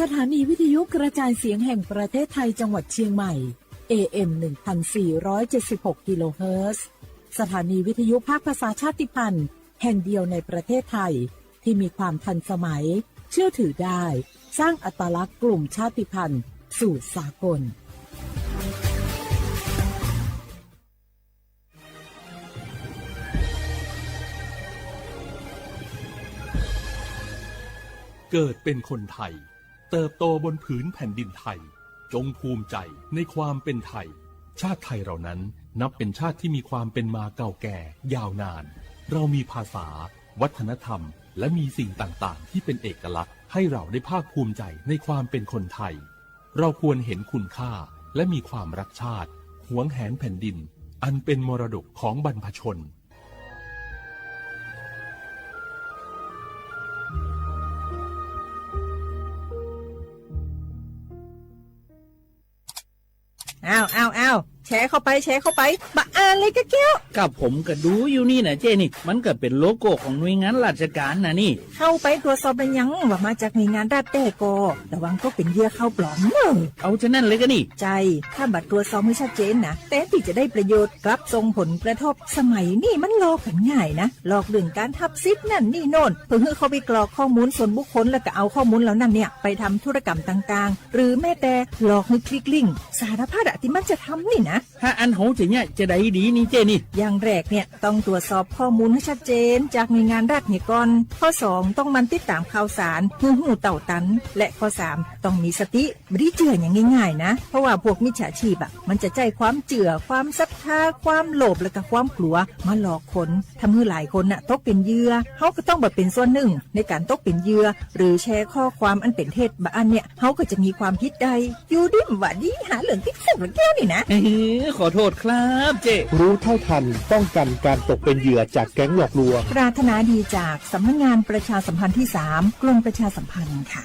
สถานีวิทยุกระจายเสียงแห่งประเทศไทยจังหวัดเชียงใหม่ เอ เอ็ม หนึ่งพันสี่ร้อยเจ็ดสิบหก กิโลเฮิรตซ์ สถานีวิทยุภาคภาษาชาติพันธุ์แห่งเดียวในประเทศไทย ที่มีความทันสมัย เชื่อถือได้ สร้างอัตลักษณ์กลุ่มชาติพันธุ์สู่สากล เกิดเป็นคนไทย เติบโตบนผืนแผ่นดินไทย จงภูมิใจในความเป็นไทย ชาติไทยเรานั้นนับเป็นชาติที่มีความเป็นมาเก่าแก่ยาวนาน เรามีภาษา วัฒนธรรม และมีสิ่งต่างๆ ที่เป็นเอกลักษณ์ ให้เราได้ภาคภูมิใจในความเป็นคนไทย เราควรเห็นคุณค่า และมีความรักชาติ หวงแหนแผ่นดิน อันเป็นมรดกของบรรพชน อ้าว อ้าว อ้าว แชร์เข้าไป แชร์เข้าไป บ่อ่านเลยกะแก้ว ก็ผมก็ดูอยู่นี่นะเจ้นี่ มันก็เป็นโลโก้ของหน่วยงานราชการนะนี่ เข้าไปตรวจสอบหรือยังว่ามาจากหน่วยงานรัฐแท้ก่อ ระวังตกเป็นเหยื่อข่าวปลอมเนอะ เอาจะนั่นเลยก็นี่ ใช่ ถ้าบ่ตรวจสอบให้ชัดเจนนะ แทนที่จะได้ประโยชน์ กลับส่งผลกระทบ สมัยนี้มันหลอกกันง่ายนะ หลอกเรื่องการทับสิทธิ์นั่นนี่โน่น เพื่อให้เข้าไปกรอกข้อมูลส่วนบุคคล แล้วก็เอาข้อมูลเหล่านั้นเนี่ย ไปทำธุรกรรมต่างๆ หรือแม้แต่หลอกให้คลิกลิงก์ สารพัดอะที่มันจะทำนี่นะ ถ้าอันเฮาจะเนี่ยจะได้ดีนี่เจ้นี่ อย่างแรกเนี่ยต้องตรวจสอบข้อมูลให้ชัดเจนจากหน่วยงานรัฐเนี่ยก่อน ข้อสองต้องหมั่นติดตามข่าวสาร เพื่อรู้เต้าตัน และข้อสามต้องมีสติ บ่ได้เชื่ออย่างง่ายๆนะ เพราะว่าพวกมิจฉาชีพอะ มันจะใช้ความเชื่อ ความศรัทธา ความโลภ และก็ความกลัว มาหลอกคน ทำให้หลายคนน่ะตกเป็นเหยื่อ เฮาก็ต้องบ่เป็นส่วนหนึ่งในการตกเป็นเหยื่อ หรือแชร์ข้อความอันเป็นเท็จ บ่อันเนี่ย เฮาก็จะมีความผิดได้ อยู่ดีบ่ดี หาเรื่องติดคุกละแก้วนี่นะ เออ ขอโทษครับเจ้ รู้เท่าทัน ป้องกันการตกเป็นเหยื่อจากแก๊งหลอกลวง ปรารถนาดีจากสำนักงานประชาสัมพันธ์ที่สาม กรมประชาสัมพันธ์ค่ะ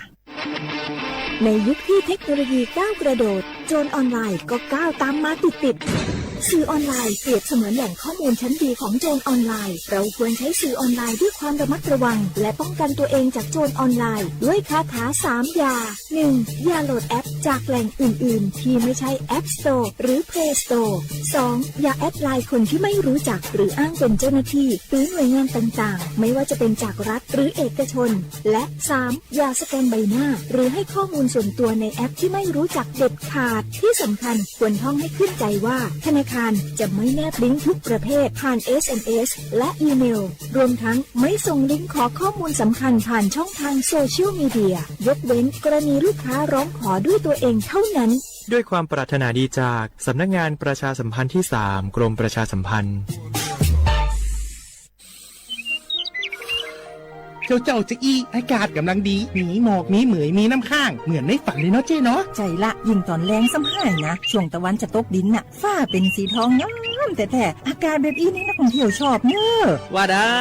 ในยุคที่เทคโนโลยีก้าวกระโดด โจรออนไลน์ก็ก้าวตามมาติดๆ สื่อออนไลน์เปรียบเสมือนแหล่งข้อมูลชั้นดีของโจรออนไลน์ เราควรใช้สื่อออนไลน์ด้วยความระมัดระวัง และป้องกันตัวเองจากโจรออนไลน์ ด้วยคาถาสามอย่า หนึ่ง อย่าโหลดแอปจากแหล่งอื่นๆ ที่ไม่ใช่ App Store หรือ Play Store สอง อย่าแอดไลน์คนที่ไม่รู้จัก หรืออ้างเป็นเจ้าหน้าที่ หรือหน่วยงานต่างๆ ไม่ว่าจะเป็นจากรัฐหรือเอกชน และ สาม อย่าสแกนใบหน้า หรือให้ข้อมูลส่วนตัวในแอปที่ไม่รู้จักเด็ดขาด ที่สำคัญควรท่องให้ขึ้นใจว่า ธนาคารจะไม่แนบลิงก์ทุกประเภทผ่าน เอส เอ็ม เอส และอีเมล รวมทั้งไม่ส่งลิงก์ขอข้อมูลสำคัญผ่านช่องทางโซเชียลมีเดีย ยกเว้นกรณีลูกค้าร้องขอด้วยตัวเองเท่านั้น ด้วยความปรารถนาดีจากสำนักงานประชาสัมพันธ์ที่สาม กรมประชาสัมพันธ์ เจ้าเจ้าจะอี้ อากาศกำลังดี มีหมอก มีเหมย มีน้ำค้าง เหมือนในฝันเลยเนาะเจ้เนาะ ใช่ละ ยิ่งตอนแลงซ้ำห้ายนะ ช่วงตะวันจะตกดินน่ะ ฟ้าเป็นสีทองงามแท้ๆ อากาศแบบอี้นี่นักท่องเที่ยวชอบเนอะ ว่าได้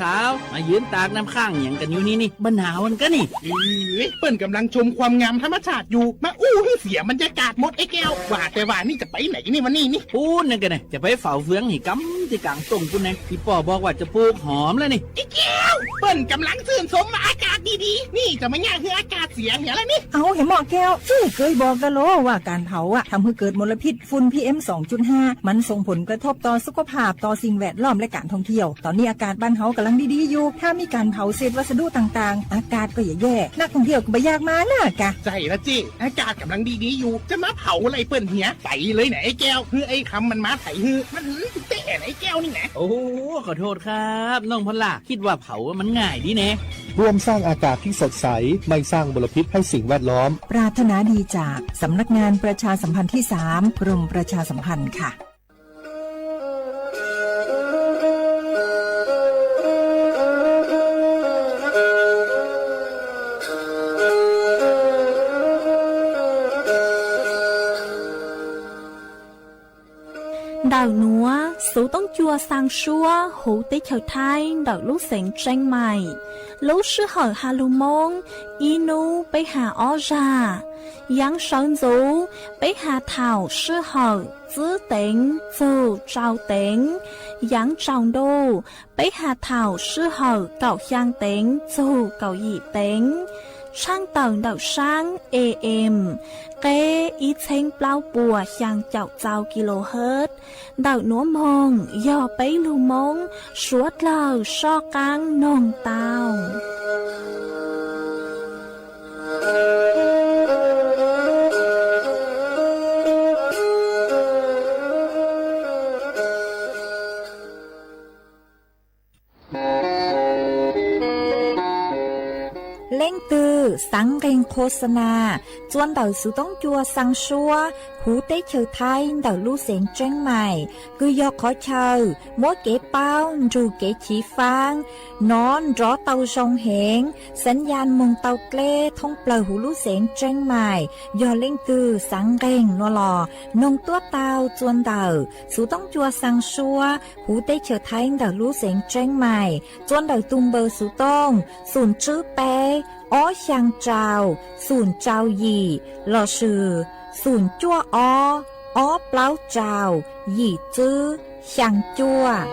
สาวๆ มายืนตากน้ำค้างหยังกันอยู่นี่นี่ บ่หนาวกันกะนี่ เอ้ย เปิ้นกำลังชมความงามธรรมชาติอยู่ มาอู้ให้เสียบรรยากาศหมดไอ้แก้ว ว่าแต่ว่านี่จะไปไหนนี่วันนี้นี่ ปู๊นนั่นกะนะ จะไปเฝ้าเฟืองให้กำตี้ก๋างต้งปู๊นนะ อี่ป้อบอกว่าจะปลูกหอมแล้วนี่ ไอ้แก้ว เปิ้นกำลังชื่นชมว่าอากาศดีๆ นี่จะมาเยียะให้อากาศเสียเหียแล้วนี่ เอาเหยาะหมอแก้ว เจ้เกยบอกกะโลว่าก๋านเผาอะ ทำให้เกิดมลพิษ ฝุ่น พีเอ็ม สองจุดห้า มันส่งผลกระทบต่อสุขภาพ ต่อสิ่งแวดล้อม และการท่องเที่ยว ตอนนี้อากาศบ้านเฮากำลังดีๆอยู่ ถ้ามีการเผาเศษวัสดุต่างๆ อากาศก็จะแย่ นักท่องเที่ยวก็บ่อยากมานะกะ ใช่ละเจ้ อากาศกำลังดีๆอยู่ จะมาเผาอะไรเปิ้นเหีย ไปเลยนะไอ้แก้ว เฮ้ย ไอ้คำมันมาไถเฮ้ย มันหืมแต้นะไอ้แก้วนี่นะ โอ้ ขอโทษครับ น้องพอลล่า คิดว่าเผามันง่ายดีแน่ ร่วมสร้างอากาศที่สดใส ไม่สร้างมลพิษให้สิ่งแวดล้อม ปรารถนาดีจากสำนักงานประชาสัมพันธ์ที่สาม กรมประชาสัมพันธ์ค่ะ Ntawm nuav xuv toob cua xaa suab huv teb chaws Thaib ntawm lub xeev Tseeb Maim. Lub sij hawm has lug Moob, ib nub peb has ob zag. Yaav sawv ntxuv, peb has thaum sij hawm txwb teev txug tsau teev. Yaav tsaus ntuj, peb has thaum sij hawm kaum xyaa teev txug kaum yim teev. Tshaaj tawm ntawm saab A M, qeb ib txheeb plaub puas xyaa caum txau kilohertz, ntawm nuav moog yog peb lug Moob suav dlawg soj qaab noog tau. Leej twg xaav nqeeg qhuas xa nas txuas ntawm xuv toob cua xaa suab huv teb chaws Thaib ntawm lub xeev Tseeb Mais, kws yog qhov chaw muab kev paub nrug kev chiv faab nov nrov tau zoo heev, xaav yaj moog tau dleb thoob plawg huv lub xeev Tseeb Mais. Yog leej twg xaav nqeeg nuav los noog tuab tau txuas ntawm xuv toob cua xaa suab huv teb chaws Thaib ntawm lub xeev Tseeb Mais txuas ntawm tug npawb xuv tooj xoom tswb peb ob xyaa rau xoom rau yim lossis xoom cuaj ob ob plaub rau yim tswb xyaa cuaj.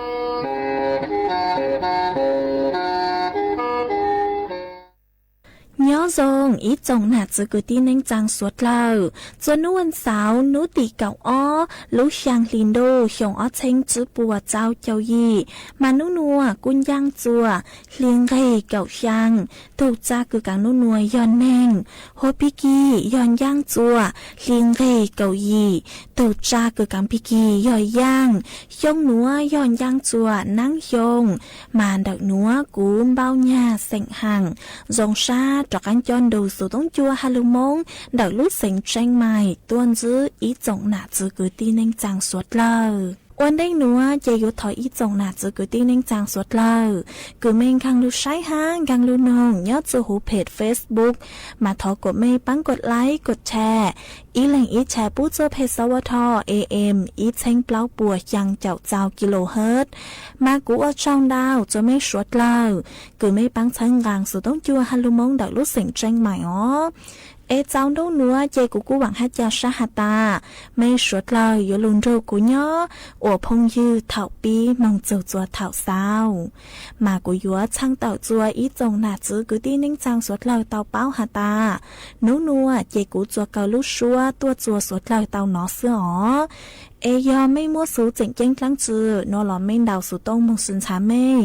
Nyob zoo ib tsoom nam txwv kwv tij neej tsaa suav dlawg, txuas nub vas xauv nub tim kaum ob lub xyaa hli ntuj xyoo ob txheeb tswb puas txau caum yim, mas nub nuav kuj ncaaj txuas hli nqeg kaum xyaa. Tug tsa kws kaav nub nuav yog neeg, huv pig kig yog ncaaj txuas hli nqeg kaum yim. Tug tsa kws kaav pig kig yog yaaj, xyoo nuav yog ncaaj txuas naab xyoo. Mas ntawm nuav kuv npauj nyag xeem haam zoo sab rov qaab coj nrug xuv toob cua ha lug Moob ntawm lub xeev Tseeb Mais tuaj ntsib ib tsoom nam txwv kwv tij neej tsaa suav dlawg. Ua ntej nuav ces yuav thov ib tsoom nam txwv kwv tij neej tsaa suav dlawg kws mej nkaag lug saib hab nkaag lug noog nyob txug huv peg Facebook, mas thov kuas mej paab kuas like kuas share, ib leeg ib share pub txug peg xov ua tho A M ib txheeb plaub puas xyaa caum txau kilohertz. Mas kuv ua tsaug ntau txug mej suav dlawg kws mej paab txhawb nqaa xuv toob cua ha lug Moob ntawm lub xeev Tseeb Mais os. Es txaus nub nuav ces kuv kuj vaam hab ca sab has tas mej suav dlawg yuav lug nrug kuv nyob ua phooj ywg thaum pib moog txug txuas thaum xaus. Mas kuv yuav txhaj tawm txuas ib tsoom nam txwv kwv tij neej tsaa suav dlawg tau paub has tas nub nuav ces kuv txuas kaw lub suab tuaj txuas suav dlawg tau nov xwb os. Es yog mej muab xuv tseem ceeb dlaab tsi nuav los mej ntaus xuv tooj moog sib ntxhaav mej,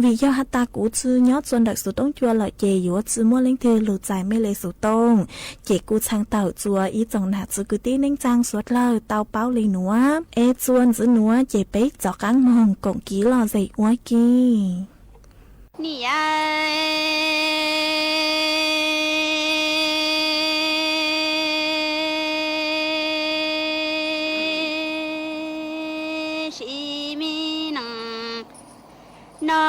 vim yog has tas kuv tsi nyob txuas ntawm xuv toob cua lawm ces yuav tsi muaj leej twg lug txais mej le xuv tooj. Ces kuj txhaj tawm txuas ib tsoom nam txwv kwv tij neej tsaa suav dlawg tau paub le nuav. Es txuas ntxiv nuav ces peb rov qaab moog koom kiv lom zem ua ke. Nim sib me nees no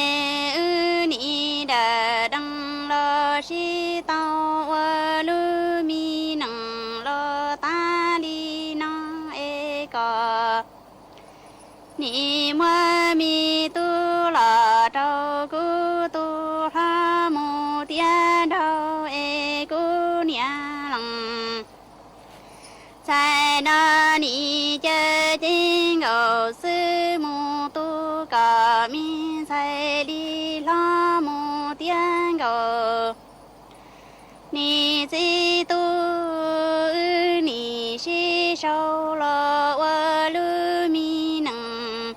es wb nim dam dees los sib tau ua lub me nees los tag li no es kom nim muab me tub los rau kuv tus hlob mus tiav nraug es kuv niam lees txhais no nim caw ceeb nkaus xwb mus tu kom me ntxhais li hlob mus tiav nkaus. Nim txiv tub wb nim sib sau los ua lub me nees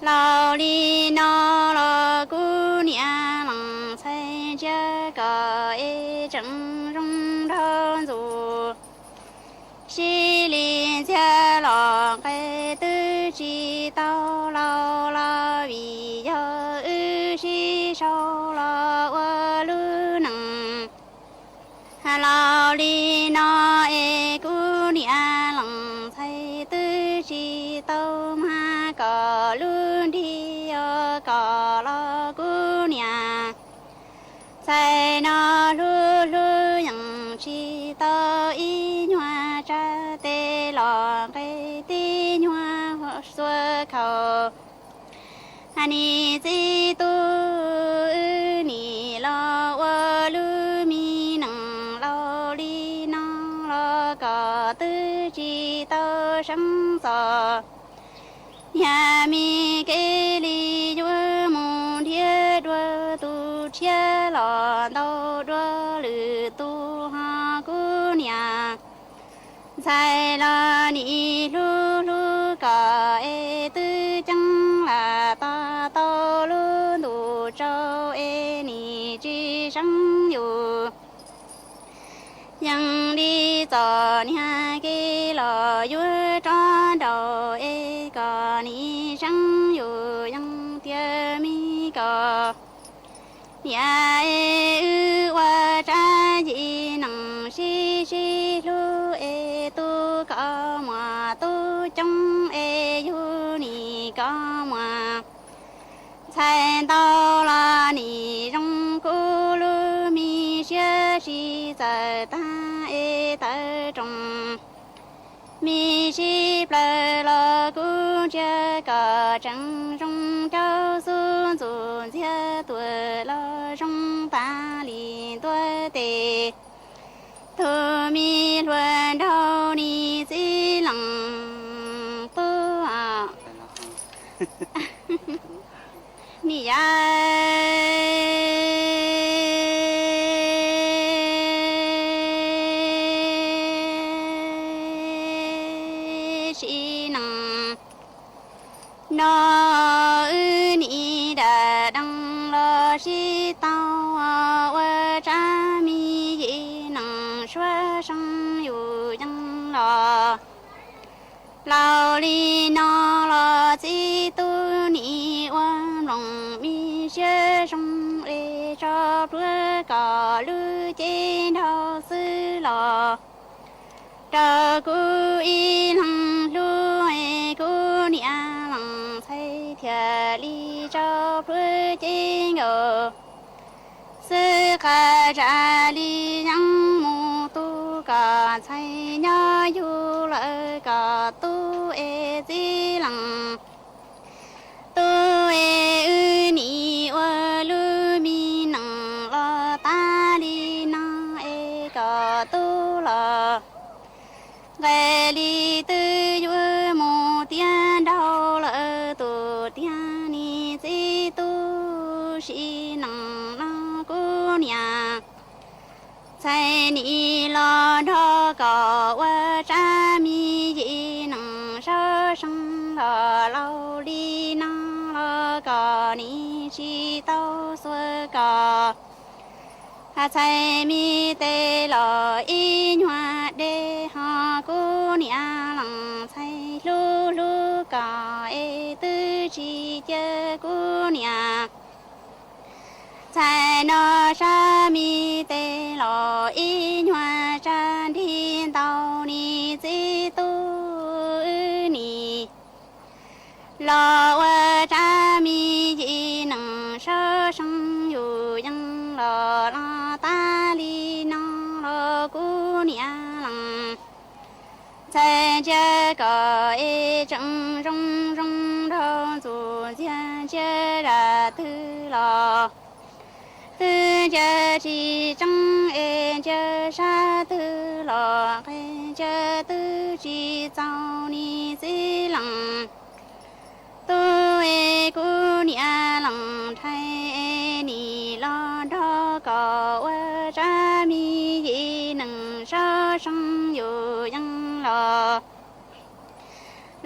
laus li no los kuv niam lees txhais ntsia kom es tseem zoo nraug ntxuv. Sib li ntxhiab los nqe twb tsis tau laus los vim yog wb sib sau los ua lub nees laus li no es kuv niam lees txhais twb tsis tau mag kom lub nrig os kom los kuv niam txhais no hlub hlub yees tsis tau ib nyuag tsa tes los nqe tib nyuag xuav khaus. Nim txiv tub wb nim los ua lub me nees laus li no los kom twb tsis tau seeb txog niag me kev li yuav mus nrhiav dua tus tshiab los ntau dua Ntxhais los nim hlub hlub koj es twb ceeb lam tos tau lub ntuj tsaus es nim tsis seev yus. Yeej li txom nyem kev los yuav rov nraum es koj nim seev yus yeej tiag mi koj. Niam es wb ua tsab yim neej sib sib hlub es tu koj muaj tub coob es yug nim koj muaj. Ntxhais ntau los nim zoo kuv lub me siab sib txawj tag es tawv rooj. Me sib plawg los kuv ntsia koj tseem zoo, cov xub ntxub ntxiag tuaj los zoo tas li ntuag tes. Tus me hluas nraug nim txiv leej tub, nim yam sib neej no wb nim dam dees los sib tau ua tsab me yim neej suab seev yus yeej los. Laus li no los txiv tub nim ua nplooj me siab zoo es tso plhuav kom lub cev nrau xwb los rau kuv ib leeg hlub es kuv niam leej ntxhais thiaj li tso plhuav cev nkaus xwb. Qhov tseeb li yeej mus tu koj ntxhais nyob yug lawm koj tub es txiv leej tub es wb nim ua lub me neej los tas li no es koj tub los nqes li twb yuav mus tiav nraug lawm tus tiag nim txiv tub sib neej no kuv niam ntxhais nim los nrog koj ua tsab me yim neej sab seev los laus li no los koj nim tsis tau xuas koj ntxhais me tes los ib nyuag dej ho kuv niam leej ntxhais hlub hlub koj es twb tsis cia kuv niam ntxhais no sab me tes los ib nyuag tsab nrig ntau nim txiv tub wb nim los ua tsab me yim neej sab seev yus yeej los los tas li no los kuv niam leej ntxhais ntsia koj es tseem zoo zoo nraug ntxuj ntxiag ntsia zaj twg los twb ntsia tsis tseeb es ntsia sab twg los nqes ntsia twb tsis txaus nim txiv leej tub es kuv niam leej ntxhais es nim los nrog koj ua tsab me yim neej sab seev yus yeej los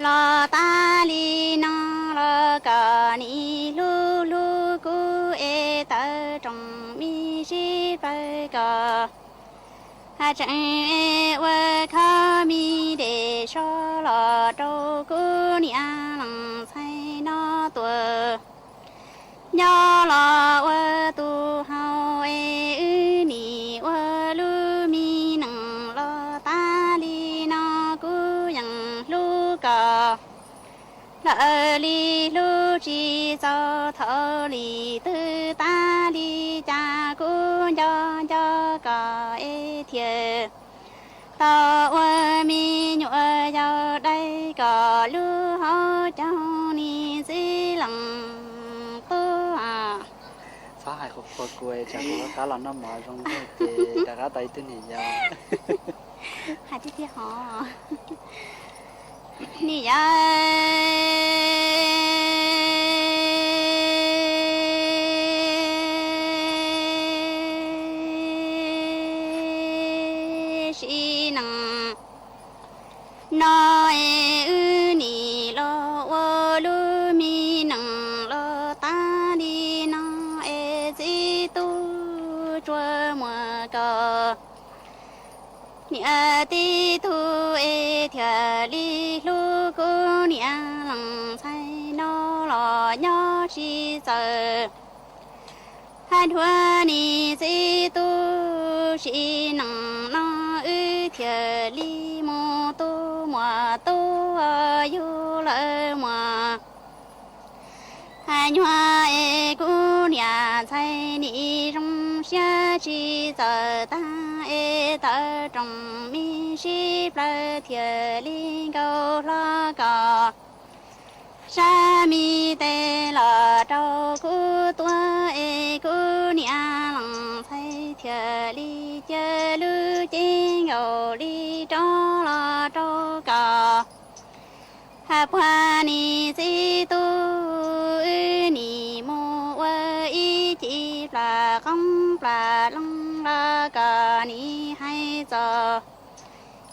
los tas li no los koj nim hlub hlub kuv es tawv rooj me sib plawg koj tseem ua khob me dej soj los rau kuv niam leej ntxhais no tuaj nyob los ua tus hau es wb nim ua lub me neej los tas li no kuv yeej hlub koj lawm li hlub tsis txaus thaum li twg tas li cas kuv nco nco koj es thiaj tau ua me nyuam yaus dai koj lub hauv caug nim txiv leej tub. Txhob hais qhuav qhuav kuv, tsam kuv rov qab los noj mov zoo nraug ces rov qab tau ib tug niam yau. Hais tiag tiag hov. Niam yau sib neej No es wb nim los ua lub me nees los tag li no es txiv tub Tsua Muas kom niam tib tug es thiaj li hlub kuv niam lees txhais no los nyob tsis txawm. Hais dua nim txiv tub sim neej no wb thiaj li mus tu muam tub yug lawm muam. Hais nyuag es kuv niam ntxhais nim zoo siab tsis txawj tag es tawm rooj me sib plaws thiaj li nkaus hlo kom sab me tes los rau kuv tuav es kuv niam lees txhais thiaj li cia lub cev nkaus li rov los rau kom. Hais puag nim txiv tub wb nim mus ua ib ci plas qoob plas loo los kom nim hais txog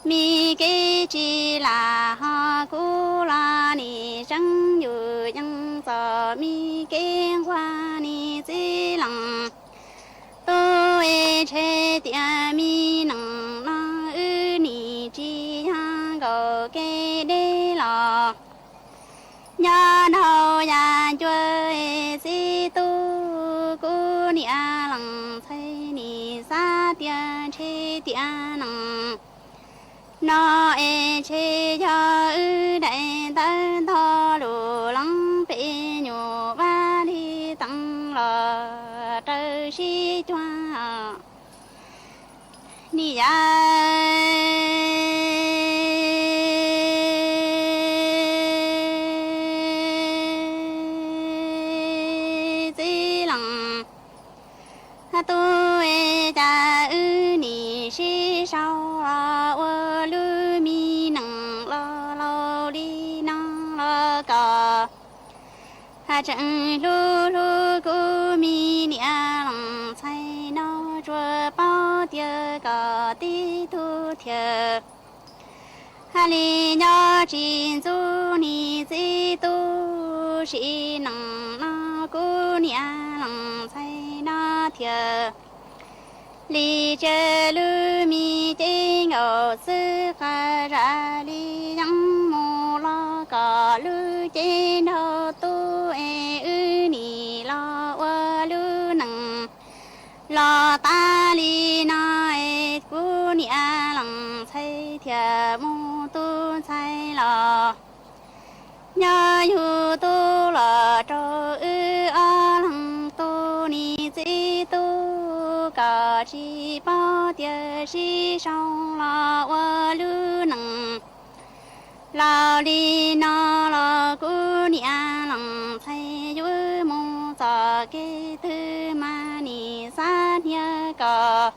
me kev tsis lam ho kuv los nim tseeb yus yeej txog me kev nquag nim txiv lees tub es ntshe tias me neej no wb nim tsis yog nkaus kev deb los nyob dhau yav ncua es txiv tub kuv niam lees txhais nim xav tias ntshe tias neej no es ntshe yog wb daim ntawv ntog lus leej pem nyuam vaj li teev los raws sib cuag nim yav txiv lees tub es cas wb nim sib sau los ua lub me neej los laus li no los kom hais tseem hlub hlub kuv me niam lees txhais no tsuas paub tias kom tib tug thiaj hais li nyob tsis ntxub nim txiv tub sim neej no kuv niam lees txhais no thiaj li tsa lub me cev nkaus xwb qab zaj li yeej mus los kom lub cev nraug tub es wb nim los ua lub neej los tas li no es kuv niam lees txhais thiaj mus tu ntxhais los nyob yug tub los rau wb ob leeg tu nim txiv tub kom tsis paub tias sib sau los ua lub neej laus li no los kuv niam lees txhais yuav mus txoj kev twg mas nim xav hnia kom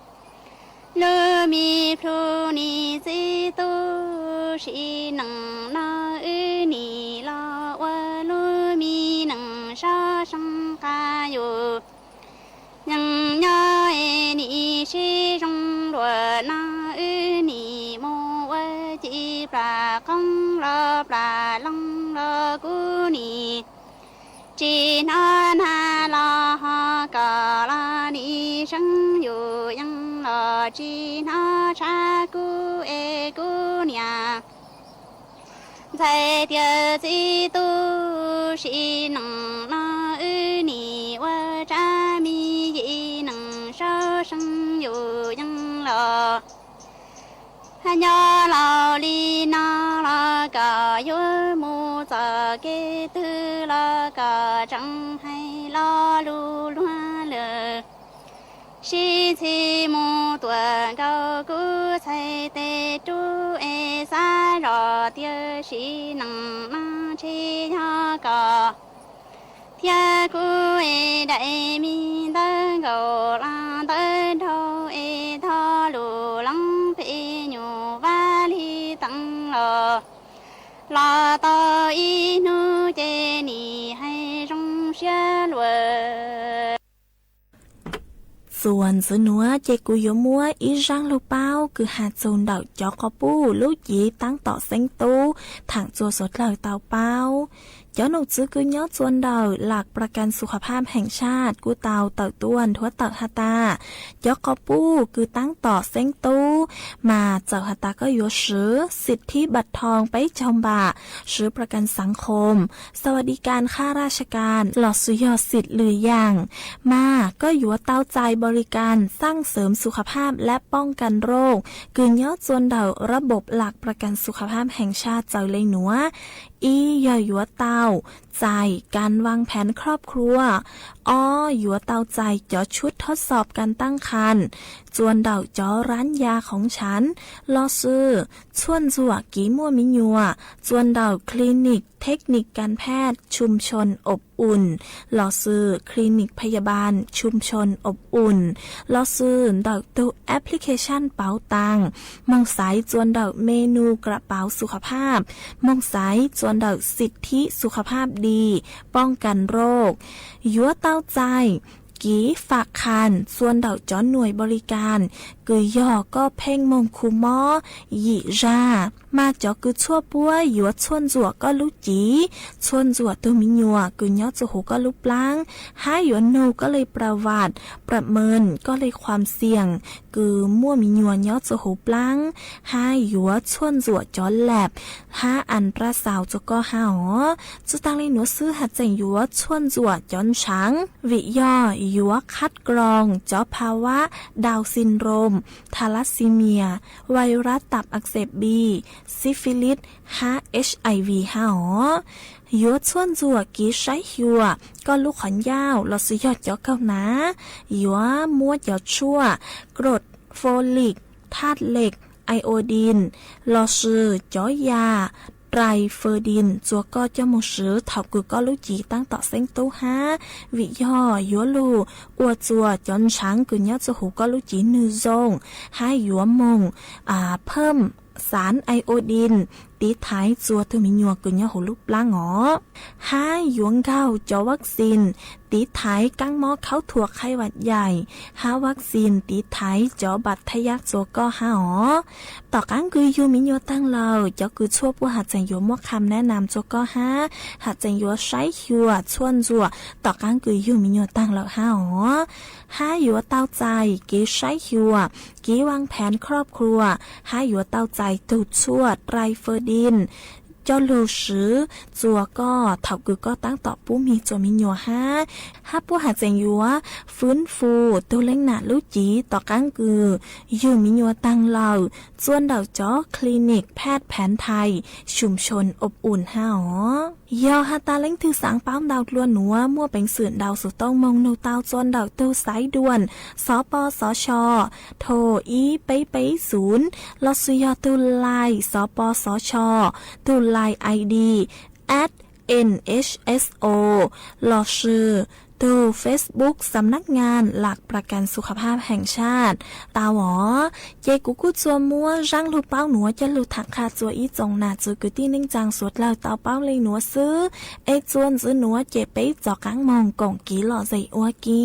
lub me plhu nim txiv tub sim neej no wb nim los ua lub me neej sab seej qab yus yeej nyob es nim sib zoo luag no wb nim mus ua ci plas qoob los plas loo los kuv nim tsis hnov nag los ho kom los nim seeb yus yeej los tsis hnov tshav kub es kuv niam ntxhais tias txiv tub sim neej no wb nim ua tsab me yim neej sab seej yus yeej los nyob laus li no los kom yuav mus txoj kev twg los kom tseem hais lo lus luag lwm sib txhij mus tuam nkaus kuv txhais tes rub es xav zoj tias sim neej no ntshe yog kom thiab kuv es daim me ntawv nkaus los ntawv nraug es tho lus leej pem nyuam vaj li teev los los tau ib hnub ces nim hais zoo siab luag. Txuas ntxiv nuav ces kuv yuav muab ib zaaj lug paub kws has txug ntawm cov quas puj lub civ taab tom xeeb tub thaam txua suav dlawg tau paub. Cov nom tswv kws nyob txua ntawm หลักประกันสุขภาพแห่งชาติ kuj tau tawm tuaj nthuav tawm has tas, cov quas puj kws taab tom xeeb tub mas txawm has tas koj yuav swv สิทธิบัตรทอง peb caug npam, swv ประกันสังคม, สวัสดิการข้าราชการ lossis yog สิทธิ์ lwm yaam, mas koj yuav tau txais บริการสร้างเสริมสุขภาพและป้องกันโรค kws nyob txua ntawm ระบบหลักประกันสุขภาพแห่งชาติ txawm le nuav. Ib yog yuav tau txais การวางแผนครอบครัว, ob yuav tau txais cov ชุดทดสอบการตั้งครรภ์ txua ntawm cov ร้านยาของฉัน lossis tshuaj ntxuam kiv muaj me nyuam txua ntawm คลินิกเทคนิคการแพทย์ชุมชนอบอุ่น lossis คลินิกพยาบาลชุมชนอบอุ่น lossis ntawm tug application pauv taag, moog xaiv txua ntawm เมนูกระเป๋าสุขภาพ, moog xaiv txua ntawm สิทธิสุขภาพดี ป้องกันโรค, yuav tau txais kiv ฝากคัน txua ntawm cov หน่วยบริการ kws yog koj pheej moog khu mob yim zag, mas cov kws tshuaj puab yuav tshuaj ntxuam koj lub civ, tshuaj ntxuam tug me nyuam kws nyob txua huv koj lub plaab, hab yuav nug koj le ประวัติ, ประเมิน koj le ความเสี่ยง kws muaj me nyuam nyob txua huv plaab, hab yuav tshuaj ntxuam cov แล็บ hab อัลตราซาวด์ txua koj hab os. Tsi taag le nuav xwb, has tseem yuav tshuaj ntxuam cov ntshaav, vim yog yuav คัดกรอง cov ภาวะ Down syndrome, thalassemia, ไวรัสตับอักเสบ B, syphilis hab HIV hab os. Yuav tshuaj ntxuam kiv saib xyuas koj lub qhov ncauj lossis yog cov kaug nav, yuav muab cov tshuaj กรด folic, ธาตุเหล็ก, iodine, lossis cov ya ไตรเฟอร์ดิน txua koj coj moog swv thaum kws koj lub civ taab tom xeeb tub hab, vim yog yuav lug ua txua cov ntshaav kws nyob txua huv koj lub civ nwg zoo, hab yuav moog เพิ่ม xav ไอโอดีน tiv thaiv txua tug me nyuam kws nyob huv lub plaab os, hab yuav nkaug cov วัคซีน tiv thaiv kaab mob khaub thuas ไข้หวัดใหญ่ hab วัคซีน tiv thaiv cov บาดทะยัก txua koj hab os. Tom qaab kws yug me nyuam taag lawm, cov kws tshuaj puab has tseem yuav muab คำแนะนำ txua koj hab, has tseem yuav saib xyuas tshuaj ntxuam tom qaab kws yug me nyuam taag lawm hab os. Hab yuav tau txais kiv saib xyuas, kiv วางแผนครอบครัว, hab yuav tau txais tug tshuaj ไตรเฟอร์ดิน coj lug swv txua koj thaum kws koj taab tom pub mig txua me nyuam hab. Hab puab has tseem yuav ฟื้นฟู tug leej nam lub civ tom qaab kws yug me nyuam taag lawm txua ntawm cov คลินิกแพทย์แผนไทยชุมชนอบอุ่น hab os. Yog has tas leej twg xaav paub ntau dlua nuav, muaj peev xwm ntaus xov tooj moog nug tau txua ntawm tug สายด่วน สปสช thoo ib peb peb xum, lossis yog tug Line สปสช, tug Line ID at nhso, lossis tug Facebook สำนักงานหลักประกันสุขภาพแห่งชาติ tau os. Ces kuv kuj txua muab zaaj lug paub nuav coj lug thaam qha txua ib tsoom nam txiv kwv tij neej tsaa suav dlawg tau paub le nuav xwb. Es txua ntxiv nuav ces peb rov qaab moog koom kiv lom zem ua ke.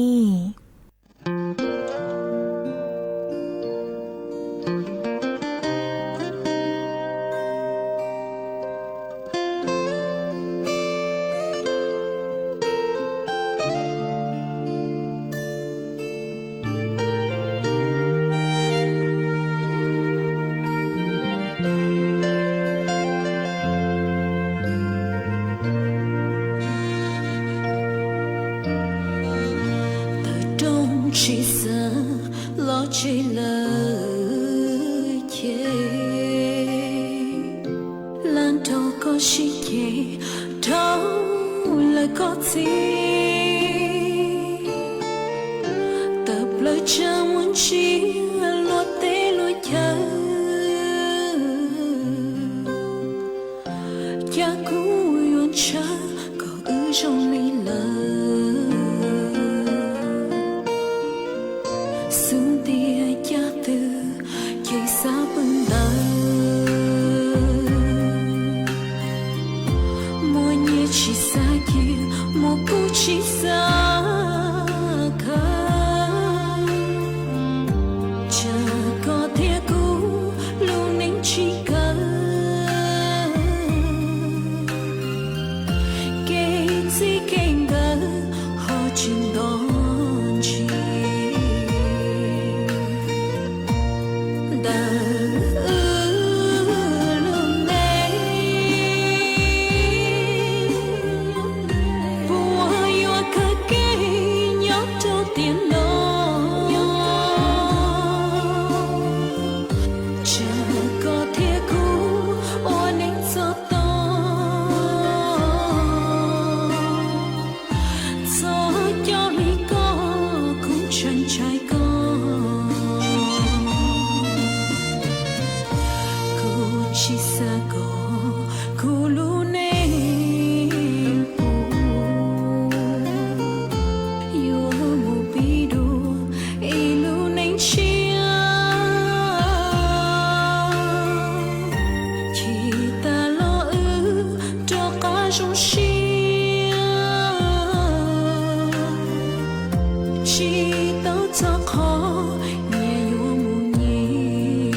Tawm rooj tsis xav los tsev lawm ces, lam nrog koj sib ceg dhau lawm koj txhib. Tawm plaws tsa muaj ntsia luag teb luag chaw, cas kuv yuav ntshaw kom wb zoo li lawm. Xub ntiag caj twg ces xav pw ntawd, muaj nyiaj tsis xav cia, muaj kub tsis xav khaws. ntshai koj, kuv tsis xav kom kuv lub neej puv, yuav mus pib dua ib lub neej tshiab, chim tas los wb rov qab zoo siab, tsis tau txog qhov nyias yuav mus nyias.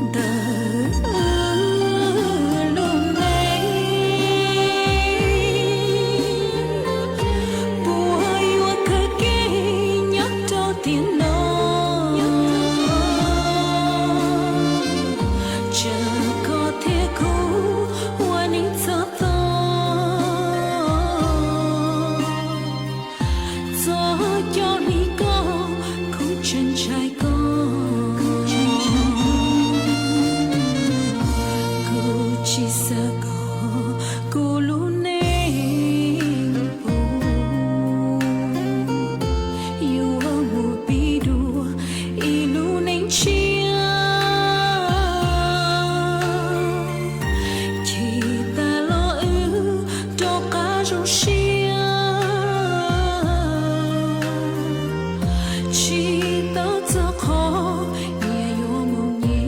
Ntawm wb lub neej, puas yuav kawg kev nyob rau tiam no? Tsam koj thiab kuv ua neej txog txog, txog cov hli koj, kuv tseem ntshai koj, kuv tsis xav kom kuv lub neej puv, yuav mus pib dua ib lub neej tshiab, chim tas los wb rov qab zoo siab, tsis tau txog qhov nyias yuav mus nyias.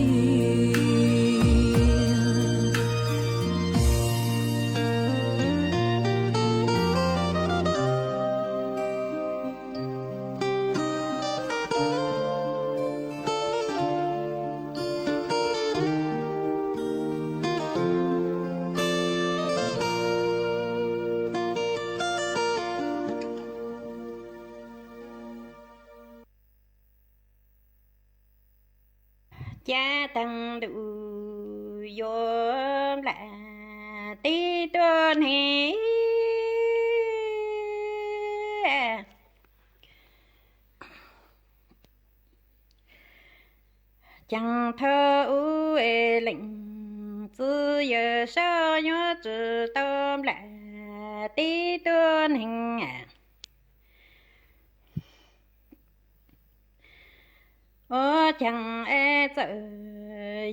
Cab taag ntuj yuav nplam tib tuab neeg, caag thaum ub es leej txiv yawg saub yuav tsi tau nplam tib tuab neeg. Ua caag es txawm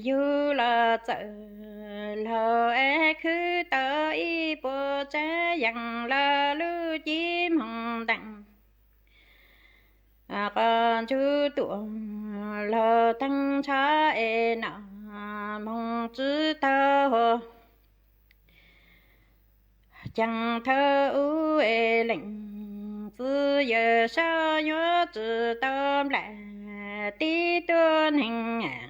yug los txawm laug es khwv tau ib puas tsav yaam los lub cib moog ntees, qos ntsug tuam laug teeg ntshav es nom moog tsi taug. Caag thaum ub es leej txiv yawg saub yuav tsi tau nplam tib tuab neeg.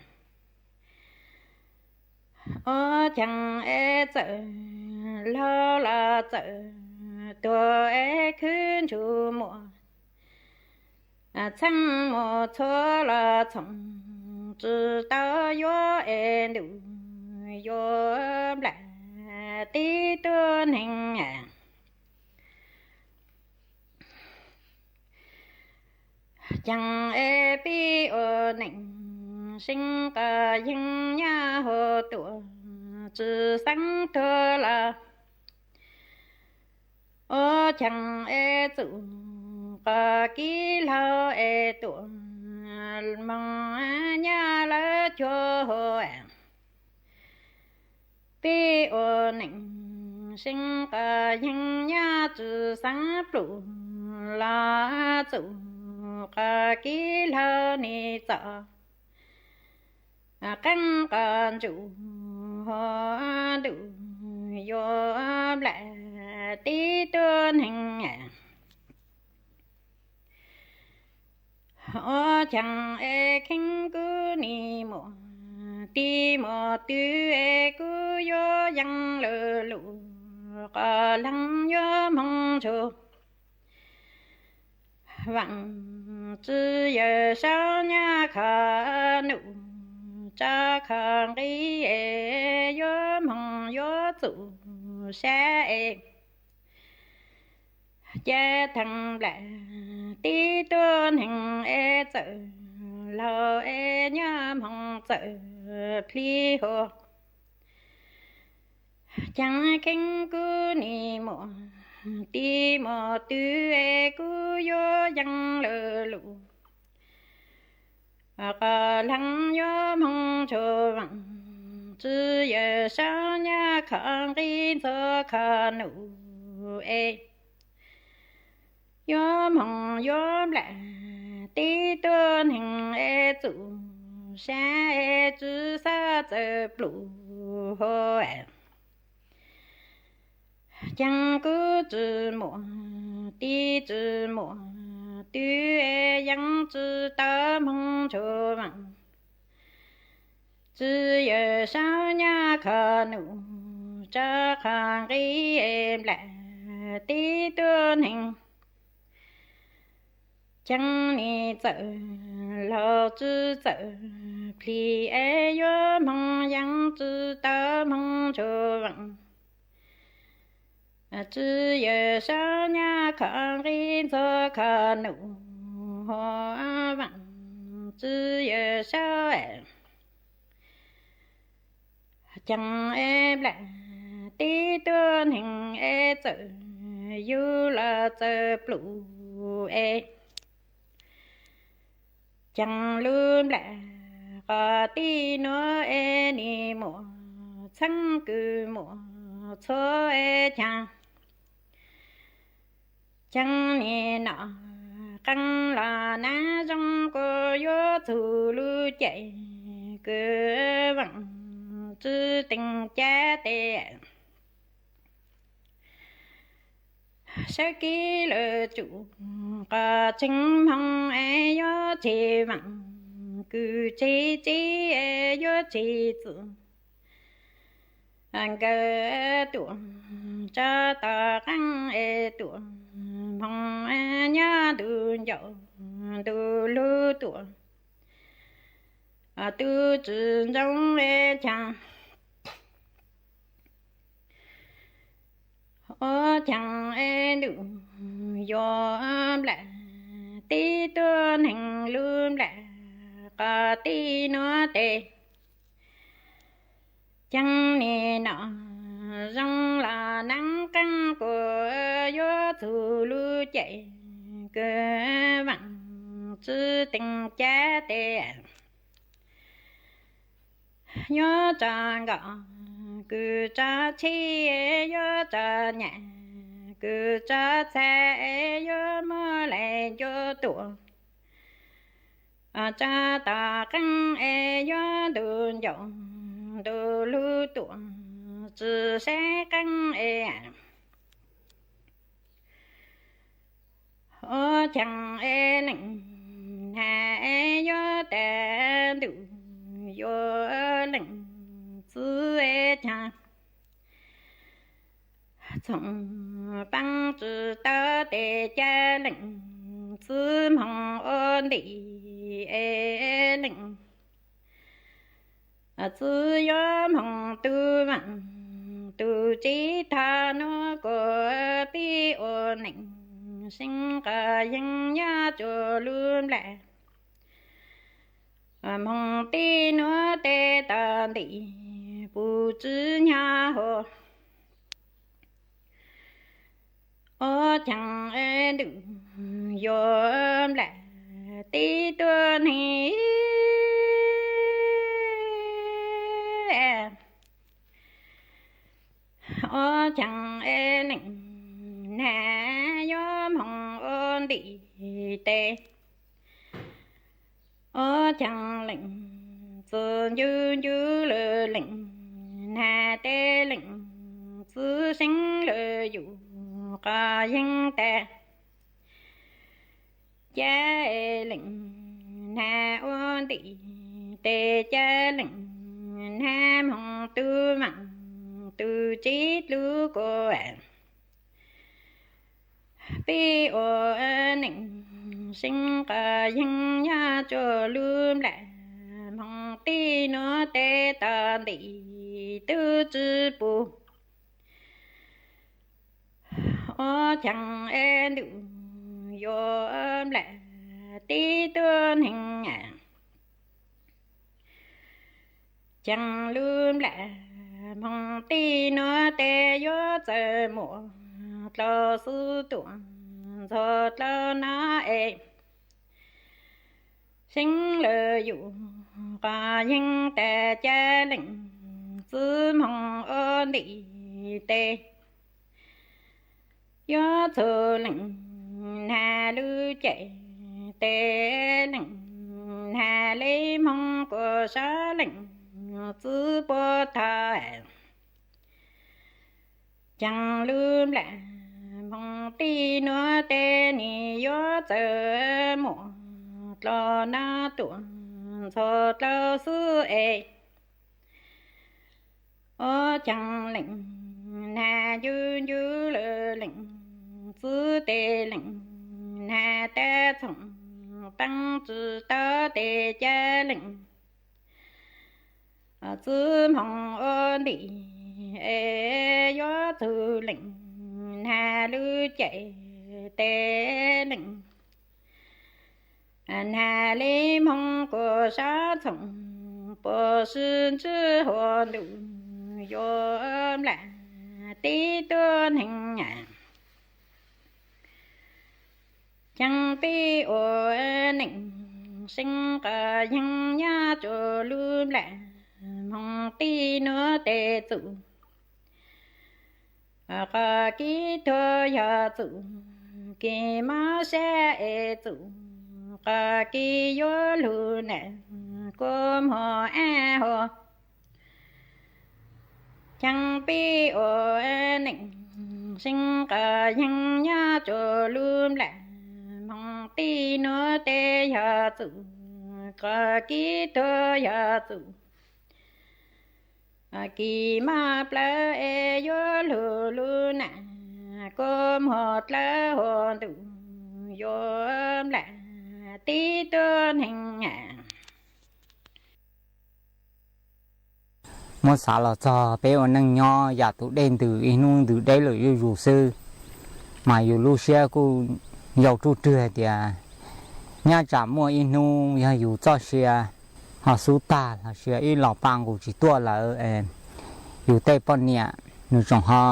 Ua caag es txawm laug los txawm tuag es khwv ntsug muam, txheeb mus txhua los txhoov tsi tau yuav es ntuj yuav nplam tib tuab neeg. Caag es pib ua neej seev qos yeeg nyab hov tuam tsi xeeb tuag los. Ua caag es txum qos kib laug es tuam moog nyab lawv cuag hov. Peb ua neej seev qos yeeg nyab tsi xeeb plum los txum qos kib laug ni txom qeeb qos ntsuj hov ntuj yuav nplam tib tuab neeg. Ua caag es kheev kuv ni muam, tib muam twb es kuv yuav yeej lawm lug. qos leeg yuav moog tshua vaam. Tsi yawm saub nyaj kho num tso kho nqi es yuav moog yuav txuj sab es ca theej nplaim tib tuab neeg es txawm laug es nyaj moog txawm plhis hua. Caag kheev kuv nim muam tib muam tw es kuv yuav yees lawv lus. Qos leeg yuav moog tshua vaam, tsi yawm saub nyaj kho nqi ntxhua kho num es yuav moog yuav nplaim tib tuab neeg es txuj sab es tsi xav txawm plum hua. Caag kuv tsi muam tib tsi muam tw es yees tsi tau moog tshua vaam. Tsi yawm saub nyaj kho num tso kho nqi es nplaim tib tuab neeg. Caag nim txawm laug tsi txawm plhis es yuav moog yees tsi tau moog tshua vaam. Tsi yawm saub nyaj kho nqi ntxhua kho num vaam, tsi yawm saub caag es nplaim tib tuab neeg es txawm yug los txawm plum es caag lug nplaim qos tib nuav es nim muam txheeb kws muam txhua es caag. Caag nim nom qee los nab zoo kuas yuav txug lub caij kws vaam tsi teem cab tes. Sawv kev lawv tsum qos tseeg moog es yuav tseg vaam, kws tseg tsib es yuav tseg txwm. Nkawd tuam tso tom qeej es tuam moog nyob ntu ncaum ntu lug tuam. Tub tsi ntsoov es caag, ua caag es ntuj yuav nplaim tib tuab neeg lug nplaim qos tib nuav tes. Caag nim nom zoo los nab qeej kuas yuav txug lub caij kws vaam tsi teem cab tes. Yuav tso nkaum kws tso tsheb, yuav tso nyam kws tso txha, yuav muab lais ncuav tuam. Tso tom qeej es yuav ntu ncaum ntu lug tuam, tsi saib qeej es. Ua caag es leej nag es yuav tas ntuj yuav leej txwv es caag. Txhoov paab tsi tau tes ca leej txwv moog ua ntim es leej txwv yuav moog tu vaam tu tsib tog nuav kuas pib ua neej seev qos yeeg nyob tsua lub nplaj. Moog tib nuav tes tog ntim puj tsi nyob huv. Ua caag es ntuj yuav nplaj tib tuab neeg. Ua caag es leej nag yuav moog ua ntim tes. Ua caag leej txwv ncu ncu lawm leej nag tes leej txwv seev lawm yus qos yeeg tas. Ca es leej nag ua ntim tes ca leej nag moog tu vaam tus txiv dlub kuv. Peb ua neej seev qhov yeej nyob tsua lub nplaj, moog tib nuav tes tog ntim tub tsi pum. Ua caag es ntuj yuav nplaj tib tug neeg, caag lub nplaj moog tib nuav tes yuav txawm muaj dlua xwb tuaj ntxhua dlua no es. Seev lawm yus qhov yeej tas ca leej, txwv moog ua ntim tes yuav txug leej nag lub caij, tes leej nag le moog kuas sab leej txwv puab tog. Caag lub nplaj moog tib nuav tes nwg yuav txawm muaj dlua no tuaj ntxhua dlua xwb es. Ua caag leej nag ncu ncu lawm leej txwv tes leej nag tab txhoom paab tsi tau tes ca leej txwv moog ua ntim es yuav txug leej nag lub caij tes leej nag le moog kuas sab txhoom puab sib ntsib huv ntuj yuav nplaj tib tug neeg. Caag peb ua neej seev qhov yeej nyob tsua lub nplaj, moog tib nuav tes txug qhov kib tuag yog txug kis mob sab es txug qhov kis yuav lug nam kua muag ab huv. Caag peb ua neej seev qhov yeej nyob tsua lub nplaj, moog tib nuav tes yog txug qhov kib tuag yog txug kis mob plawv es yuav lug lub nam kua muag dlawb huv ntuj yuav nplaj tib tug neeg. Muab xav los txog peb ua neej nyob yam tus dej ntws ib hnub ntws deb lawm zuj zus xwb, mas yus lub siab kuj yau ruj rwg hais tias nyob tsam muaj ib hnub yog yus txoj sia ho xub tag los sis ib los pa nqus tsis tuaj lawm, yus tej poj niam nws tseem ho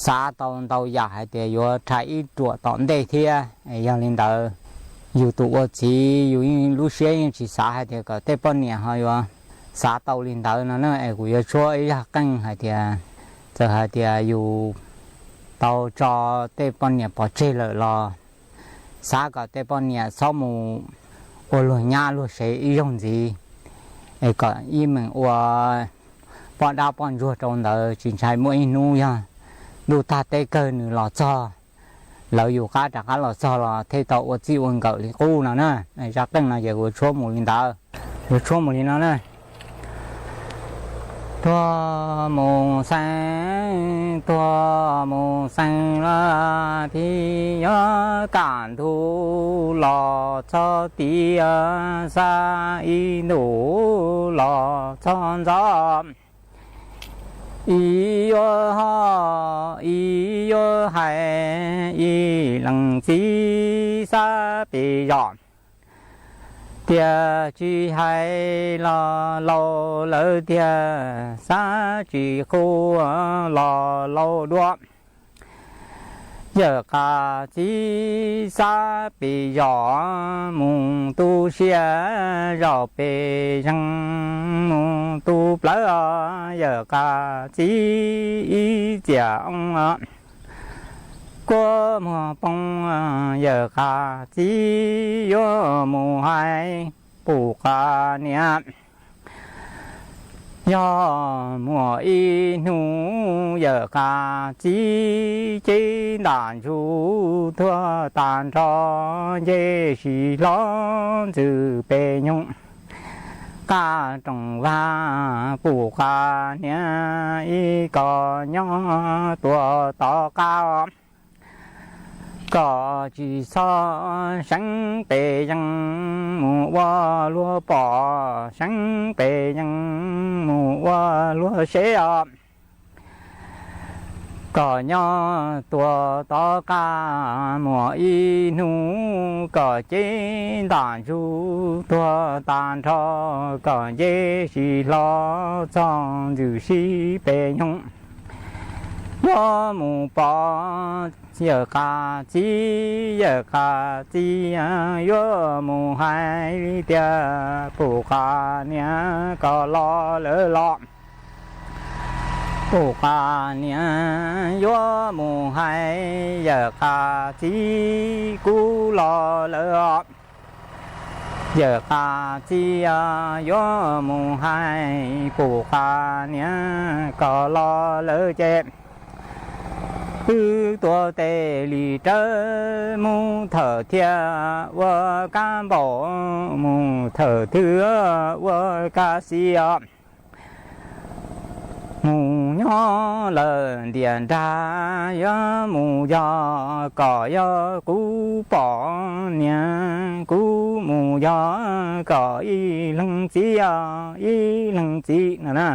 xav tau ntau yam hais tias yuav rhais ib ruam tom ntej thiab. Yog li ntawd, yus tus ua txiv yus lub siab yeej tsis xav hais tias kom tej poj niam ho yuav xav tau li ntawd no na. Es kuv yuav tshuab ib zaj qeej hais tias, txawm hais tias yus tau tso tej poj niam pov tseg lawm los xav kom tej poj niam txhob mus ua luag nyab luag sev ib zaug ntxiv, es kom ib meem ua poj dab poj ntsuag rau ntawd, tsis ntshai muaj ib hnub yog ntuj tag teb kawg nws los txog, lawv yus qab rov qab los txog los thiaj tau ua txij ua nkawm li qub no na. Zaj qeej no ces kuv tshuab mus li ntawd, yuav tshuab mus li no na. Tuag mus xeeb, tuag mus xeeb los phim nyuj, kaj ntug los txog tiaj, xab ib ntus los txog ntxov. Ib yuav hais, ib yuav hais, ib leej txiv xab pes zos, tias tsis hais los laus lawm tiag, xab tsis qhuas los laus dua. Yawm qas txiv xab pes zos, mus tu siab zaum pes zeeg, mus tu plawv os yawm qas txiv ib txiam oo. Kua muag poob yawm qas txiv yuav mus hais pum qas niam. Yog muaj ib hnub yawm qas txiv ceb ntam ntsug tuag tag nrho, nce sis hlob ntxwg pes nyoog, qab rooj vag pum qas niam ib koj nyob tuaj tom qab os. Koj tsis txhob seev pes yees mus ua luag pom, seev pes yees mus ua luag seb os. Koj nyob tuaj tom qab muaj ib hnub, koj cev ntaj ntsug tuag tag nrho, koj nce sib hlo txog ntxwm sib pes nyoog. Yuav mus pom yawm qas txiv, yawm qas txiv yuav mus hais li tias pum qas niam koj los lawm los. Pum qas niam yuav mus hais yawm qas txiv kuv los lawm os. Yawm qas txiv yuav mus hais pum qas niam koj los lawm ces wb tuav tes li rawv mus thawm thiab ua kab npaum, mus thawm thiab ua kab xis os. Mus nyob lawm ntiaj nrag yuav mus yog kom yog kuv pom niam, kuv mus yog kom ib leeg txiv os, ib leeg txiv no na.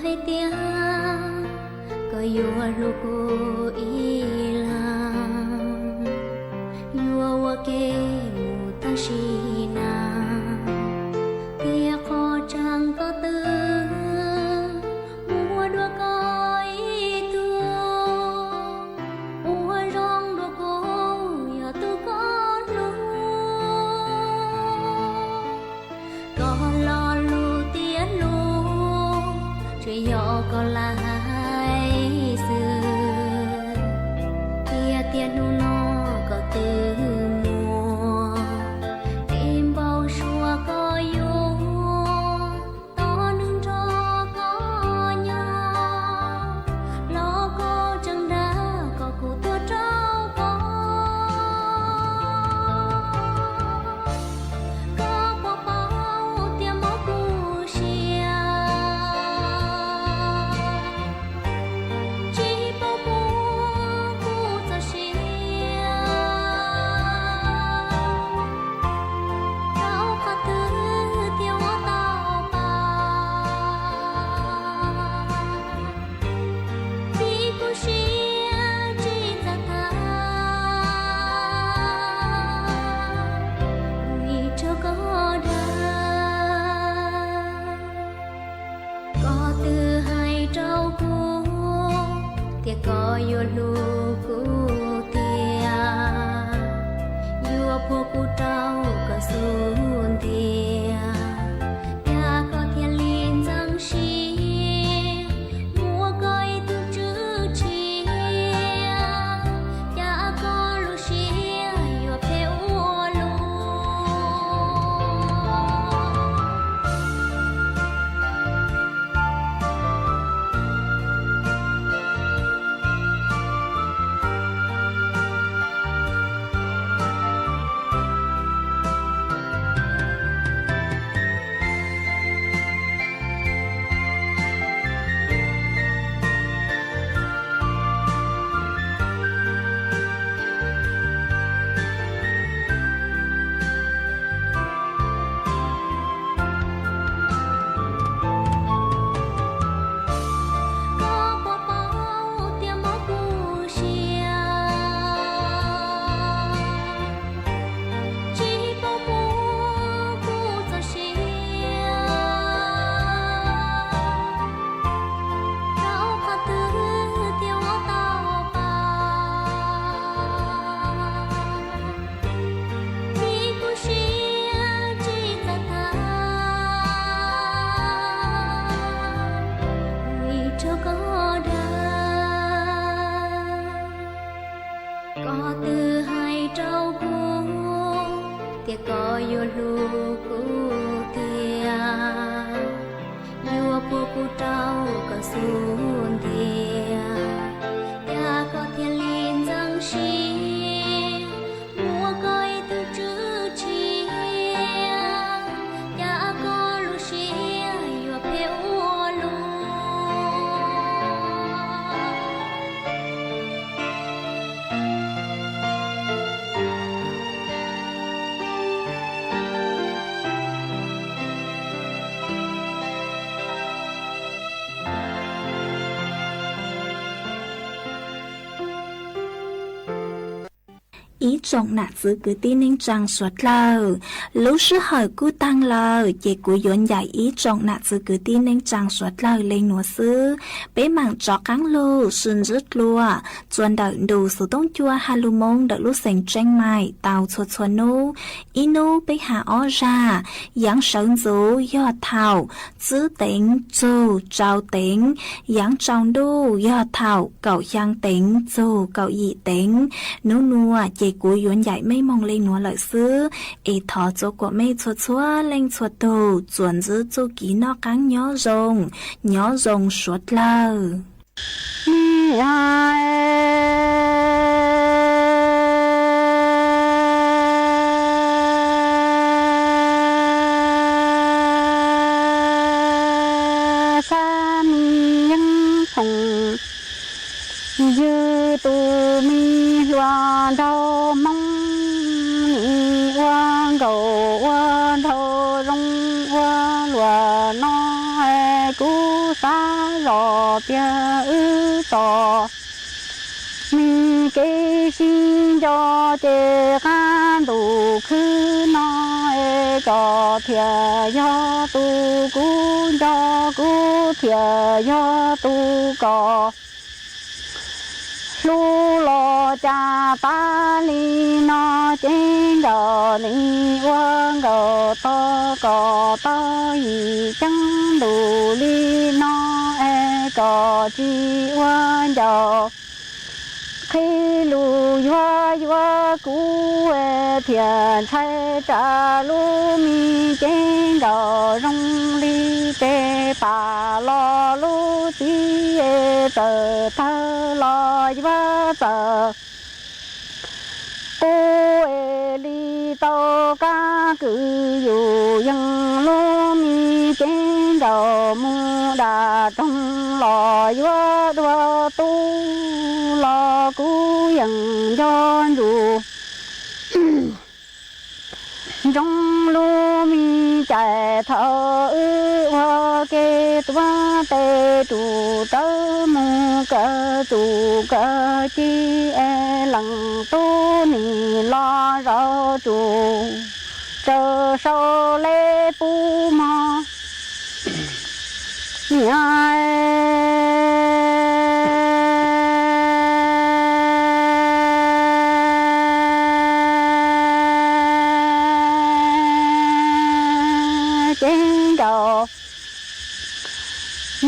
Tias koj yuav hlub kuv ib leeg, yuav ua ke mus tag sim neej, tiam qhov tseeb koj twb muaj dua koj ib tug, ua zoo dua kuv yog tus koj hlub. Koj lo lus tias hlub, tsuas yog koj lub hais xwb. Tiam sis hnub no koj twb muaj tej npau suav koj yuav tau neeg nrog koj nyob, los koj tseem dag kom kuv tuag rau koj. Koj puas paub tias mob kuv siab, tsis paub puas kuv txoj sia, rau qhov twg thiaj ua tau pab. Vim kuv siab tsis txawj tham, vim raug koj dag. Koj twb hais rau kuv tias koj yuav hlub kuv tiag, yuav puag kuv rau koj xub ntiag, cas koj thiaj li ntxeev siab, muab koj ib tug tswv tshiab, cas koj lub siab yuav phem ua luaj. Koj puas paub tias mob kuv siab, tsis paub puas kuv txoj sia, rau qhov twg thiaj ua tau pab. Vim kuv siab tsis txawj tham, vim raug koj dag. Koj twb hais rau kuv tias koj yuav hlub kuv tiag, yuav puag kuv rau koj xub ntiag, cas koj thiaj li ntxeev siab, muab koj ib tug tswv tshiab, cas koj lub siab yuav phem ua luaj. Ib tsoom nam txwv kwv tij neej tsaa suav dlawg, lub sij hawm kuj taag lawm ces kuv yuav ncaim ib tsoom nam txwv kwv tij neej tsaa suav dlawg le nuav xwb. Peb maam rov qaab lug sib ntsib dlua txuas ntawm ntu xuv tooj cua Halloween ntawm lub xeev Tseeb Maim tau txhua txhua nub. Ib nub peb has ob zag, yaav sawv ntxuv yog thaum tsib teev txug rau teev, yaav tsaus ntuj yog thaum kaum xyaa teev txug kaum yim teev. Nub nuav ces kuv yuav ncaim mej moog le nuav lawm xwb, es thov txua kuam mej txhua txhua leej txhua tug txuas ntsib txuj kev noj qaab nyob zoo, nyob zoo suav dlawg. Sab me yeeb phoom, ywg tus me hluas nraug Hmoob, nim ua nkaus ua nraug zoo ua luam no, kuv xav Tiag wb txom me kev sib nco ces qab ntuj khwb no es koj thiaj yog tus kuv nco, kuv thiaj yog tus koj hlub los cas tas li no. Ceeb nkaus nim ua nkaus tog koj tau yim ceeb ntuj li no es koj tsis ua ncaus. Qhib lus yuav yuav kuv thiaj ntshai tsam lub me ceeb nkaus zoo li tes pam los lub txiv txawm tawg los yuav txawm. Kuv es li tau kab kwv yus yees lub me ceeb nkaus mus dam roog los yuav dua tub los kuv yeej nco ntsus. Ntsoov lub me cais thaum wb ua ke tuav tes rus rawv mus kaw txuj kaw ci es leej tub nim los zaum tsuj tsaws sau leb pub mog. Niam ceeb nkaus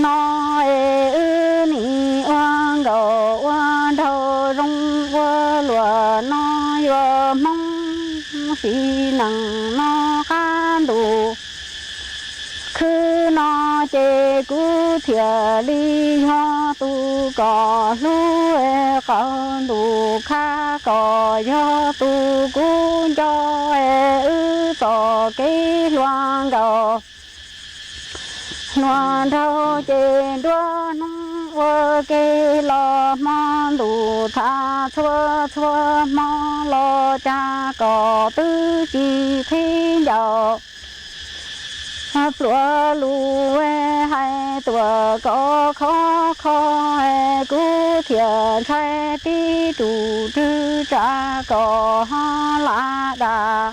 no es wb nim ua nkaus ua nraug zoo ua luaj no yuav Hmoob sim neej no qab ntuj khwb no ces kuv thiaj li yog tus koj hlub es qaum ntuj khab koj yog tus kuv nco es wb txoj kev hluas nkaus hluas nraug ces nruab hnub ua ke los hmo ntuj thav txhua txhua hmo los cas koj twb tsis qhib ncaus. Pluav lus hais tuaj koj khov kho, kuv thiaj ntshai tib rus rwg tsam koj ho lam dag.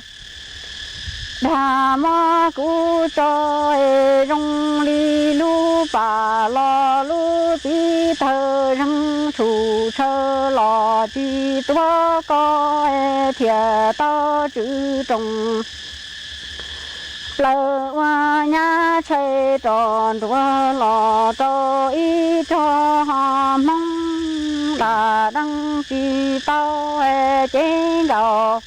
Dag muab kuv tso es zoo li lub pam los lub txiv tawg zeeg tshum tshaw los tsis tuav koj es thiaj tau tswv rooj plaws ua nyab tshais rov nruab los rau ib tog ho Hmoob dam deej tsis tau es ceeb nkaus.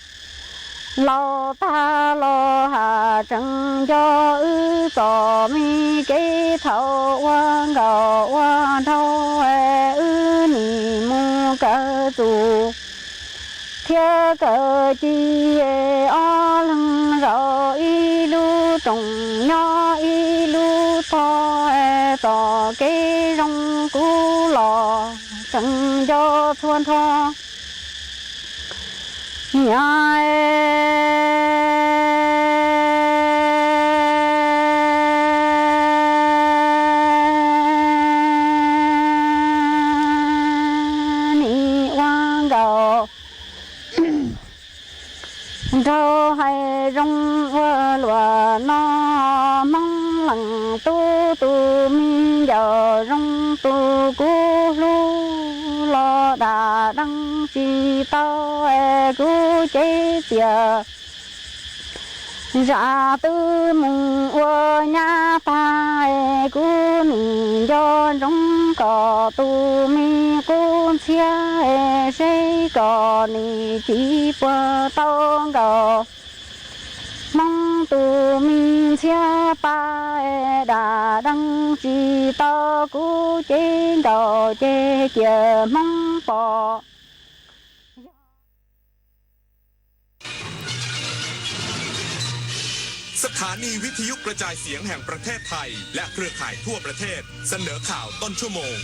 Laus tag los has tseem nco wb txoj me kev thaum ua nkauj ua nraug es wb nim mus kawm txuj thiab kawm ci es ob leeg zaum ib lub rooj nyob ib lub tog es txoj kev zoo kuv los tseem nco txhua nrho. Niam nim ua nkauj nraug hais zoo ua luaj no, Hmoob leej tub tus me ncaus zoo tus kuv hlub los dam deej tsis tau es kuv cev txiaj. Zam twb mus ua nyab tag es kuv nim nco ntsoov koj tus me qub ntxhiab es seb koj nim tsis puas tau nkaus Hmoob tus me ntxhiab pa es dam deej tsis tau kuv cev nraum ces cia Hmoob pom. สถานีวิทยุกระจายเสียงแห่งประเทศไทย และเครือข่ายทั่วประเทศ เสนอข่าวต้นชั่วโมง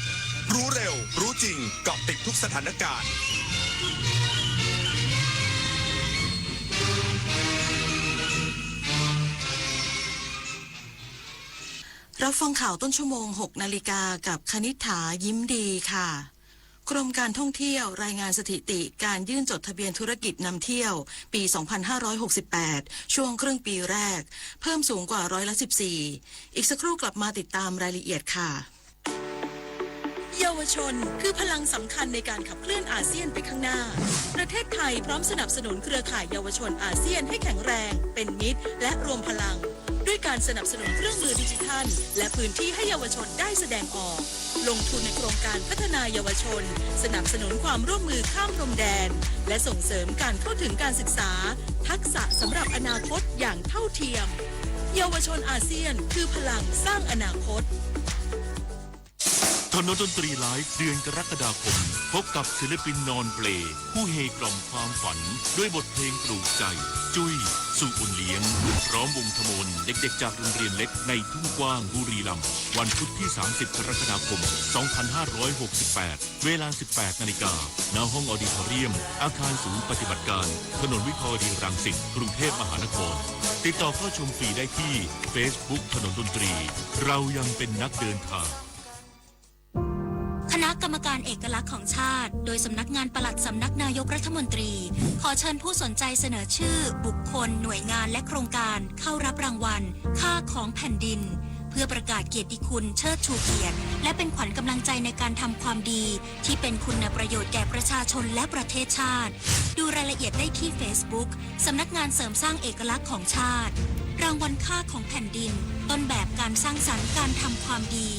รู้เร็ว รู้จริง เกาะติดทุกสถานการณ์ Thov รับฟังข่าวต้นชั่วโมง หกนาฬิกา กับคณิษฐา ยิ้มดีค่ะ กรมการท่องเที่ยวรายงานสถิติการยื่นจดทะเบียนธุรกิจนำเที่ยวปี สองพันห้าร้อยหกสิบแปด ช่วงครึ่งปีแรก เพิ่มสูงกว่าร้อยละ สิบสี่ อีกสักครู่กลับมาติดตามรายละเอียดค่ะ เยาวชนคือพลังสำคัญในการขับเคลื่อนอาเซียนไปข้างหน้า ประเทศไทยพร้อมสนับสนุนเครือข่ายเยาวชนอาเซียนให้แข็งแรง เป็นมิตร และรวมพลัง ด้วยการสนับสนุนเครื่องมือดิจิทัล และพื้นที่ให้เยาวชนได้แสดงออก ลงทุนในโครงการพัฒนาเยาวชน สนับสนุนความร่วมมือข้ามพรมแดน และส่งเสริมการเข้าถึงการศึกษา ทักษะสำหรับอนาคตอย่างเท่าเทียม เยาวชนอาเซียนคือพลังสร้างอนาคต ถนนดนตรีไลฟ์เดือนกรกฎาคม พบกับศิลปินนอนเปล ผู้เฮกล่อมความฝันด้วยบทเพลงปลูกใจ จุ้ย สุบุญเลี้ยง พร้อมวงทมน เด็กๆจากโรงเรียนเล็กในทุ่งกว้างบุรีรัมย์ วันพุธที่ สามสิบ กรกฎาคม สองพันห้าร้อยหกสิบแปด เวลา สิบแปดนาฬิกา ณ ห้องออดิทอเรียม อาคารศูนย์ปฏิบัติการ ถนนวิภาวดีรังสิต กรุงเทพมหานคร ติดต่อเข้าชมฟรีได้ที่ Facebook ถนนดนตรี เรายังเป็นนักเดินทาง คณะกรรมการเอกลักษณ์ของชาติ โดยสำนักงานปลัดสำนักนายกรัฐมนตรี ขอเชิญผู้สนใจเสนอชื่อ บุคคล หน่วยงาน และโครงการ เข้ารับรางวัล ค่าของแผ่นดิน เพื่อประกาศเกียรติคุณเชิดชูเกียรติ และเป็นขวัญกำลังใจในการทำความดี ที่เป็นคุณประโยชน์แก่ประชาชนและประเทศชาติ ดูรายละเอียดได้ที่ Facebook สำนักงานเสริมสร้างเอกลักษณ์ของชาติ รางวัลค่าของแผ่นดิน ต้นแบบการสร้างสรรค์การทำความดี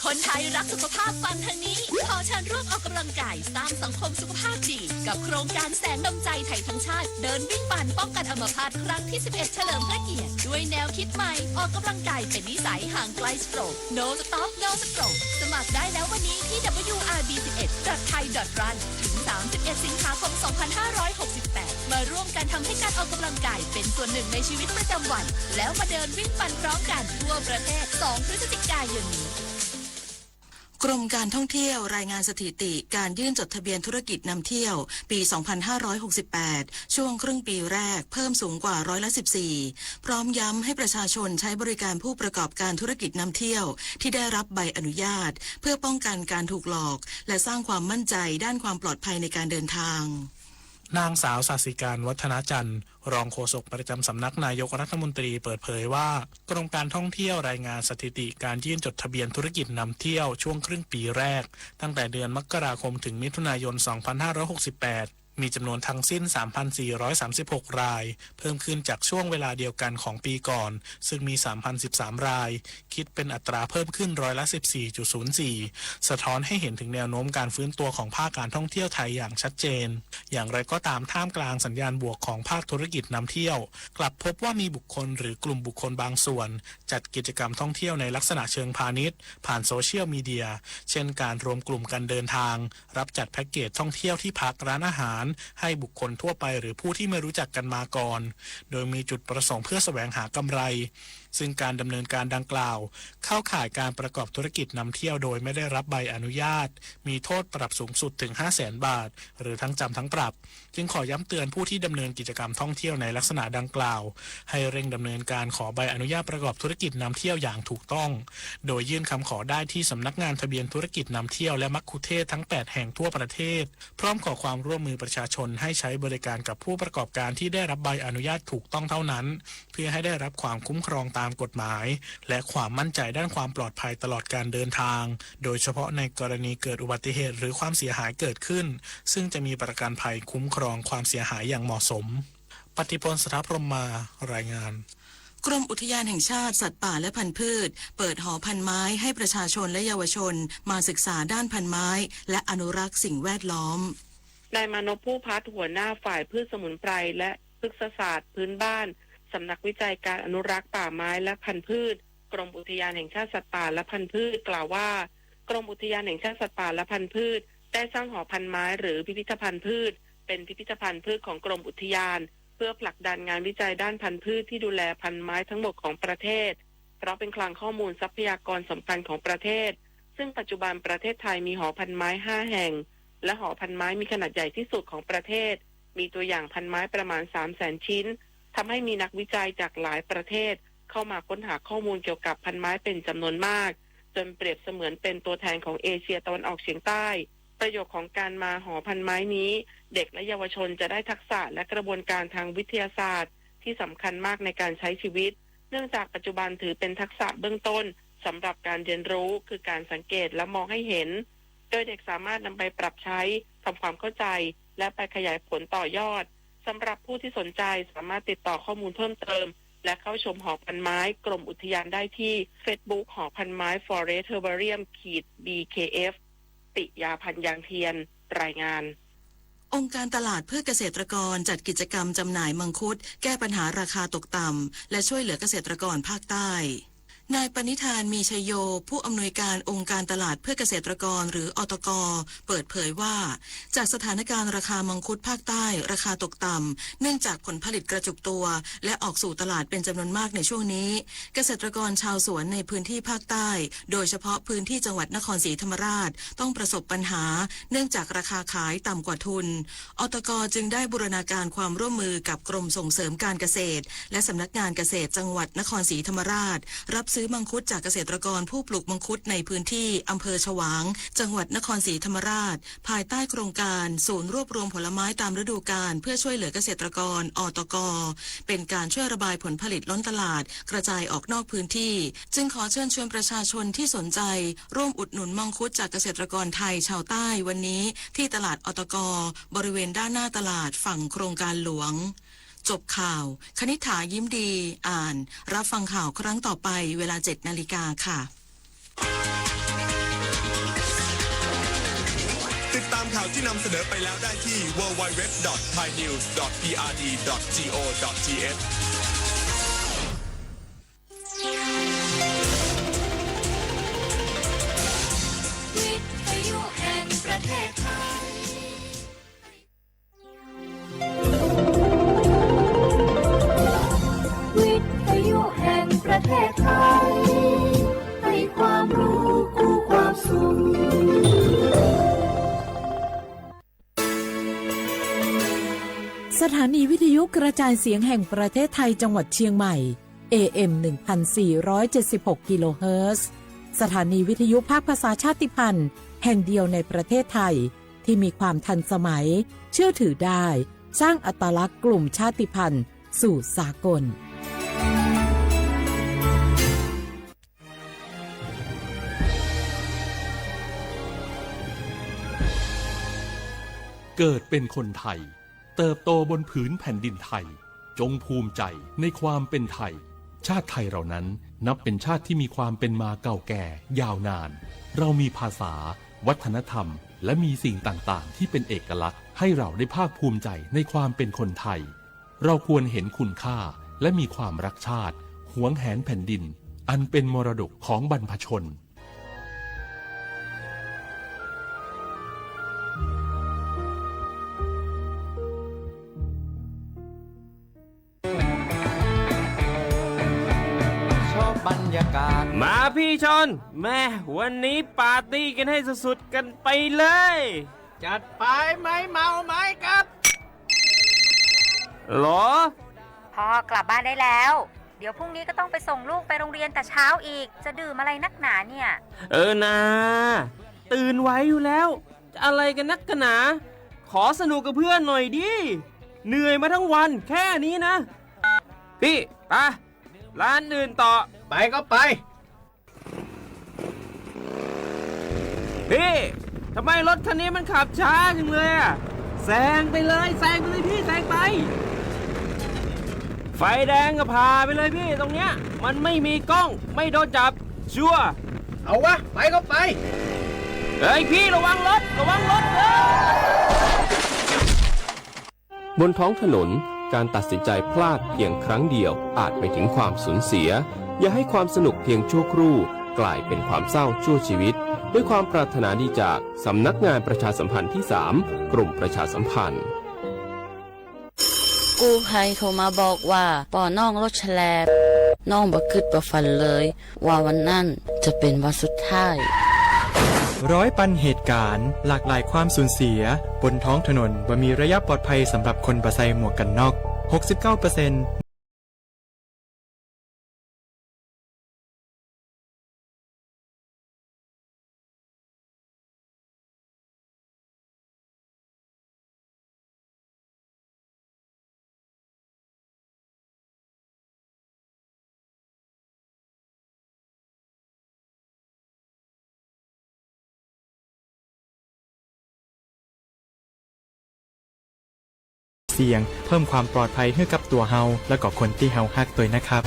คนไทยรักสุขภาพฟังทางนี้ ขอเชิญร่วมออกกำลังกายสร้างสังคมสุขภาพดี กับโครงการแสงดวงใจไทยทั้งชาติ เดินวิ่งปั่นป้องกันอัมพาตครั้งที่ สิบเอ็ด เฉลิมพระเกียรติ ด้วยแนวคิดใหม่ ออกกำลังกายเป็นนิสัย ห่างไกล stroke No stop no stroke สมัครได้แล้ววันนี้ที่ ดับเบิลยูอาร์บี สิบเอ็ด ดอท ไทย ดอท รัน ถึง สามสิบเอ็ด สิงหาคม สองพันห้าร้อยหกสิบแปด มาร่วมกันทำให้การออกกำลังกายเป็นส่วนหนึ่งในชีวิตประจำวัน แล้วมาเดินวิ่งปั่นพร้อมกันทั่วประเทศ สอง พฤศจิกายนนี้ กรมการท่องเที่ยวรายงานสถิติการยื่นจดทะเบียนธุรกิจนำเที่ยวปี สองพันห้าร้อยหกสิบแปด ช่วงครึ่งปีแรกเพิ่มสูงกว่าร้อยละ สิบสี่ พร้อมย้ำให้ประชาชนใช้บริการผู้ประกอบการธุรกิจนำเที่ยวที่ได้รับใบอนุญาต เพื่อป้องกันการถูกหลอก และสร้างความมั่นใจด้านความปลอดภัยในการเดินทาง นางสาว ศาสิการ วัฒนจันทร์ รองโฆษกประจำสำนักนายกรัฐมนตรีเปิดเผยว่า กรมการท่องเที่ยวรายงานสถิติการยื่นจดทะเบียนธุรกิจนำเที่ยวช่วงครึ่งปีแรก ตั้งแต่เดือนมกราคมถึงมิถุนายน สองพันห้าร้อยหกสิบแปด มีจำนวนทั้งสิ้น สามพันสี่ร้อยสามสิบหก ราย เพิ่มขึ้นจากช่วงเวลาเดียวกันของปีก่อน ซึ่งมี สามพันสิบสาม ราย คิดเป็นอัตราเพิ่มขึ้นร้อยละ สิบสี่จุดศูนย์สี่ สะท้อนให้เห็นถึงแนวโน้มการฟื้นตัวของภาคการท่องเที่ยวไทยอย่างชัดเจน อย่างไรก็ตาม ท่ามกลางสัญญาณบวกของภาคธุรกิจนำเที่ยว กลับพบว่ามีบุคคลหรือกลุ่มบุคคลบางส่วน จัดกิจกรรมท่องเที่ยวในลักษณะเชิงพาณิชย์ ผ่านโซเชียลมีเดีย เช่นการรวมกลุ่มกันเดินทาง รับจัดแพ็กเกจท่องเที่ยวที่พักร้านอาหาร ให้บุคคลทั่วไปหรือผู้ที่ไม่รู้จักกันมาก่อน โดยมีจุดประสงค์เพื่อแสวงหากำไร ซึ่งการดำเนินการดังกล่าว เข้าข่ายการประกอบธุรกิจนำเที่ยวโดยไม่ได้รับใบอนุญาต มีโทษปรับสูงสุดถึง ห้าแสน บาท หรือทั้งจำทั้งปรับ จึงขอย้ำเตือนผู้ที่ดำเนินกิจกรรมท่องเที่ยวในลักษณะดังกล่าว ให้เร่งดำเนินการขอใบอนุญาตประกอบธุรกิจนำเที่ยวอย่างถูกต้อง โดยยื่นคำขอได้ที่สำนักงานทะเบียนธุรกิจนำเที่ยวและมัคคุเทศก์ทั้ง แปด แห่งทั่วประเทศ พร้อมขอความร่วมมือประชาชนให้ใช้บริการกับผู้ประกอบการที่ได้รับใบอนุญาตถูกต้องเท่านั้น เพื่อให้ได้รับความคุ้มครองตามกฎหมาย และความมั่นใจด้านความปลอดภัยตลอดการเดินทาง โดยเฉพาะในกรณีเกิดอุบัติเหตุหรือความเสียหายเกิดขึ้น ซึ่งจะมีประกันภัยคุ้มครองความเสียหายอย่างเหมาะสม ปฏิพล สถพรหมมา รายงาน กรมอุทยานแห่งชาติสัตว์ป่าและพันธุ์พืช เปิดหอพันไม้ให้ประชาชนและเยาวชนมาศึกษาด้านพันไม้และอนุรักษ์สิ่งแวดล้อม นายมานพ ผู้พัฒน์ หัวหน้าฝ่ายพืชสมุนไพรและพฤกษศาสตร์พื้นบ้าน สำนักวิจัยการอนุรักษ์ป่าไม้และพันธุ์พืช กรมอุทยานแห่งชาติสัตว์ป่าและพันธุ์พืช กล่าวว่า กรมอุทยานแห่งชาติสัตว์ป่าและพันธุ์พืช ได้สร้างหอพันไม้หรือพิพิธภัณฑ์พืช เป็นพิพิธภัณฑ์พืชของกรมอุทยาน เพื่อผลักดันงานวิจัยด้านพันธุ์พืชที่ดูแลพันไม้ทั้งหมดของประเทศ เพราะเป็นคลังข้อมูลทรัพยากรสำคัญของประเทศ ซึ่งปัจจุบันประเทศไทยมีหอพันไม้ ห้า แห่ง และหอพันไม้มีขนาดใหญ่ที่สุดของประเทศ มีตัวอย่างพันไม้ประมาณ สามแสน ชิ้น ทำให้มีนักวิจัยจากหลายประเทศ เข้ามาค้นหาข้อมูลเกี่ยวกับพันไม้เป็นจำนวนมาก จนเปรียบเสมือนเป็นตัวแทนของเอเชียตะวันออกเฉียงใต้ ประโยชน์ของการมาหอพันไม้นี้ เด็กและเยาวชนจะได้ทักษะและกระบวนการทางวิทยาศาสตร์ที่สำคัญมากในการใช้ชีวิต เนื่องจากปัจจุบันถือเป็นทักษะเบื้องต้นสำหรับการเรียนรู้ คือการสังเกตและมองให้เห็น โดยเด็กสามารถนำไปปรับใช้ ทำความเข้าใจ และไปขยายผลต่อยอด สำหรับผู้ที่สนใจสามารถติดต่อข้อมูลเพิ่มเติม และเข้าชมหอพันไม้กรมอุทยานได้ที่ Facebook หอพันไม้ Forest Herbarium ขีด บี เค เอฟ ปิยาพันธ์ ยางเทียน รายงาน องค์การตลาดเพื่อเกษตรกรจัดกิจกรรมจำหน่ายมังคุดแก้ปัญหาราคาตกต่ำและช่วยเหลือเกษตรกรภาคใต้ นายปณิธาน มีชัยโย ผู้อำนวยการองค์การตลาดเพื่อเกษตรกรหรือ อตก เปิดเผยว่า จากสถานการณ์ราคามังคุดภาคใต้ราคาตกต่ำเนื่องจากผลผลิตกระจุกตัวและออกสู่ตลาดเป็นจำนวนมากในช่วงนี้ เกษตรกรชาวสวนในพื้นที่ภาคใต้ โดยเฉพาะพื้นที่จังหวัดนครศรีธรรมราช ต้องประสบปัญหาเนื่องจากราคาขายต่ำกว่าทุน อตก จึงได้บูรณาการความร่วมมือกับกรมส่งเสริมการเกษตร และสำนักงานเกษตรจังหวัดนครศรีธรรมราช รับซื้อมังคุดจากเกษตรกรผู้ปลูกมังคุดในพื้นที่อำเภอฉวาง จังหวัดนครศรีธรรมราช ภายใต้โครงการศูนย์รวบรวมผลไม้ตามฤดูกาลเพื่อช่วยเหลือเกษตรกร อตก เป็นการช่วยระบายผลผลิตล้นตลาดกระจายออกนอกพื้นที่ จึงขอเชิญชวนประชาชนที่สนใจร่วมอุดหนุนมังคุดจากเกษตรกรไทยชาวใต้วันนี้ที่ตลาด อตก บริเวณด้านหน้าตลาดฝั่งโครงการหลวง จบข่าว คณิษฐา ยิ้มดี อ่าน รับฟังข่าวครั้งต่อไปเวลาเจ็ดนาฬิกาค่ะ ติดตามข่าวที่นำเสนอไปแล้วได้ที่ ดับเบิลยู ดับเบิลยู ดับเบิลยู ดอท ไทยนิวส์ ดอท พีอาร์ดี ดอท จี โอ ดอท ที เอช วิทยุแห่งประเทศไทย วิทยุแห่งประเทศไทย ให้ความรู้คู่ความสุข สถานีวิทยุกระจายเสียงแห่งประเทศไทยจังหวัดเชียงใหม่ เอ เอ็ม หนึ่งพันสี่ร้อยเจ็ดสิบหก กิโลเฮิรตซ์ สถานีวิทยุภาคภาษาชาติพันธุ์แห่งเดียวในประเทศไทย ที่มีความทันสมัย เชื่อถือได้ สร้างอัตลักษณ์กลุ่มชาติพันธุ์สู่สากล เกิดเป็นคนไทย เติบโตบนผืนแผ่นดินไทย จงภูมิใจในความเป็นไทย ชาติไทยเรานั้นนับเป็นชาติที่มีความเป็นมาเก่าแก่ยาวนาน เรามีภาษา วัฒนธรรม และมีสิ่งต่างๆ ที่เป็นเอกลักษณ์ ให้เราได้ภาคภูมิใจในความเป็นคนไทย เราควรเห็นคุณค่า และมีความรักชาติ หวงแหนแผ่นดิน อันเป็นมรดกของบรรพชน ชอบบรรยากาศ มาพี่ชน แม่ วันนี้ปาร์ตี้กันให้สุดๆ กันไปเลย จัดไป ไม้เมาไม้ครับ หรอ พ่อกลับบ้านได้แล้ว เดี๋ยวพรุ่งนี้ก็ต้องไปส่งลูกไปโรงเรียนแต่เช้าอีก จะดื่มอะไรนักหนาเนี่ย เออนา ตื่นไหวอยู่แล้ว จะอะไรกันนักกันหนา ขอสนุกกับเพื่อนหน่อยดิ เหนื่อยมาทั้งวันแค่นี้นะ พี่ ไป ร้านอื่นต่อ ไปก็ไป พี่ ทำไมรถคันนี้มันขับช้าจังเลยอะ แซงไปเลย แซงไปเลยพี่ แซงไป ไฟแดงก็ผ่าไปเลยพี่ ตรงเนี้ย มันไม่มีกล้อง ไม่โดนจับ ชัวร์ เอาวะ ไปก็ไป เฮ้ยพี่ ระวังรถ ระวังรถ เฮ้ย บนท้องถนน การตัดสินใจพลาดเพียงครั้งเดียวอาจไปถึงความสูญเสีย อย่าให้ความสนุกเพียงชั่วครู่กลายเป็นความเศร้าชั่วชีวิต ด้วยความปรารถนาดีจากสำนักงานประชาสัมพันธ์ที่สาม กรมประชาสัมพันธ์ กู้ภัยโทรมาบอกว่าปอน้องรถแฉลบ น้องบ่คิดบ่ฝันเลย ว่าวันนั้นจะเป็นวันสุดท้าย ร้อยปันเหตุการณ์ หลากหลายความสูญเสีย บนท้องถนนบ่มีระยะปลอดภัยสำหรับคนบ่ใส่หมวกกันน็อก หกสิบเก้าเปอร์เซ็นต์ เสี่ยง เพิ่มความปลอดภัยให้กับตัวเฮา และก็คนที่เฮาฮักด้วยนะครับ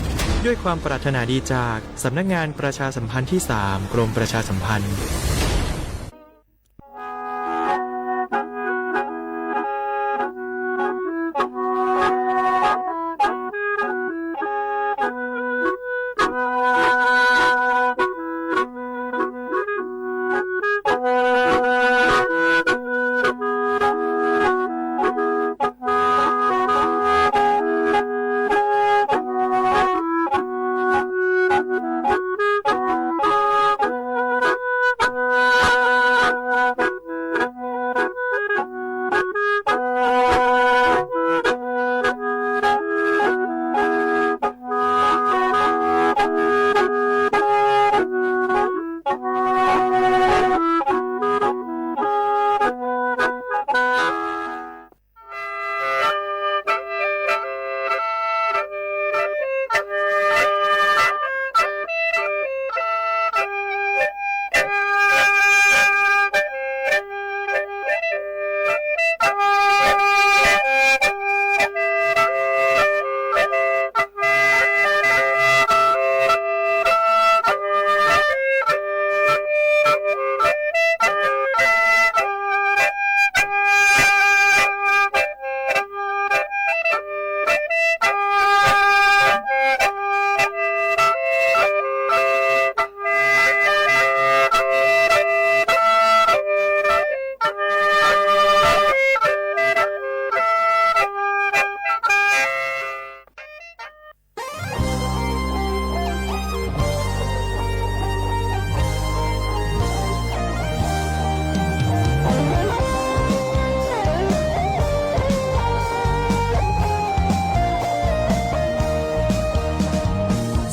ด้วยความปรารถนาดีจากสำนักงานประชาสัมพันธ์ที่สาม กรมประชาสัมพันธ์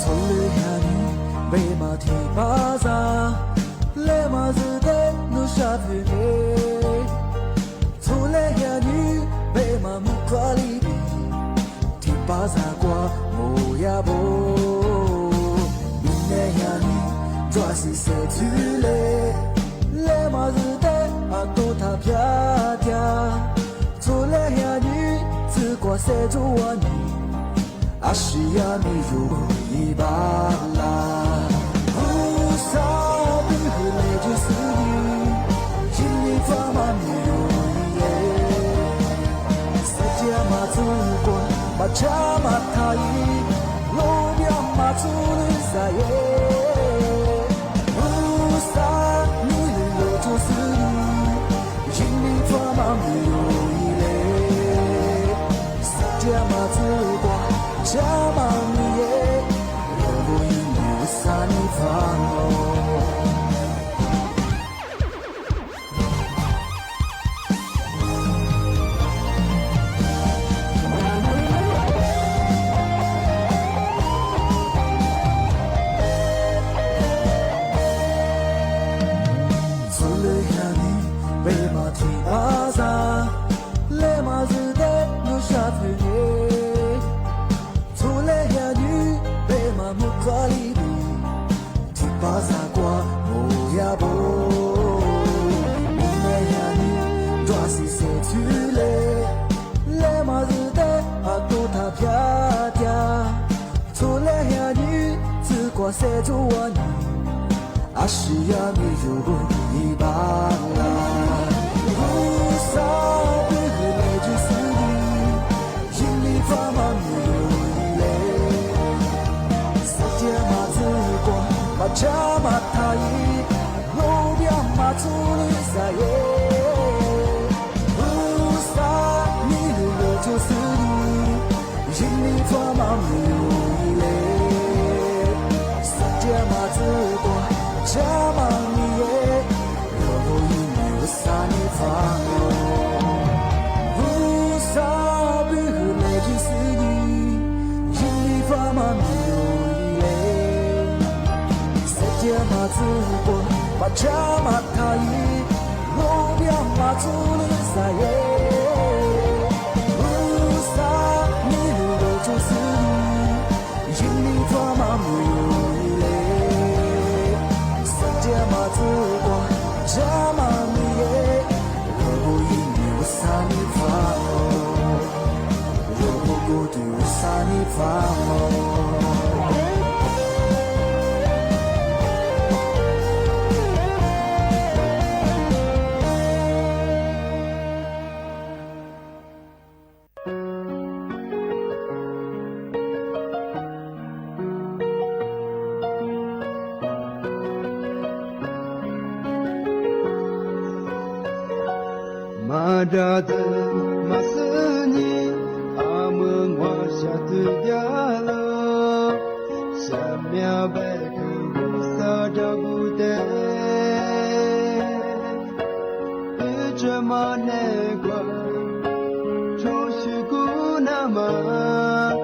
Txhua lub hia nws peb mas thim pab zaj, le mas zwm teb nug sab pwg ne. Txhua lub hia nws peb mas mus qhov li pim, thim pab zaj kuas mus yam npaum. Ib niaj hia nws ntsuag xis xes txwv le, le mas zwm teb a tub thaj phiab tiag. Txhua lub hia nws txwv kuas xes txuj ua nws, ab sim yam nws yug ib pab laj. Kuv xav pw hwm le yus xwb nws, yim li faj mas nws yug ib le. Xav tias mas txwv kuas mas tshab mas thaj ib, lub ntiaj mas txhua lub xav ye. Kuv xav nws lwm lub txuj xwb nws, yim li faj mas nws yug ib le. Xav tias mas txwv kuas tshab mas nws ye, lub ntiaj mas txhua lub xav nws faj los. Txhua lub hia nws peb mas thim pab zaj, le mas zwm teb nug sab pwg ne. Txhua lub hia nws peb mas mus qhov li pim, thim pab zaj kuas mus yam npaum. Ib niaj hia nws ntsuag xis xes txwv le, le mas zwm teb a tub thaj phiab tiag. Txhua lub hia nws txwv kuas xes txuj ua nws, ab sim yam nws yug ib pab laj. Kuv xav pw hwm le yus xwb nws, yim li faj mas nws yug ib le. Xav tias mas txwv kuas mas tshab mas thaj ib, lub ntiaj mas txhua lub xav ye. Kuv xav nws lwm lub txuj xwb nws, yim li faj mas nws yug ib le. Xav tias mas txwv kuas tshab mas nws ye, lub ntiaj mas txhua lub xav nws faj los. Kuv xav pw hwm le yus xwb nws, yim li faj mas nws yug ib le. Xav tias mas txwv kuas mas tshab mas thaj ib, lub ntiaj mas txhua lub xav ye. Kuv xav nws lwm lub txuj xwb nws, yim li faj mas nws yug ib le. Xav tias mas txwv kuas tshab mas nws ye, lub ntiaj mas txhua lub xav nws faj los. Faj hos. Mas dab tsi mas xwb nyi, a muaj nquag xya twg diav lawm, xya miab peb kws kuv xav rau kuv teb. Wb tsuas mog nej kuam, tsob xyw kub nag mas,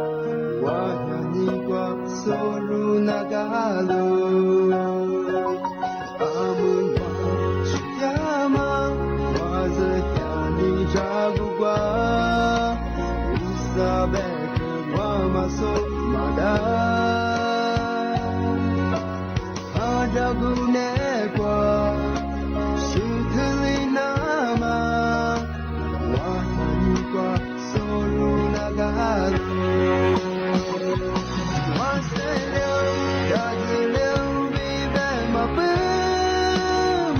kuam yog nyi kuam xub lub nag kab lug. A muaj nquag tsis diav mas, kuam txawm xya nyi rau kuv kuam, kuv xav peb kws kuam mas xub mas dab. Has rau kuv nej kuam, xyw thwj li nag mas, kuam yog nyi kuam xub lub nag kab lug. Mas xeeb liu, dab tsi liu, vim peb mas pw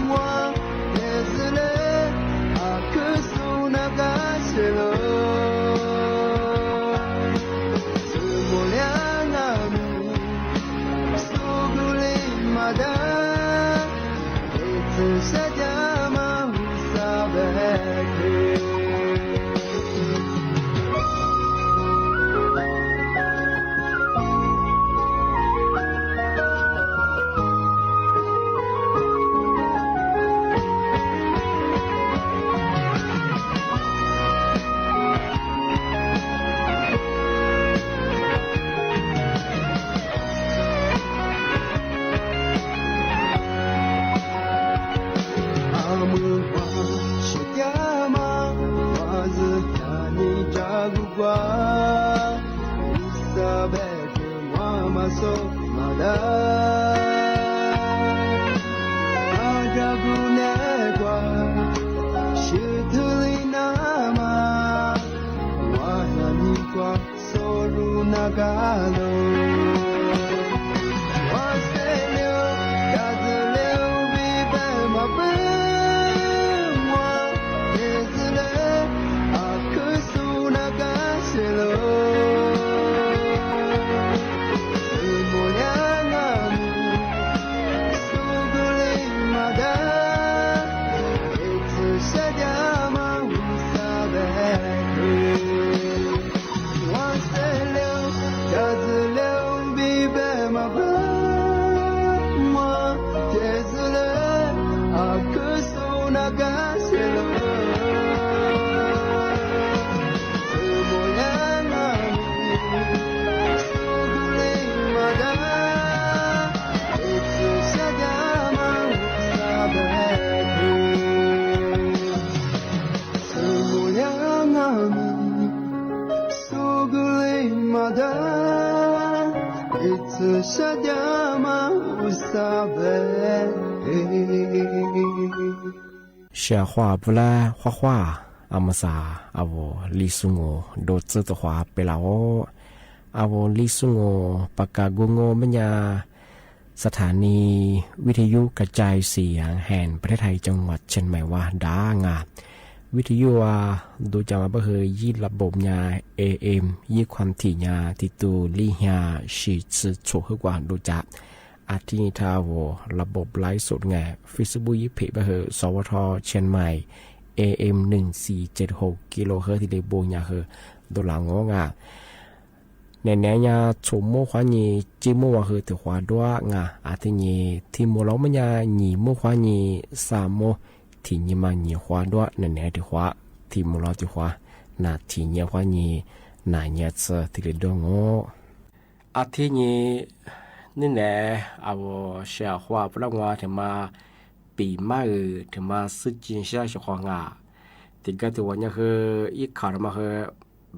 muag, ces xws li a khwb xub nag kab xyem lug. Xwb muaj liab nag mus, xub kub li mas dab, es txawm sab cas mas mus xav peb kws. A muaj nquag tsis diav mas, kuam txawm xya nyi rau kuv kuam, kuv xav peb kws kuam mas xub mas dab. Has rau kuv nej kuam, xyw thwj li nag mas, kuam yog nyi kuam xub lub nag kab lug. Mas xeeb liu, dab tsi liu, vim peb mas pw muag, ces xws li a khwb xub nag kab xyem lug. Xwb muaj liab nag mus, xub kub li mas dab, es txawm sab cas mas mus xav peb kws. Mas xeeb liu, dab tsi liu, vim peb mas pw muag, ces xws li a khwb xub nag kab xyem lug. Xwb muaj liab nag mus, xub kub li mas dab, es txawm sab cas mas mus xav peb kws. Xwb muaj liab nag mus, xub kub li mas dab, es txawm sab cas mas mus xav peb kws. Sia Huaj Pub Lab Huaj Huaj, a mas xav a vus Li Xu Ngu dua txwb tuam huav peb lawm. A vus Li Xu Ngu pas kas Google mej nyas สถานีวิทยุกระจายเสียงแห่งประเทศไทย จังหวัดเชียงใหม่ ว่าด้า nga. Vij thij yuj ntu cas mas pab hwm ib la bom nyas A M, ib khuam thim nyas thim tus li nyas sis txhwm txhum hwb kuas ntu cas. A thib nyas thaj vus la bom laiv xum nga, Facebook ib phem pab hwm S W T Chiang Mai A M หนึ่งสี่เจ็ดหก กิโลเฮิรตซ์ thiaj li npu nyas hwm ntu las ngo nga. Nim niam nyas txhum muab huab nyis, tsis muab mas hwm tim huav duab nga. A thib nyas thim mus los mej nyas nyim muab huab nyis, xa muab thim nyas mas nyim huav duab, nim niam tim huav, thim mus los tim huav, nas thim nyas huab nyis, nas nyas txhwm thiaj li duab ngo. A thib nyas, nim niam a vus Sia Huaj Pub Lab Huaj thiaj mas pim mab wm thiaj mas xwb ci sab xyuas qhov nga. Tim kawg tim huav nyas hwm ib kham no mas hwm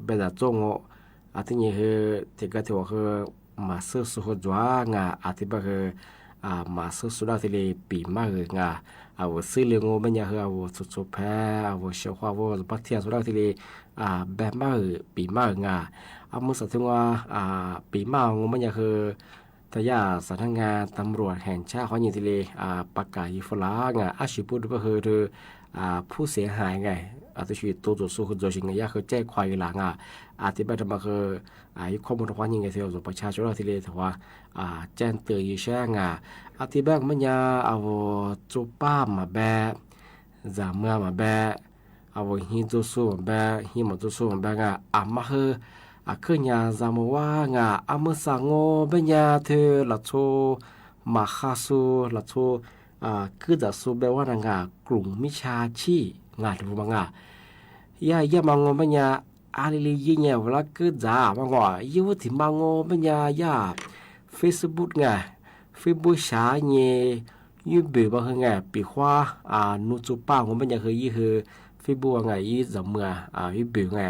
npe zam txuj ngo. A thib nyas hwm tim kawg tim huav hwm mas xwb xu hwm ntxuav nga. A thib pab hwm mas xwb xu dawb thiaj li pim mab wm nga. A vus xwb li ngo mej nyas hwm a vus txhua txhua pab a vus Sia Huaj Pub Lab Huaj thiaj xu dawb thiaj li npe mab wm pim mab wm nga. Ab mub xav thwj ua, pim maj ua npaj nyaj hw, tag yaj xav nab nga tam ruam heem tshab qhov nyiaj thiaj li pab kam yig faj lab nga ab sis pub rua paj hw rua phub xev hais nga, tab sis tu txum xu hw txuas sis nga yaj hw caij khuam yig lam nga, ab tib paj rua mas hw ib khob mus rua qhov nyiaj nga thiaj txus pab tshab tsuav lawm thiaj li thaum ua caij twm yig sab nga, ab tib paj ua npaj nyaj a vus txuj paj mam npe, zam maj mam npe, a vus hib txuj xu mam npe, hib mam txuj xu mam npe nga ab maj hw, ab khwb nyaj zam maj ua nga ab mub xav ua npaj nyaj thwj los txhua mam qha xu los txhua kwj zam xu npe ua na nga krum mib tshab tshij nga rua mas nga. Yaj yaj mas ua npaj nyaj, ab li li yij nyaj ua lab kwj zam mas nga yij ua tig mas ua npaj nyaj yaj Facebook nga, Facebook sav nyaj, yij npwm mas hw nga pim huab, nub txuj paj ua npaj nyaj hw yij hw Facebook nga yij zam maj, yij npwm nga,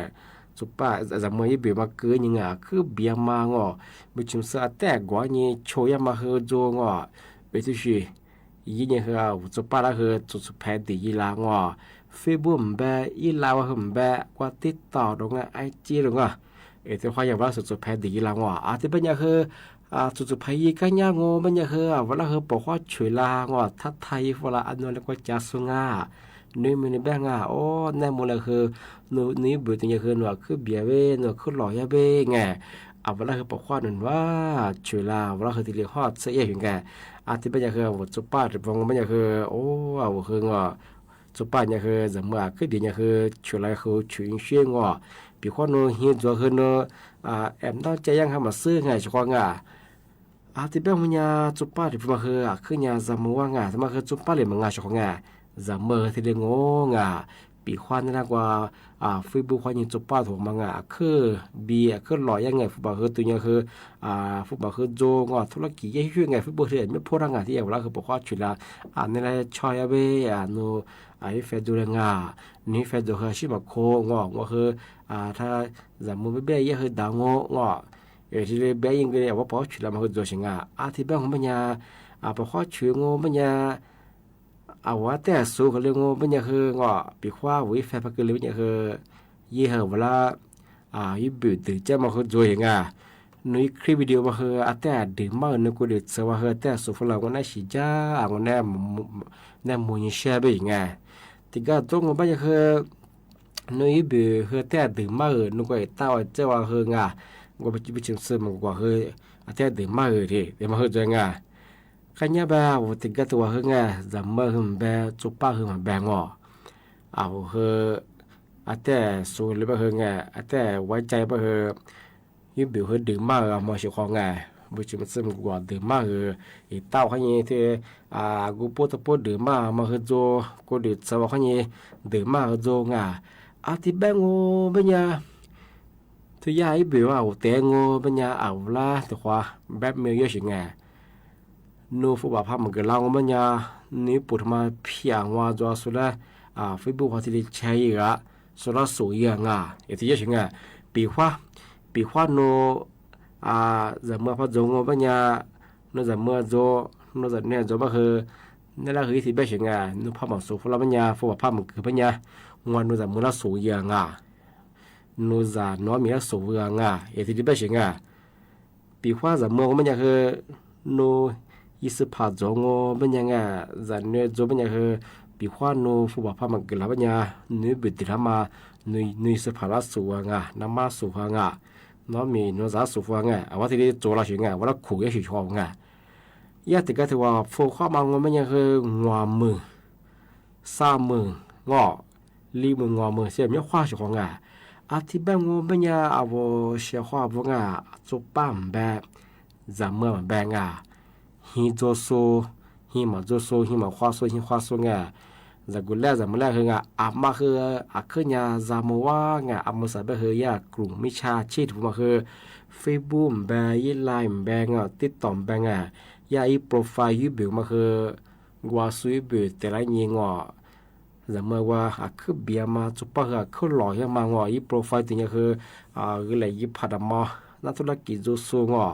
txuj paj zam maj yij npwm mas kwj nyaj nga khwb npiav mas nga, npwj tsim xwb ab tej kuav nyaj tshua yaj mas hw txuas nga, es tib si yij nyaj hw txuj paj lab hw txuas txuas phaj dim yig lam nga, Facebook mam npe, yij lam ua hw mam npe, ua TikTok rau nga, IG rau nga, es tej huab yaj ua lab txuas txuas phaj dim yig lam nga ab tib paj nyaj hw txuas txuas phaj yig kab nyab ua npaj nyaj hw ua lab hw pom huab tshwm lam nga thab thaj yig faj lab ab nub le kuaj cav xu nga, nub me nub npaj nga, o, naj mus le hw, nub yij npwm tus nyaj hw nub khwb npiav peb nub khwb los yog peb nga, ab ua lab hw pom huab nub nub tshwm lam ua lab hw thiaj li huab txhawb yaj hw nga, ab tib paj nyaj hw ua txuj paj rua ua npaj nyaj hw, o, ua hw nga, txuj paj nyaj hw zam maj khwb npiav nyaj hw tshwm lam hw tshwm siab nga, pim huab nub hib txuas hw nub, em ntaub caij yaaj hab mas xwb nga tsis qhov nga. Ab tib paj ua npaj nyaj txuj paj rua mas hw ab khwb nyaj zam maj ua nga tib mas hw txuj paj li mas nga tsis qhov nga, zam maj thiaj li ua nga, pim huab nub ua Facebook huab nyaj txuj paj thaum mas nga ab khwb npiav ab khwb los yaj nga fub pam hw tus nyaj hw, fub pam hw txuas nga thub lab kis yaj hwj nga Facebook thiaj mej phub rab nga thiab yaj ua lab hw pom huab tshwm lam, nub le tshoj yaj peb nub, ib Facebook le nga, nub ib Facebook hw sib mam kho nga ua hw, thab zam maj peb peb yaj hw dav nga nga, es thiaj li peb yeej ua pom huab tshwm lam mas hw txuas sis nga ab tib paj ua npaj nyaj, pom huab tshwm ua npaj nyaj, ab ua tej xu hw le ua npaj nyaj hw nga, pim huab ua ib Facebook le npaj nyaj hw, yij hw ua lab, yij npwm twm caij mas hw txuas sis nga, nub ib clip video mas hw ab tej dwm maj nub kuj dwm txhawv mas hw tej xu faj lab ua nab sis ncaj ua nab mus nyaj siab peb sis nga, tim kaj tuab ua npaj nyaj hw, nub ib npwm hw tej dwm maj nub kuj tau ua txawj ua hw nga, nub pib tshim xwb mas kuj hw tej dwm maj thiab mas hw txuas nga, kab nyab pab ua tim kaj tuab hw nga, zam maj hw mam npe, txuj paj hw mam npe nga, ab hw, ab tej xu le pab hw nga, ab tej ua caij pab hw, yij npwm hw dwm maj mas tsis qhov nga, npwj tsim xwb mas kuj dwm maj hw, es tau qhov nyaj thiab, kuj puab tau puab dwm maj mas hw txuas kuj dwm txhawv ua qhov nyaj, dwm maj hw txuas nga, ab tib paj ua npaj nyaj, thwj yaj ib npwm ua tes ua npaj nyaj ab ua lab tus qhuav npab me yaj sis nga, nub fub pam phaj mas kws lab ua npaj nyaj, nub ib pum rua mas phiam ua txuas xu lab, Facebook huab thiaj li tsha yaj, xu lab xum yaj nga, es thiaj yaj sis nga, pim huab, pim huab nub, zam maj phaj txuas ua npaj nyaj, nub zam maj txuas, nub zam neb txuas mas hw, neb lab hw ib tib paj sis nga, nub phaj mam xum fub lab npaj nyaj, fub pam phaj mas kws npaj nyaj, ua nub zam maj lab xum yaj nga, nub zam nub me lab xum yaj nga, es thiaj li paj sis nga, pim huab zam maj ua npaj nyaj hw, nub yij xwb phaj txuas ua npaj nyaj nga, zam neb txuas npaj nyaj hw, pim huab nub fub pam phaj mas kws lab npaj nyaj, nub ib npwm twm lab mas, nub yij xwb phaj lab xum ua nga, nab mab xum ua nga, nub me nub zam xum ua nga, ab thiaj li txuas los sis nga, ua lab khum yaj sis tshua nga, yaj tim kaj tuab ua fub huab mas ua npaj nyaj hw, ua mws, xa mws nga, li mws ua mws xwb nyob huab tsis qhov nga, ab tib paj ua npaj nyaj ab ua sia huab ua nga, txuj paj mam npe, zam maj mam npe nga, hib txuas xu, hib mam txuas xu, hib mam huab xu, hib huab xu nga, zam kuv laj zam maj laj hw nga, ab maj hw, ab khwb nyaj zam maj ua nga, ab maj xav pab hw yaj krum mib tshab tshij rua mas hw, Facebook npe, yij Line npe nga, TikTok npe nga, yaj ib profile yij npwm mas hw, ua xu yij npwm tes lab nyaj nga, zam maj ua ab khwb npiav mas txuj paj hw ab khwb los yaj mas nga, yij profile tes nyaj hw, ua le yij phaj dam maj, nab thub lab kis txuas xu nga,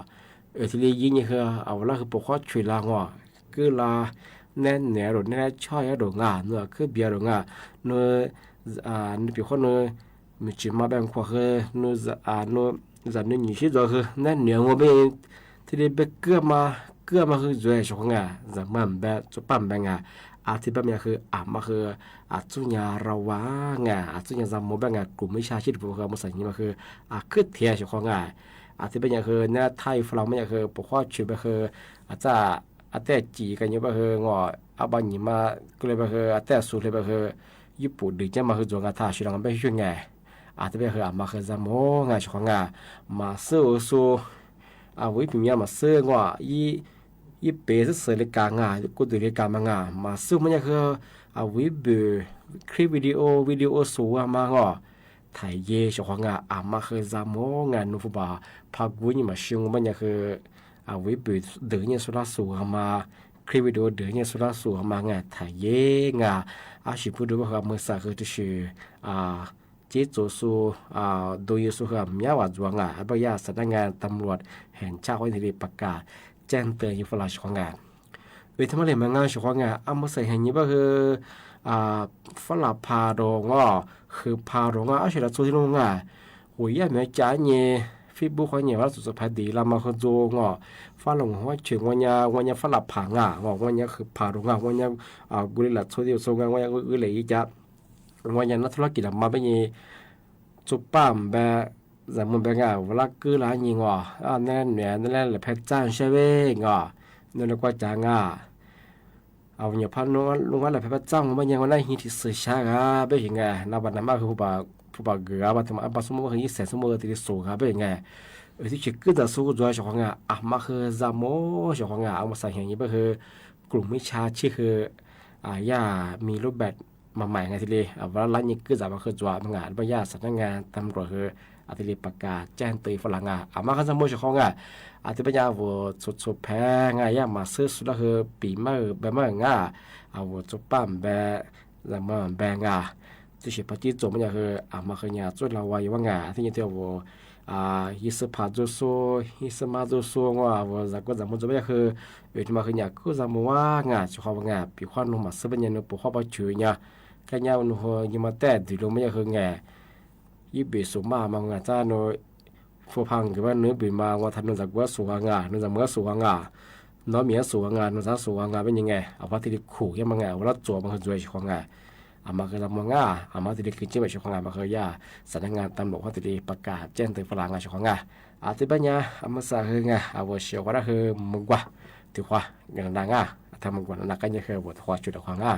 es thiaj li yij nyaj hw, ab ua lab hw pom huab tshwm lam nga, kwj los neb niam rau neb lab tshoj yaj rau nga, nub ab khwb npiav rau nga, nub, nub pim huab nub, nub tsis maj paj khuam hw, nub, nub zam nuj nyim sib ntxuav hwj nab niam ua peb thiaj li peb kab mas, kab mas hwj ntxuav sib qhuas nga, zam mas npe txuj paj npe nga, a thiaj peb mas yog hwj a mas hwj a txuj nyas rau vas nga, a txuj nyas zam mus peb nga, kuv mib sab sib rau hwj a mus xam nyi mas hwj a khwb thiab sib qhuas nga, a thiaj peb yog hwj nab thaj yu fa las mas yog hwj pum huab tshwm peb hwj a txaj a tej ci ka nyuj peb hwj ngo, a paj nyim mas kuj li peb hwj a tej xu li peb hwj, yub pum dwm ceb mas hwj ntxuav nga thaj sib rau peb sib sib nga, a thiaj peb yog hwj a mas hwj zam mus nga sib qhuas nga, mas xwb ua xu a vim pim nyab mas xwb ngo, ib pem xwb xws li kas nga, kuj dwm li kas mas nga, mas xwb mas yog hwj a vim pum clip video, video xu mas ngo, thaiv yev sib qhuas nga, a mas hwj zam mus nga, nus fub pam phaj kub nyij mas sib ua mas yog hwj a vim pum dwm nyij xu laj xu mas, clip video dwm nyij xu laj xu mas nga, thaiv yev nga, ab sim pub dua peb hwj a mas xam hwj tib si cib txuas xu, du yus xu hwj a nyab vas ntxuav nga, peb yaj xam nab nga tam luas heev tshaj qhuav thiaj li pas kas caij ntawm yus fab las sib qhuas nga. Vim thiaj mam li mas nga sib qhuas nga, a mas xam heev nyi peb hwj fab las phas rau ngo, hwj phas rau ngo, ab sim las txhua tib lub nga, ua yaj me cas nyi, Facebook qhuav nyiam fab las txhua txhua phaj tim las mas hwj ntxuav ngo, fab las huab tshwm ua nyab, ua nyab fab las phas nga, ua nyab hwj phas rau nga, ua nyab kuv li las txhua tib xu nga, ua nyab wb li ib cas, ua nyab nab thub lab kis las mas peb nyi txuj paj npe, zam mus npe nga, ua lab kwb lab nyi ngo, neb niam neb lawv pheej txaj seb peb ngo, neb lawv kuaj cas nga, nyuam phaj lub nab lawv pheej pab txaj mus peb nyi ua nab hi thim xwm sab ga peb sib nga, nab pas nab mas hwj pub pas gw pab tus mas pab xub muaj hwj ib xeem xub muaj hwj thiaj li xu ga peb sib nga, wb twb tsis kwb txaj xu ntxuav sib qhuas nga, a mas hwj zam mus sib qhuas nga, a mas xam heev nyi peb hwj, kuv mib sab sib hwj, yaj me lub pam mas mais nga thiaj li ua lab nyi kwb zam mas hwj ntxuav mas nga, peb yaj xam nab nga tam luas hwj a thiaj li pas kas caij ntawm yus fab las nga, a mas hwj zam mus sib qhuas nga, a thiaj peb yaj vus txhua txhua phaj nga, yaj mas xwb xu laj hwj pim mas npe mas nga, a vus txuj paj npe, zam mus npe nga, tib si phaj cib txuas mas yog hwj a mas hwj nyam txuj las vas yus mas nga, thiab nyias thiaj vus yij xwb phaj ntxuav xu, yij xwb mas ntxuav xu ngo, vus zam kuj zam mus ntxuav mas yog hwj, vim mas hwj nyam kuj zam mus ua nga sib qhuas nga, pim huab nus mas xwb peb nyi nus pum huab pab tshwm nyab, kab nyab nus hwj yus mas tej dwm lus mas yog hwj nga, yij pim xu mas mas nga txaj nus fub phaj nkws mas nws pim mas ua thaum nws zam kuj xu ua nga, nws zam mus xu ua nga, nov mis xu ua nga, nws zam xu ua nga peb nyi nga, a mas thiaj li khum yaj mas nga, ua lab txuas mas hwj ntxuav sib qhuas nga, a mas hwj zam mus nga, a mas thiaj li kwv tij mam sib qhuas nga, mas hwj yaj xam nab nga tam luas huv thiaj li pas kas caij ntawm fab las nga sib qhuas nga, a thiaj peb nyaj a mas xam hwj nga, a vus sim huv dab hwj mus nkuaj, tim huv na nga, a thiaj mus nkuaj na qab nyiaj hwj vus tim huv tsuas dam qhuas nga.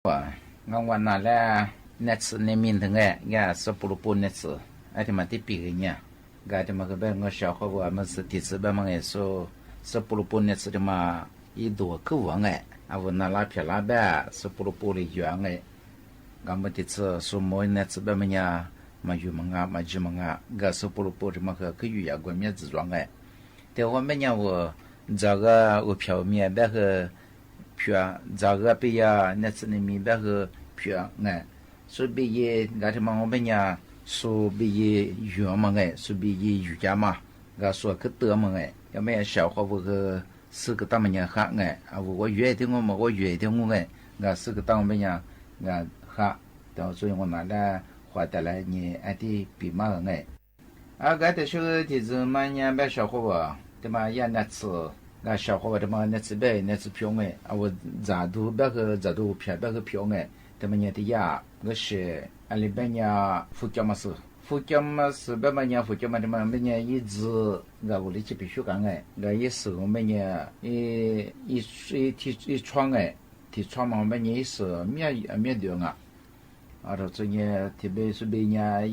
Ua, nga ua nas laj nej txwm nej mi ntawd nge, ga xub pub lub pub nej txwm, a ti mas tib pim nyiaj, ga ti mas kawg peb nqa sab qhov uas mas xwm tim txwm peb mas nge, xub pub lub pub nej txwm ti mas ib duas khwb vuam nge, a vus nas laj phiam laj peb xub pub lub pub li yuav nge, ga mas tim txwm xub mus nej txwm peb mas nyaj, mas yus mas nqa mas tsis mas nqa, ga xub pub lub pub ti mas kawg khwb yus yam nkaus miab txwm zuav nge. Tes ua peb nyaj vus, ntxawm ga ua phiam ua mias peb hwj phiam, ntxawm ga peb yog nej txwm nej mi peb hwj phiam nge. Xub pib yig ga ti mas ua peb nyaj, xub pib yig yuav mas nge, xub pib yig yus cav mas, ga xub khwb twm mas nge, yog peb nyaj sab qhov vus hwj xwb kws tag mas nyaj hab nge, a vus ua yuav thiab ngu mas ua yuav thiab ngu nge, ga xwb kws tag ua peb nyaj, ga hab, tes xub ua nas laj qhuav tas lawm nyaj a tib pim mab nge. A ga tes sub tim txwm mas nyaj peb sab qhov uas ti mas yog nej txwm, ga sab qhov uas ti mas nej txwm peb nej txwm phiam nge, a vus ntxawm dug peb hwj ntxawm dug phiam peb hwj phiam nge, ti mas nyaj ti yaj ga sim a li peb nyaj fuv coj mas xwm, fuv coj mas xwm peb mas nyaj fuv coj mas ti mas peb nyaj ib txwm ga vus li cib pim xub kav nge, ga ib xwm peb nyaj ib tshob nge, tim tshob mas peb nyaj ib xwm miab dua nga. Rau txhua nyaj tim peb xub pib nyaj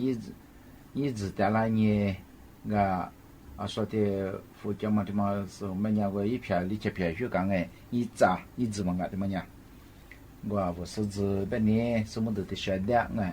ib txwm tas laj nyaj, ga a so tes fuv coj mas ti mas xwm peb nyaj ua ib phiam li cib pim xub kav nge, ib txwm ib txwm mas nga ti mas nyaj, ga vus xwb txwm peb ne xwb muab tus tis sawv dab nge,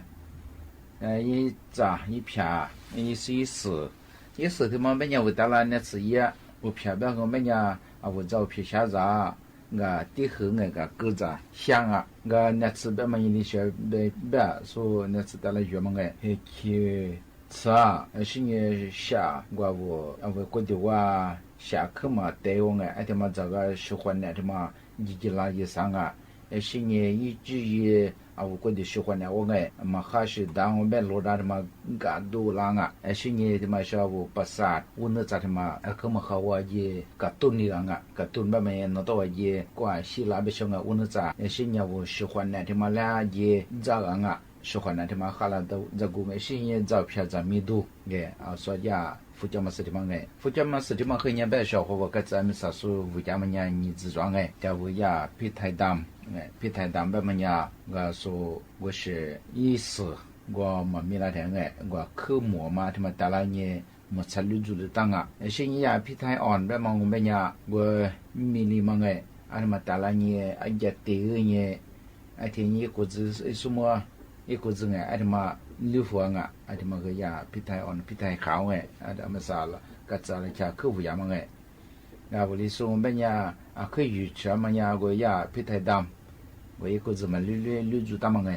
ib txwm ib phiam, ib xwm ib xwm, ib xwm ti mas peb nyaj vus tas laj nej txwm yaj, vus phiam peb hwj peb nyaj, a vus ntxawm vus phiam xyab zam, ga tib hwv nge ga kws zam xyaa nga, ga nej txwm peb mas yog li sawv peb xub nej txwm tas laj yuav mas nge, hwj chim txhab sib nyaj sab nqa vus, a vus kuj tus ua sab khwb mas tes ua nge, a ti mas ntxawm ga sib qhuas nam ti mas yig yig laj yig xav nga, sib nyaj ib tsib yig, a vus kuj tus sib qhuas nam ua nge, mas qhab sim dav ua peb lub dab ti mas kam dub laj nga, sib nyaj ti mas sab vus pas xaj ua nwj txag ti mas khwb mas qhab ua yig kas tug ni laj nga, kas tug peb mas no tuaj ua yig kuj sib laj peb sab nga ua nwj txag, sib nyaj vus sib qhuas nam ti mas laj yig ntxawm nga, sib qhuas nam ti mas qhab laj ntxawm kuj nge, sib nyaj ntxawm phiam ntxawm mi dug nge, a xub yaj fuv coj mas xwm ti mas nge, fuv coj mas xwm ti mas hwj nyaj peb sab qhov uas koj txwm me xav xub vus cav mas nyaj nyiam txwm zov nge, cas vus yaj phij thais dam, phij thais dam peb mas nyaj ga xub ua sim ib xwm nqa mas mi laj thiab nge, nqa khwb muam mas ti mas tas laj nyaj mus txhaj lub txuj lub taab nga, sib nyaj yaj phij thais os peb mas ua peb nyaj ua mi li mas nge, a ti mas tas laj nyaj a cas tes nyaj, a ti nyaj ib kuv txwm ib xub muab ib kuv txwm nge, a ti mas lub huam nga, a ti mas hwj yaj phij thais os phij thais qhauv nge, me xav koj txwm li cas khwb vus yam mas nge, ga vus li xub peb nyaj khwb yus tsham mas nyaj ua yaj phij thais dam, ua ib kuv txwm mas lub lub txuj taab mas nge,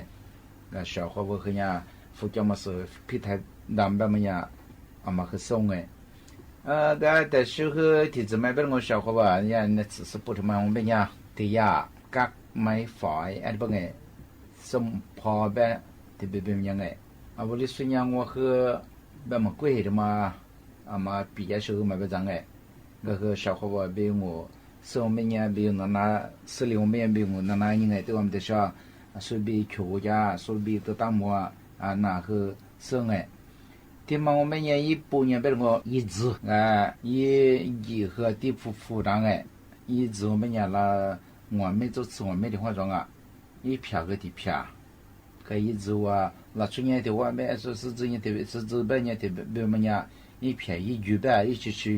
ga sab qhov uas hwj nyaj fuv coj mas xwm phij thais dam peb mas nyaj a mas hwj xoo nge. Ga tes sib hwj tim txwm mas peb nqa sab qhov uas yaj nej txwm xub pub ti mas ua peb nyaj ti yaj kab mais fais a ti peb nge, xoo pho peb ti peb peb nyaj nge, a vus li xub nyaj ua hwj peb mas kuj hais ti mas, a mas pim yaj sib hwj mas peb txav nge, ga hwj sab qhov uas peb mus xwb ua peb nyaj peb mus na na, xwb li ua peb nyaj peb mus na na nyi nge twb ua tes sab xub pib chum ua cas xub pib tuaj tab muag na hwj xwb nge. Ti mas ua peb nyaj ib pub nyaj peb nqa ib txwm, ib yim hwj tib phu phu rau nge, ib txwm ua peb nyaj laj nguam meb txuj txwm nguam meb tim huaj zov nga, ib phiaj hwj tim phiaj, koj ib txwm ua los tsuj nyaj tim huaj meb xwb txwm nyaj tim xwb txwm peb nyaj tim peb mas nyaj ib phiaj ib yim peb ib tsi tsi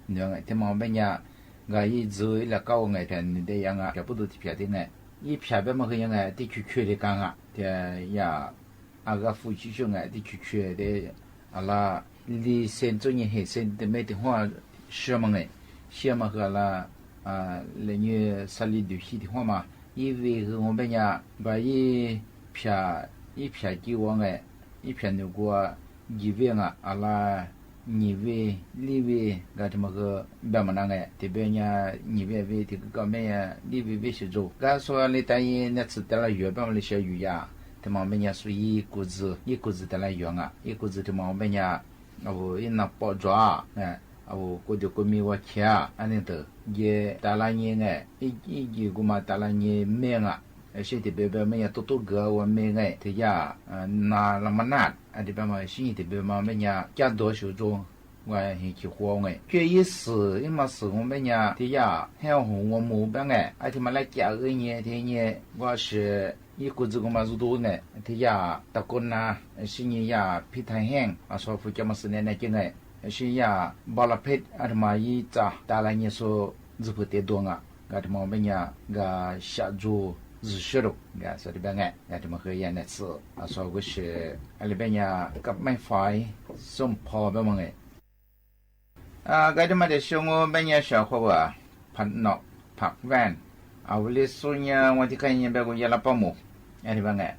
nws nge. Ti mas ua peb nyaj nqa ib txwm ib laj kab ua nge phiaj nws tes yam nga phiaj pub tug tim phiaj ti nge, ib phiaj peb mas hwj nyaj nge tib chwj chwj li kag nga tias yaj a ga fuv tsi tsuj nge tib chwj chwj tes a laj li xen txuj nyaj hem xen tim meb tim huaj siab mas nge, siab mas hwj a laj li nyuj xab li dum xyib tim huaj mas ib vij hwj ua peb nyaj nqa ib phiaj, ib phiaj ci ua nge, ib phiaj nws kua yim vij nga a laj nyim vij lib vij nqa ti mas hwj peb mas na nge tim peb nyaj nyim vij vij tim koj meb lib vij vij sib txuj nqa xua li tas yij nej txwm tas laj yuav peb mas li sab yus yaj ti mas peb nyaj xu ib kuv txwm ib kuv txwm tas laj yuav nga ib kuv txwm ti mas peb nyaj a vus ib nag pom ntsuag, a vus kuv tus kuv mi ua chiav a neeg tawm nce tas laj nyi nge, ib yim kuv mas tas laj nyi me nga, sib tim peb peb me nyaj tub tub nkawd ua me nge, tes yaj nas los mas naj a ti peb mas sib nyij tim peb mas peb nyaj caj ntuav sib txuj ua heev chim qhua nge. Cuaj ib xwm ib mas xwm ua peb nyaj tes yaj heev hoov ua mus peb nge, a ti mas laj cam wb nyi tes nyi ua si Ib kuv txwv kuv mas zoo tu ne, thiab yam tau koj na, sib nyiag yam phib thaj heej, a so fu cov mas xwm ne ne ce ne, sib yam npau la phej a mas ib txaj tas la nyias xu ntxwg pwg tiav duas a, nkawd rov mas peb nyas nkawd xyam ntsuj zws sab rau nkawd xav rau peb nge, nkawd rov mas qhwv yam nam txwv a so kuv sim a li peb nyas kab meej fais xooj pho peb mas nge. Nkawd rov mas tias xyoo peb nyas sam qhua vas phaj nom phaj vaj, a ua li xub nyas ua tib qhej nyas peb kuj yog laj pab mus a li peb nge,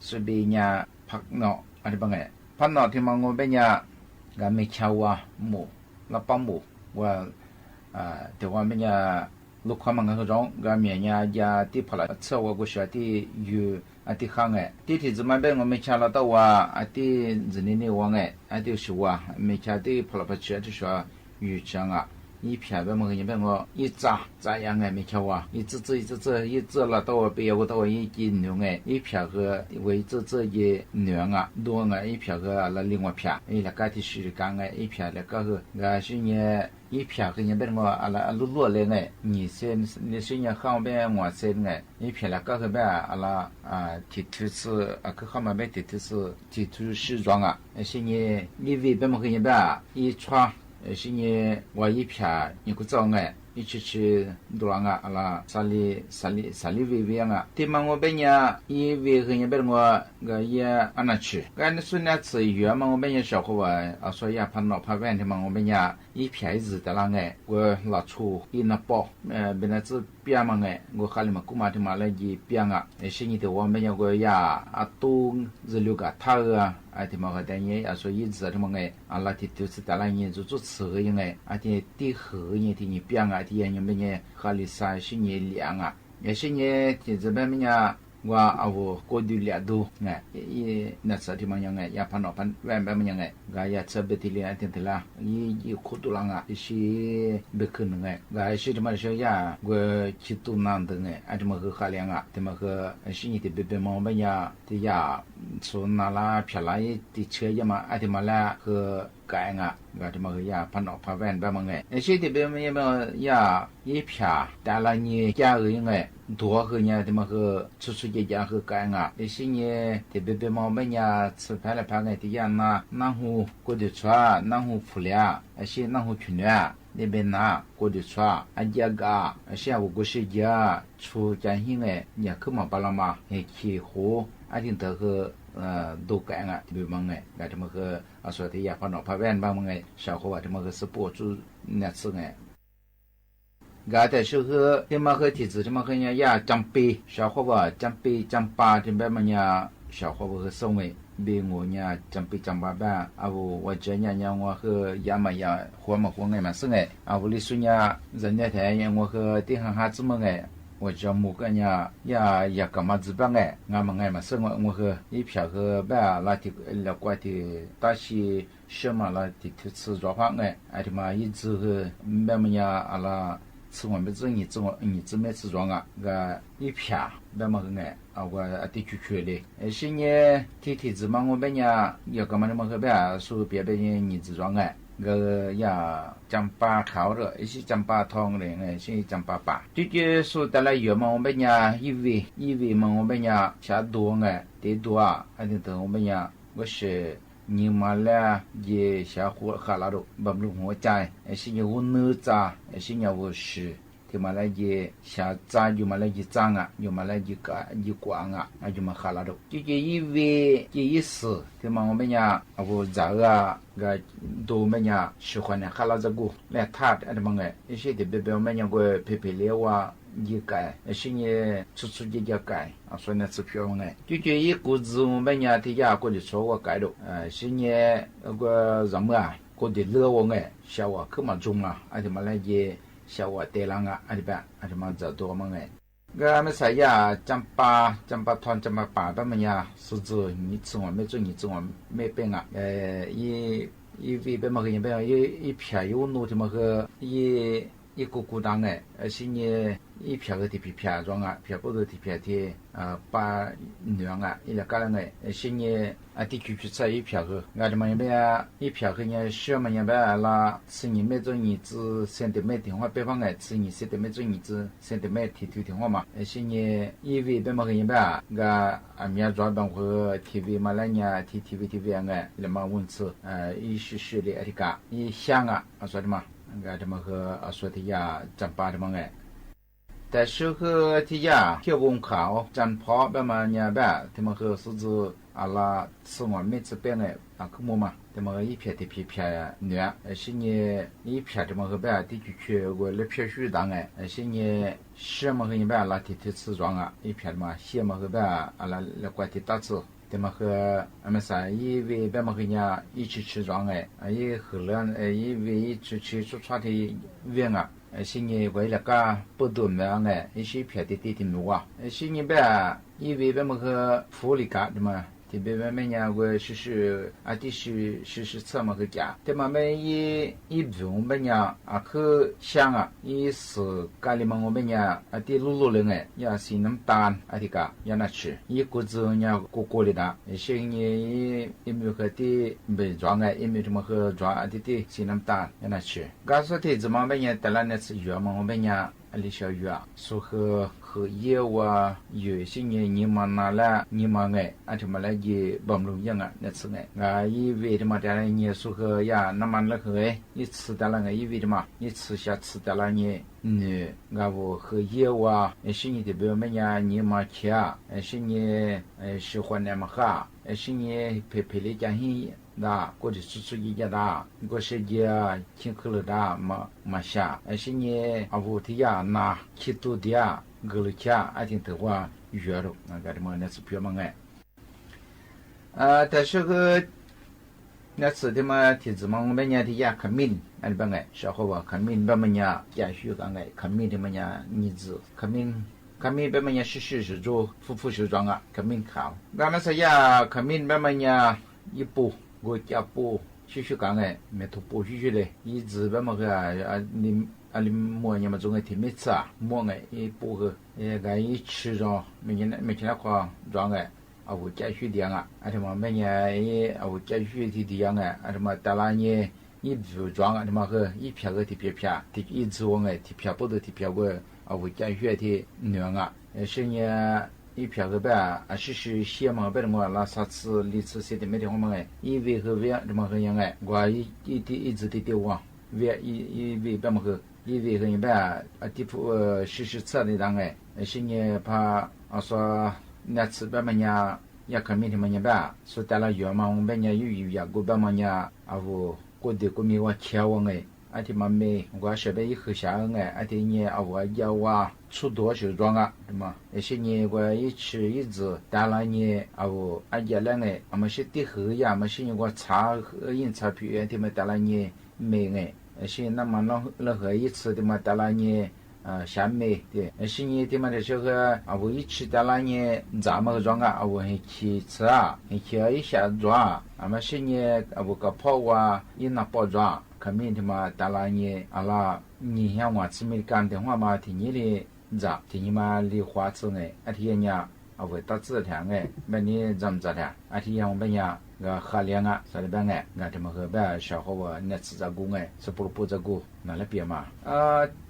xub peb nyas phaj nom a li peb nge, phaj nom thiaj mas ua peb nyas nkawd me chaw ua mus laj pab mus ua tias ua peb nyas lub khob mas nkawd zoo nkawd miam nyas ya tib phom lam txhaj ua kuv sim tib yug a tib qhab nge, tib thim txwv mas peb ua me chaw los tau ua a tib ntxwg ni ni ua nge, a tib ua sim ua me chaw tib phom lam pab tsis tib suav yug tsis a, ib phiaj peb mus nyas peb ua ib txaj txaj ya nge me chaw ua ib txaj txaj ib txaj txaj ib txaj los tau ua peb yog ua tau ua ib ci nws nge, ib phiaj ua ib txaj txaj ci nws a dua nge, ib phiaj ua los li ua phiaj ib las kab tib si li kab nge, ib phiaj las kab hu nkawd sib nyiag ib phiaj hu nyas peb ua lub luaj li nge, nyim xees li sib nyiag qhab peb ua xees nge, ib phiaj las kab hu peb a los thim thwv xwm a kwj qhab mas peb thim thwv xwm thim thwv sib zov a, sib nyiag ib vij peb mus hu nyas peb ib tshuab, sib nyiag ua ib phiaj nyas kuj txawj nge, ib tshwm tshwm ntu los a los xav li vij vij a, thiaj mas ua peb nyas ib vij hu nyas peb ua nkawd yog a nas tshwm nkawd xub nab txwm yuav mas ua peb nyas sam qhua vas a so yog phaj nom phaj vaj thiaj mas ua peb nyas ib phiaj ib txwv tas la nge, kuv los tshuj ib nab poj peb nab txwb piab mas nge, kuv qha li mas kuj mas thiaj mas laj ci piab a, sib nyiag tias ua peb nyas kuj yog a tub ntxwg lug kam thawj thiaj mas qhov tas nyias a so ib txwv thiaj mas nge, a los thim thwv xwm tas la nyias ntxuav txuj txwv nge, a thiaj tib hwm nyias thiaj nyias piab a, thiaj yog nyas peb nyas qha li xav sib nyiag liam a, yog sib nyiag thim txwv peb me nyas ua a vus kuj dub liam dub nge, nam txwv thiaj mas nyob nge yog phaj nom phaj vaj peb mas nyob nge nkawd yog txhawb peb tiag li tiag tiag la ib yim khub tus la a, sib npe khwv nws nge nkawd sib thiaj mas sib yam kuv chim tus nas ntawd nge, a thiaj mas hu qha li a thiaj mas hu sib nyiag tias peb peb mas peb nyas thiaj yam txhua nas la phiaj la ib tis tshiab yam mas a thiaj mas la hu kaim a, nkawd thiaj mas hu yam phaj nom phaj vaj peb mas nge, sib tias peb yam ib phiaj tas la nyias caj hu nge, ntuav hu nyas thiaj mas hu txhua txhua caj caj hu kaim a, sib nyiag tias peb peb mas peb nyas txhua phab la phab nge thiaj yam nas nab hu kuj dwm txhua nab hu phuj liab sib nab hu chum nuav, nej peb nas kuj dwm txhua a cia kam sib a vus kuj sib cia txhua caj hib nge, nyam khwb mas pa la mas he chim huv a thiaj ntawd hu ntu kaim a peb mas nge nkawd thiaj mas hu a so thiaj yam phaj nom phaj vaj peb mas nge sam qhua vas thiaj mas hu xwb puj txuj nam txwv nge. Nkawd tam sim hu thiaj mas hu thim txwv thiaj mas hu nyas yam cam pis sam qhua vas cam pis cam pa thiaj peb mas nyas sam qhua vas hu xoo nge, peb mus nyas cam pis cam pa peb a vus ua tsev nyas nyas ua hu yam mas yam huav mas huav nge mas xwb nge, a vus li xub nyas zam nyas tas ua hu tib ha ha txwb mas nge, ua tsev mus nyas yam yam kam mas txwv peb nge nqa mas nge mas xwb ua hu ib phiaj hu peb los thim los kua thim tab sis sib mas los thim thwv txhua zov phab nge, a thiaj mas ib txwv hu peb mas nyas los txhua ua peb txwb nyim txwv meb txhua zov a, nkawd ib phiaj peb mas hu nge, ua tib cu cu li sib nyiag thim thim txwv mas ua peb nyas yam kam mas mas hu peb xu piav peb nyim txwv zov nge, nkawd yam cam pa khav rau ib sib cam pa tho nge sib cam pa pam cuj cuj xu tas la yuav mas ua peb nyas ib vij ib vij mas ua peb nyas xyav duav nge, tiv duav a tig tawg ua peb nyas kuj sim nyim mas la ci xyav qha los rau npam lug huv cai sib nyim hu nws txaj sib nyim hu sim thiaj mas la ci xyav txaj yus mas la ci txaj a yus mas la ci kuam a yus mas qha los rau cuj cuj ib vij ci ib xwm thiaj mas ua peb nyas a vus ntxawm a, nkawd ntu peb nyas sim qhuav nyas qha los txaj kuj laj thaj a mas nge, ib sib tias peb peb ua peb nyas kuj phem phem li ua ci kaim sib nyim txhua txhua ci ca kaim a so nyas txwv phiab nge cuj cuj ib kuv txwv peb nyas thiaj yam kuj li txhua ua kaim rau sib nyim kuj zam maj kuj tig lwg ua nge xyav ua khwb mas ntsoog mas a thiaj mas la ci xyav ua tes la a a thiaj mas ntxawm tua mas nge. Nkawd me xav yam cam pa cam pa tho cam pa pam peb mas nyas xu txwv nyim txwv ua mej txwv nyim txwv ua mej peb a, ib vij peb mas hu nyas peb ib phiaj ib ub nus thiaj mas hu ib ib kuj kuj dab nge, sib nyeg ib phiaj hwv tis phiaj phiaj zoo a, phiaj pub tug tis phiaj thiab pab nuav a ib le kab le nge, sib nyeg a tib cuv cuv txhaj ib phiaj hwv nqa rua mas yog peb ib phiaj hwv nyag sib mas nyag peb los txhiab nyim mev txuj nyim txwv centimev tis huab peb phab nge, txhiab nyim centimev txuj nyim txwv centimev tis thwv tis huab mas sib nyeg ib vij peb mas hwv nyag peb nqa a miav zov npee hwv tis vij mas le nyag tis tis vij tis vij nge le mas voj txwv ib sib sib le a tis kav ib xyaa a a xuav mas nqa rua mas hwv a xuav tis yaj tsaa pab rua mas nge. Tam sim hwv tis yaj thiaj voo khav tsaa phov peb mas nyag peb tis mas hwv xuv txwv a los txhiab nyim mev txwv peb nge a khwb muag mas tis mas hwv ib phiaj tis phiaj phiaj nuav sib nyeg ib phiaj tis mas hwv peb tib cuv cuv ua le phiaj sub dav nge sib nyeg sib mas hwv nyag peb los tis thwv txhaj zoo a ib phiaj mas xib mas hwv peb le kua tis tab txwv tis mas hwv a mas xav ib vij peb mas hwv nyag ib tsi tsi zoo nge ib hwv le ib vij ib tsi tsi txhua txhua tis vij a sib nyeg ua ib le kab pub tug mas nge ib sib phiaj tis tis tis mas ua sib nyeg peb ib vij peb mas hwv fuv li kav tis mas tis peb peb mas nyag ua sib sib a tib sib sib sib txhaj mas hwv cav tis mas peb ib vwm peb nyag a khwb xyaa a ib xwm kab li mas ua peb nyag a tib lub lub le nge yog xis nam tas a tis kav yog nam tshis ib kuv txwv nyag kuv kuv li dav sib nyeg ib mw hwv tib npe zov nge ib mw tis mas hwv zov a tib tib xis nam tas yog nam tshis nqa xuav tis txwv mas peb nyag tas le nam txwv yuav mas ua peb nyag li xyov yuav xuv hwv hwv yaj ua yuav sib nyeg nyim mas nas le nyim mas nge a tis mas le yim npam lug yeej nam txwv nge nqa ib vij tis mas tas le nyeg xuv hwv yaj nam mas le hwv ib txhis tas le nge ib vij tis mas ib txhis xya txhis tas le nyeg nws nqa vus hwv yaj ua sib nyeg tis peb peb nyag nyim mas khiav sib nyeg sib huam nam mas haj sib nyeg phem phem li cas hib ntag kuj tis txhua txhua yim cas ntag kuj sib cia cheeb khwb lawm ntag mas xya sib nyeg a vus tis yaj nas khi tu tiav nkws lug chav a tis twg ua yuav rau nam txwv piav mas nge. Tam sim hwv nam txwv tis mas tis txwv mas peb nyag tis yaj khamij a peb nge sab qhov uas khamij peb mas nyag caj xyuam kav nge khamij tis mas nyag nyim txwv khamij peb mas nyag sib sib sib zug fuj fuj sib zoo a khamij khav nqa mas xav yaj khamij peb mas nyag ib puj nkaus caj puj xib xyuam kav nge me tug puj xib xyuam le ib txwv peb mas hwv a li muaj nyag mas txug nge tis mej txaj muaj nge ib puj hwv nqa ib tshis zoo me cia lab qhov zoo nge a vus caj xyuam tiav a tis mas peb nyag a vus caj xyuam tis tiav nge a tis mas tas le nyeg ib vwm zoo a tis mas hwv ib phiaj hwv tis phiaj phiaj ib txwv ua nge tis phiaj pub tug tis phiaj ua a vus caj xyuam tis nuav a sib nyeg ib phiaj hwv peb sib sib xia mas hwv peb ua los xya txhis li txhis xya tis mej tis huab mas nge ib vij hwv viab tis mas hwv yog nge nqa ib txwv tis tiav ua viab ib vij peb mas hwv ib vij hwv yog peb tib sib sib txhaj li dav nge sib nyeg pha xuav nam txwv peb mas nyag yaj khamij tis mas nyag peb xuav tas le yuav mas peb nyag yub yim yam kuj peb mas nyag a vus kuj tis kuj me ua chav ua nge a tis mas me nqa sawv peb ib hwv xyav nge a tis nyeg a vus a yaj ua txhub duav sib zoo a sib nyeg ua ib tshis ib txwv tas le nyeg a vus a yaj le nge a mas sib tib hwv yaj mas sib nyeg ua txhav yeej txhav phim tis mas tas le nyeg me nge sib nam mas le hwv ib txhis tis mas tas le nyeg xyav me tis sib nyeg tis mas tam sim hwv a vus ib tshis tas le nyeg ntxav mas hwv zoo a a vus heev chim txhaj heev chim ib xyav ntxuav a mas sib nyeg a vus kav phob ua ib nag poj ntxuav khamij tis mas tas le nyeg a los nyig hnyab uas txwv Amelikas tes huab mas tis nyib li ntxav tis nyib mas li huav txwv nge a tis yaj nyag a vus tab txwj dham nge peb nib ntxam ntxav dham a tis yaj peb nyag nqa ha liab a xav li peb nge nqa tis mas hwv peb sab qhov uas nam txwv txav kuv nge xab pub lub pub txav kuv nam lab piam mas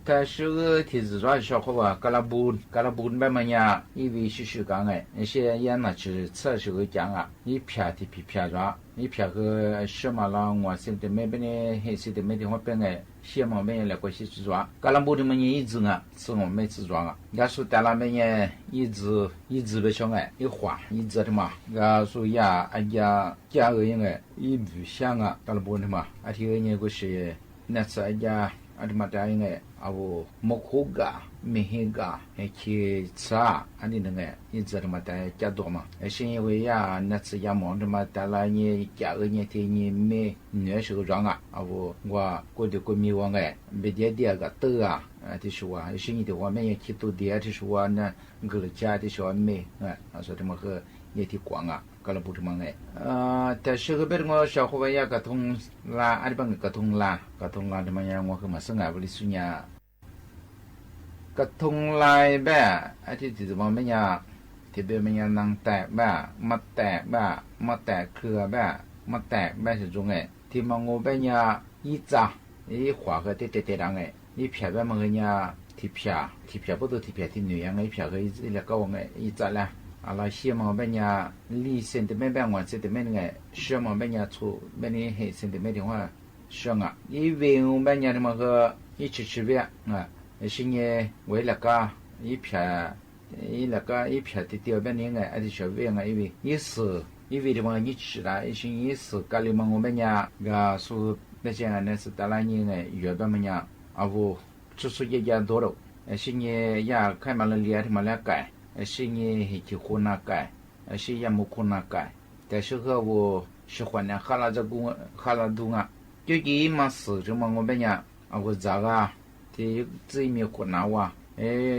tam sim hwv tis txwv zov sab qhov uas ka la npu ka la npu peb mas nyag ib vij sib sib kav nge sib yaj nam txwv txhaj sib hwv cav a ib phiaj tis phiaj phiaj zov ib phiaj hwv sib mas los nguam xib tis mej peb neb hem xib tis mej tis huab peb nge sib mas peb nyag le kua xib txwv zov ka la npu tis mas nyag ib txwv a txhis nguam mej txwv zov nqa xuav tas le peb nyag ib txwv ib txwv peb xyoo nge ib huam ib txwv tis mas nqa xuav yaj a yaj caj nge ib vwm xyab a ka la npu tis mas a tis nyeg kuj sis nam txwv a yaj a tis mas tas nge a vus muab khuv kam me heev kam heev chim txhaj a tis nge ib txwv tis mas tas caj tuam mas sib nyeg ua yaj nam txwv yaj mom tis mas tas le nyeg caj nyeg tis nyeg me nuav sib zov a a vus nqa kuj tis kuj me ua nge npe tiav tiaj kam twj a tis sib ua sib nyeg tis ua mej nyag khi tu tiav tis sib ua nkws lug chav tis sib ua me xuav tis mas hwv nyeg tis kuam a ka la npu tis mas nge tam sim hwv peb ua sab qhov uas yaj kav thoob la a tis peb nge kav thoob la kav thoob la tis mas nyag ua hwv mas xwb nge vim li xwb nyag Koj thoob laib npaj, thiab tim tus mos npaj nyaj, thiab npaj nyaj naj taim npaj, maj taim npaj, maj taim khw npaj, maj taim npaj sawv ntxov nqe, tim mos nqus npaj nyaj ib txaj, ib qhuam hawv tej tes tes dav nqe, ib phiaj npaj mos hawv nyaj, tim phiaj, tim phiaj pub tug tim phiaj tim nws yog nqe, ib phiaj hawv ib li kauj nqe ib txaj laj. Los xyaj mos npaj nyaj li centimeter npaj, nguam centimeter nqe, xyaj mos npaj nyaj txhua npaj ni hem centimeter tim huaj xyaj nqa. Ib vij npaj nyaj tim mos hawv ib tshwm tshwm vij, sib nyeg nqus ib li kauj, ib phiaj, ib li kauj ib phiaj tiag tiag npaj ni nqe, ib tshwm vij nqe ib vij, ib xwm ib vij tim mos hawv ib tshwm dav, sib nyeg ib xwm kab li mos nqus npaj nyaj nkag xu, npaj tse nqe, nws xwm tas laj nyeg nqe yuav npaj mos nyaj, a vus txhua txhua yaj yaj ntuag dau, sib nyeg yaj khaib mas li li tim mos laj kaim, sib nyeg him chim qhuav naj kaim, sib yaj mus qhuav naj kaim, tas sib hwj a vus sib qhuam nas qhab laj ntug nqa. Cuab ci ib mos xwm tim mos nqus npaj nyaj a vus ntxav a, ces txij me qhuam nas ua,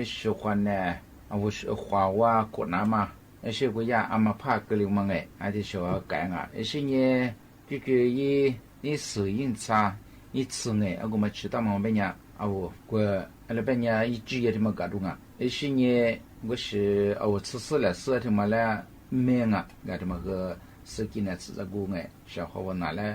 sib qhuam nas a vus qhuam ua qhuam nas mas, sib kuv yaj a mas phaj kawg li mas nqe, a tias sib kaim nqa, sib nyeg cuab ci ib, ib xwm ib ntxha, ib txwm nqe a kuv mas tsis tau mos npaj nyaj a vus kuv, li npaj nyaj ib tsij yaj tim mos kam dua nqa, sib nyeg kuv sim a vus txhwb xwb lam xwb tim mos laj me nqa, nkag tim mos hawv xwb ci nas txhwm txaj kuv nqe, sab qhov uas nas laj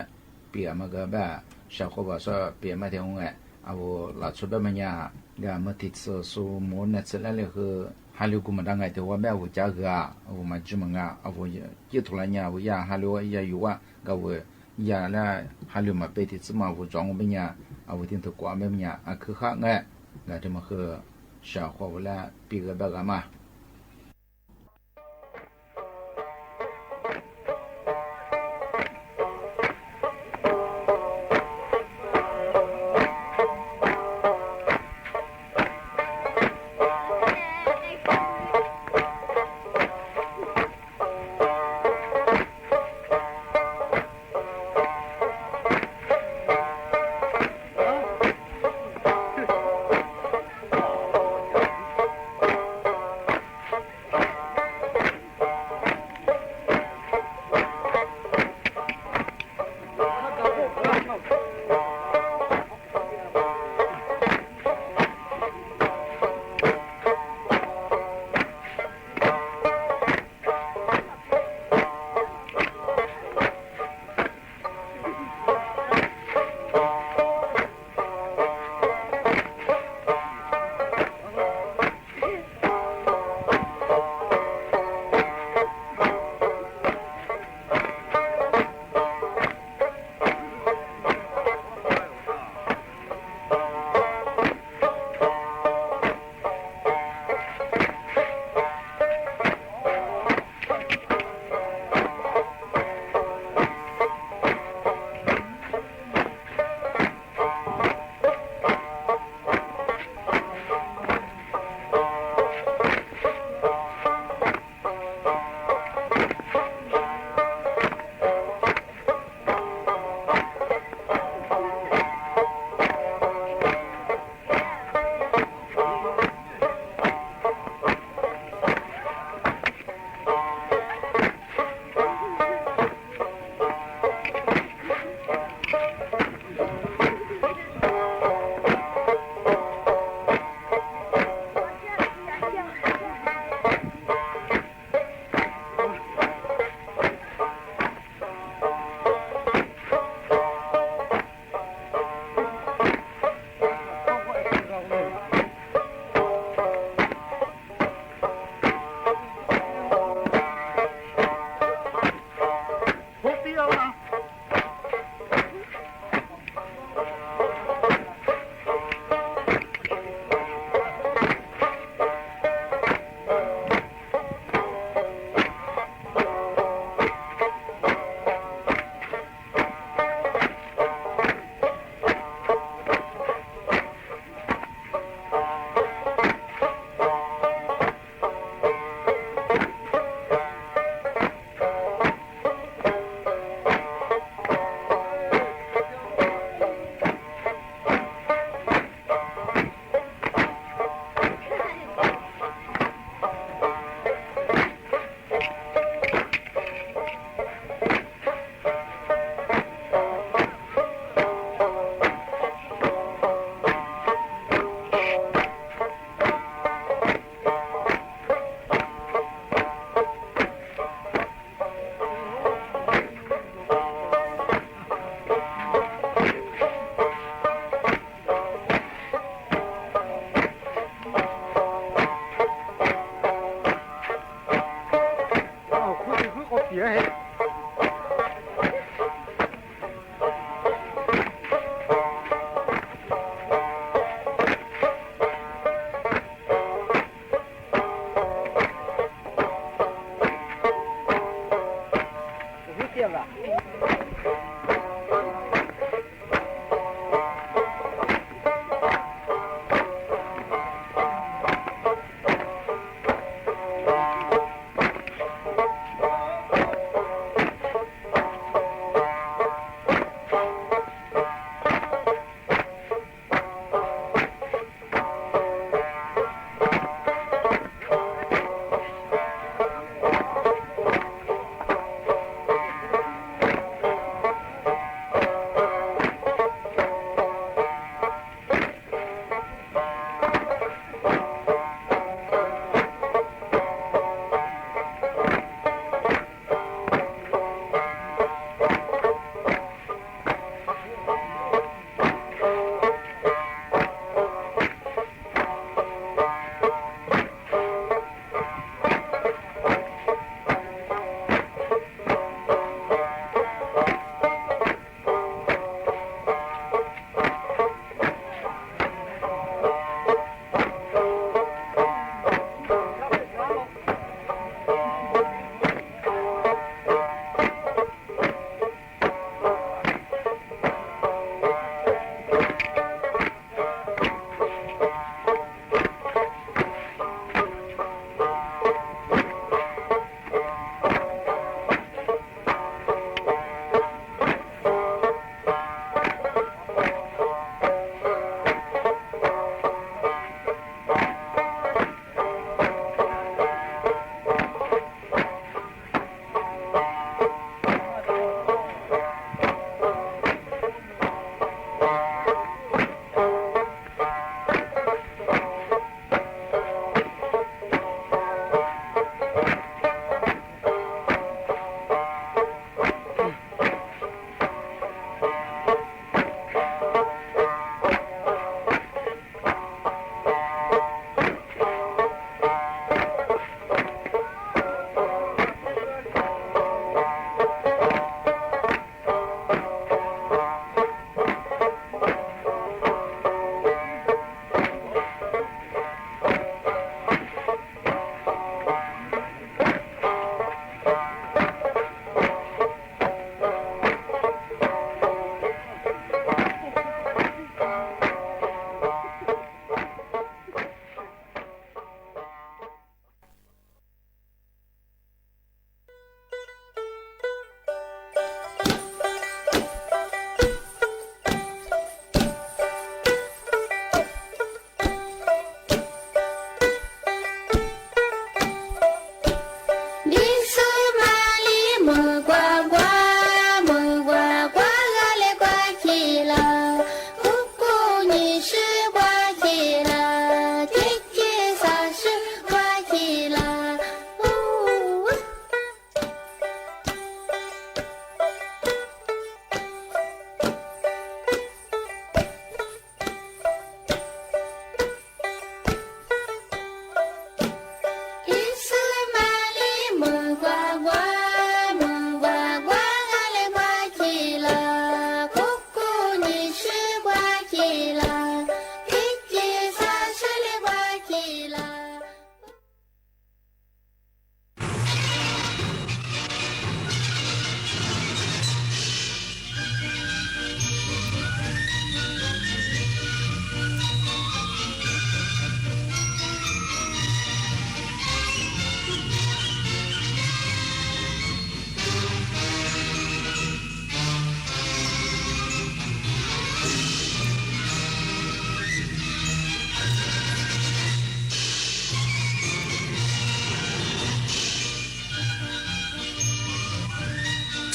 piam mas kawg npaj, sab qhov uas sab piam mas tias nqe, a vus los txhua npaj mos nyaj nkag mos tim txhwm xu mus nas txhwm laj li hwv. Has lug kuv mas da nqe tias ua npaj a vus cav hwv a vus mas tsis mos nqa a vus, cib tug laj nyaj a vus yaj has lug yaj yus a nkag vus yaj laj has lug mas peb tim txhwm mas a vus tso nqus npaj nyaj, a vus tij tug kuam npaj mos nyaj a khwb qhab nqe, nkag tim mos hawv sab qhov uas laj pib npaj nqa mas.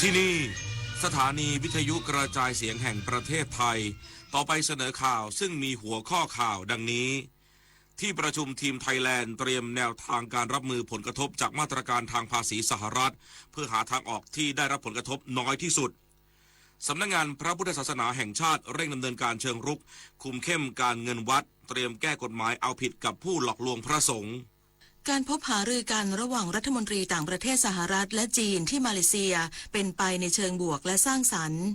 ที่นี่สถานีวิทยุกระจายเสียงแห่งประเทศไทย ต่อไปเสนอข่าวซึ่งมีหัวข้อข่าวดังนี้ ที่ประชุมทีมไทยแลนด์เตรียมแนวทางการรับมือผลกระทบจากมาตรการทางภาษีสหรัฐ เพื่อหาทางออกที่ได้รับผลกระทบน้อยที่สุด สำนักงานพระพุทธศาสนาแห่งชาติเร่งดำเนินการเชิงรุก คุมเข้มการเงินวัด เตรียมแก้กฎหมายเอาผิดกับผู้หลอกลวงพระสงฆ์ การพบหารือกันระหว่างรัฐมนตรีต่างประเทศสหรัฐและจีนที่มาเลเซีย เป็นไปในเชิงบวกและสร้างสรรค์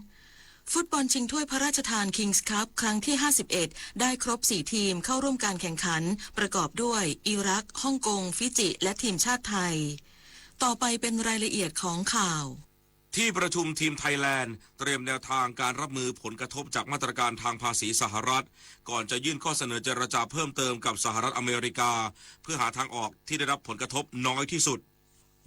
ฟุตบอลชิงถ้วยพระราชทาน Kings Cup ครั้งที่ ห้าสิบเอ็ด ได้ครบ สี่ ทีมเข้าร่วมการแข่งขัน ประกอบด้วย อิรัก ฮ่องกง ฟิจิ และทีมชาติไทย ต่อไปเป็นรายละเอียดของข่าว ที่ประชุมทีมไทยแลนด์เตรียมแนวทางการรับมือผลกระทบจากมาตรการทางภาษีสหรัฐ ก่อนจะยื่นข้อเสนอเจรจาเพิ่มเติมกับสหรัฐอเมริกา เพื่อหาทางออกที่ได้รับผลกระทบน้อยที่สุด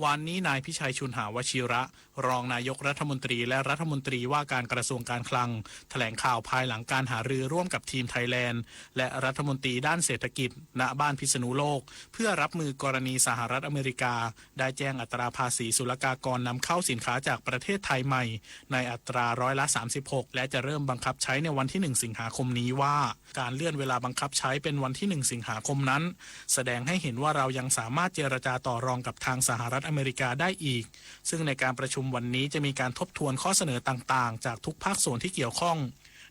วันนี้นายพิชัย ชุนหาวชิระ รองนายกรัฐมนตรีและรัฐมนตรีว่าการกระทรวงการคลัง แถลงข่าวภายหลังการหารือร่วมกับทีมไทยแลนด์ และรัฐมนตรีด้านเศรษฐกิจ ณ บ้านพิษณุโลก เพื่อรับมือกรณีสหรัฐอเมริกา ได้แจ้งอัตราภาษีศุลกากรนำเข้าสินค้าจากประเทศไทยใหม่ ในอัตราร้อยละ สามสิบหก และจะเริ่มบังคับใช้ในวันที่ หนึ่ง สิงหาคมนี้ว่า การเลื่อนเวลาบังคับใช้เป็นวันที่ หนึ่ง สิงหาคมนั้น แสดงให้เห็นว่าเรายังสามารถเจรจาต่อรองกับทางสหรัฐอเมริกาได้อีก ซึ่งในการประชุมวันนี้จะมีการทบทวนข้อเสนอต่างๆ จากทุกภาคส่วนที่เกี่ยวข้อง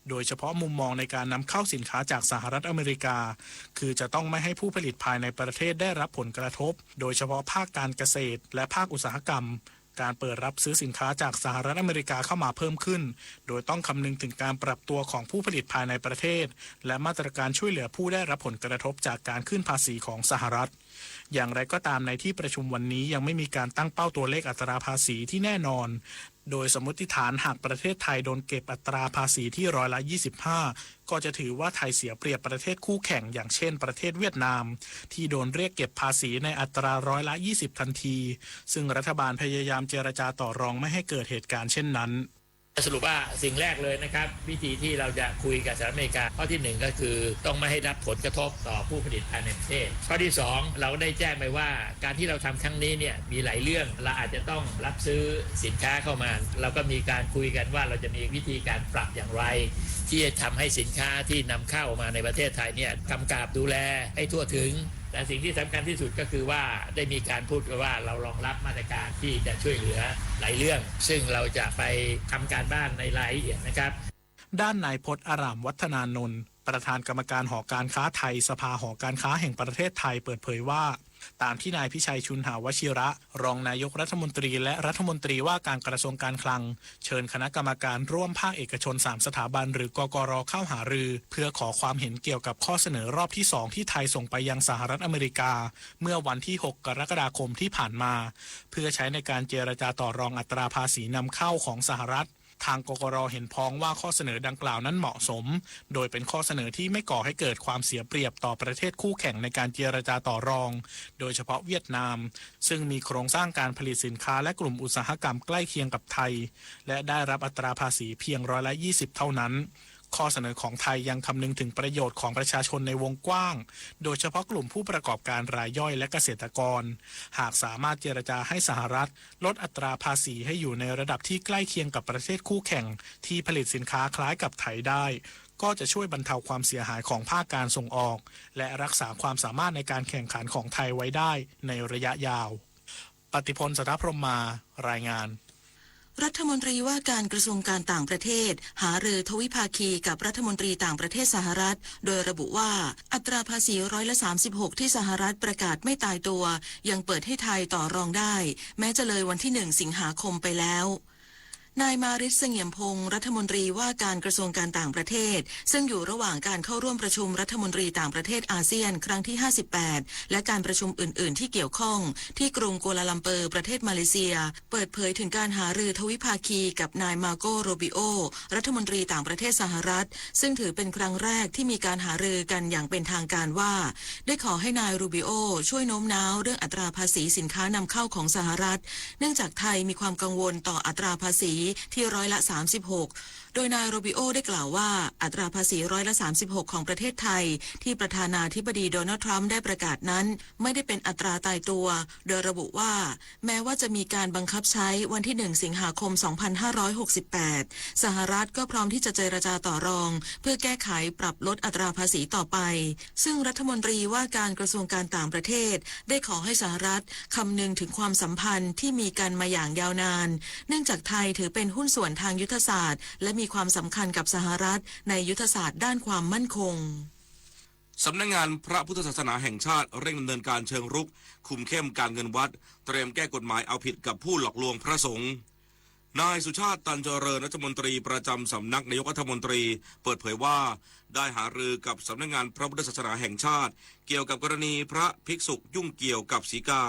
โดยเฉพาะมุมมองในการนำเข้าสินค้าจากสหรัฐอเมริกา คือจะต้องไม่ให้ผู้ผลิตภายในประเทศได้รับผลกระทบ โดยเฉพาะภาคการเกษตร และภาคอุตสาหกรรม การเปิดรับซื้อสินค้าจากสหรัฐอเมริกาเข้ามาเพิ่มขึ้น โดยต้องคำนึงถึงการปรับตัวของผู้ผลิตภายในประเทศ และมาตรการช่วยเหลือผู้ได้รับผลกระทบจากการขึ้นภาษีของสหรัฐ อย่างไรก็ตามในที่ประชุมวันนี้ยังไม่มีการตั้งเป้าตัวเลขอัตราภาษีที่แน่นอน โดยสมมติฐานหากประเทศไทยโดนเก็บอัตราภาษีที่ร้อยละ ยี่สิบห้า ก็จะถือว่าไทยเสียเปรียบประเทศคู่แข่งอย่างเช่นประเทศเวียดนาม ที่โดนเรียกเก็บภาษีในอัตราร้อยละ ยี่สิบ ทันที ซึ่งรัฐบาลพยายามเจรจาต่อรองไม่ให้เกิดเหตุการณ์เช่นนั้น สรุปว่าสิ่งแรกเลยนะครับ วิธีที่เราจะคุยกับสหรัฐอเมริกา ข้อที่หนึ่งก็คือต้องไม่ให้รับผลกระทบต่อผู้ผลิตภายในประเทศ ข้อที่สองเราได้แจ้งไปว่าการที่เราทำครั้งนี้เนี่ยมีหลายเรื่อง เราอาจจะต้องรับซื้อสินค้าเข้ามา เราก็มีการคุยกันว่าเราจะมีวิธีการปรับอย่างไร ที่จะทำให้สินค้าที่นำเข้ามาในประเทศไทยเนี่ยกำกับดูแลให้ทั่วถึง แต่สิ่งที่สำคัญที่สุดก็คือว่าได้มีการพูดกันว่าเรารองรับมาตรการที่จะช่วยเหลือหลายเรื่อง ซึ่งเราจะไปทำการบ้านในรายละเอียดนะครับ ด้านนายพจน์ อารามวัฒนานนท์ ประธานกรรมการหอการค้าไทย สภาหอการค้าแห่งประเทศไทย เปิดเผยว่า ตามที่นายพิชัย ชุนหาวชิระ รองนายกรัฐมนตรีและรัฐมนตรีว่าการกระทรวงการคลัง เชิญคณะกรรมการร่วมภาคเอกชน สาม สถาบัน หรือ กกร เข้าหารือ เพื่อขอความเห็นเกี่ยวกับข้อเสนอรอบที่สองที่ไทยส่งไปยังสหรัฐอเมริกา เมื่อวันที่ หก กรกฎาคมที่ผ่านมา เพื่อใช้ในการเจรจาต่อรองอัตราภาษีนำเข้าของสหรัฐ ทาง กกร เห็นพ้องว่าข้อเสนอดังกล่าวนั้นเหมาะสม โดยเป็นข้อเสนอที่ไม่ก่อให้เกิดความเสียเปรียบต่อประเทศคู่แข่งในการเจรจาต่อรอง โดยเฉพาะเวียดนาม ซึ่งมีโครงสร้างการผลิตสินค้าและกลุ่มอุตสาหกรรมใกล้เคียงกับไทย และได้รับอัตราภาษีเพียงร้อยละ ยี่สิบ เท่านั้น ข้อเสนอของไทยยังคำนึงถึงประโยชน์ของประชาชนในวงกว้าง โดยเฉพาะกลุ่มผู้ประกอบการรายย่อยและเกษตรกร หากสามารถเจรจาให้สหรัฐลดอัตราภาษีให้อยู่ในระดับที่ใกล้เคียงกับประเทศคู่แข่งที่ผลิตสินค้าคล้ายกับไทยได้ ก็จะช่วยบรรเทาความเสียหายของภาคการส่งออก และรักษาความสามารถในการแข่งขันของไทยไว้ได้ในระยะยาว ปฏิพล สัทธพรหมมา รายงาน รัฐมนตรีว่าการกระทรวงการต่างประเทศ หารือทวิภาคีกับรัฐมนตรีต่างประเทศสหรัฐ โดยระบุว่า อัตราภาษีร้อยละ สามสิบหก ที่สหรัฐประกาศไม่ตายตัว ยังเปิดให้ไทยต่อรองได้ แม้จะเลยวันที่ หนึ่ง สิงหาคมไปแล้ว นายมาริต เสงี่ยมพงษ์ รัฐมนตรีว่าการกระทรวงการต่างประเทศ ซึ่งอยู่ระหว่างการเข้าร่วมประชุมรัฐมนตรีต่างประเทศอาเซียน ครั้งที่ ห้าสิบแปด และการประชุมอื่นๆ ที่เกี่ยวข้อง ที่กรุงกัวลาลัมเปอร์ ประเทศมาเลเซีย เปิดเผยถึงการหารือทวิภาคีกับนายมาโก รูบิโอ รัฐมนตรีต่างประเทศสหรัฐ ซึ่งถือเป็นครั้งแรกที่มีการหารือกันอย่างเป็นทางการว่า ได้ขอให้นาย รูบิโอ ช่วยโน้มน้าวเรื่องอัตราภาษีสินค้านำเข้าของสหรัฐ เนื่องจากไทยมีความกังวลต่ออัตราภาษีที่ร้อยละ สามสิบหก โดยนายโรบิโอได้กล่าวว่าอัตราภาษีร้อยละสามสิบหกของประเทศไทยที่ประธานาธิบดีโดนัลด์ทรัมป์ได้ประกาศนั้นไม่ได้เป็นอัตราตายตัว โดยระบุว่าแม้ว่าจะมีการบังคับใช้วันที่หนึ่งสิงหาคมสองพันห้าร้อยหกสิบแปด สหรัฐก็พร้อมที่จะเจรจาต่อรองเพื่อแก้ไขปรับลดอัตราภาษีต่อไป ซึ่งรัฐมนตรีว่าการกระทรวงการต่างประเทศได้ขอให้สหรัฐคำนึงถึงความสัมพันธ์ที่มีกันมาอย่างยาวนาน เนื่องจากไทยถือเป็นหุ้นส่วนทางยุทธศาสตร์และมีความสำคัญกับสหรัฐในยุทธศาสตร์ด้านความมั่นคง สำนักงานพระพุทธศาสนาแห่งชาติเร่งดำเนินการเชิงรุก คุมเข้มการเงินวัด เตรียมแก้กฎหมายเอาผิดกับผู้หลอกลวงพระสงฆ์ นายสุชาติ ตันเจริญ รัฐมนตรีประจำสำนักนายกรัฐมนตรี เปิดเผยว่า ได้หารือกับสำนักงานพระพุทธศาสนาแห่งชาติ เกี่ยวกับกรณีพระภิกษุยุ่งเกี่ยวกับศรีกา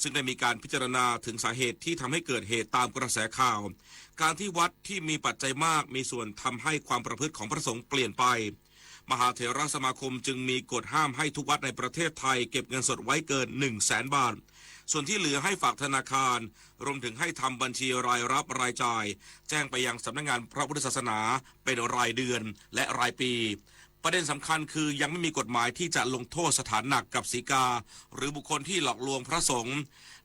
ซึ่งได้มีการพิจารณาถึงสาเหตุที่ทำให้เกิดเหตุตามกระแสข่าว การที่วัดที่มีปัจจัยมากมีส่วนทำให้ความประพฤติของพระสงฆ์เปลี่ยนไป มหาเถรสมาคมจึงมีกฎห้ามให้ทุกวัดในประเทศไทยเก็บเงินสดไว้เกินหนึ่งแสนบาท ส่วนที่เหลือให้ฝากธนาคาร รวมถึงให้ทำบัญชีรายรับรายจ่าย แจ้งไปยังสำนักงานพระพุทธศาสนาเป็นรายเดือนและรายปี ประเด็นสำคัญคือยังไม่มีกฎหมายที่จะลงโทษสถานหนักกับศรีกา หรือบุคคลที่หลอกลวงพระสงฆ์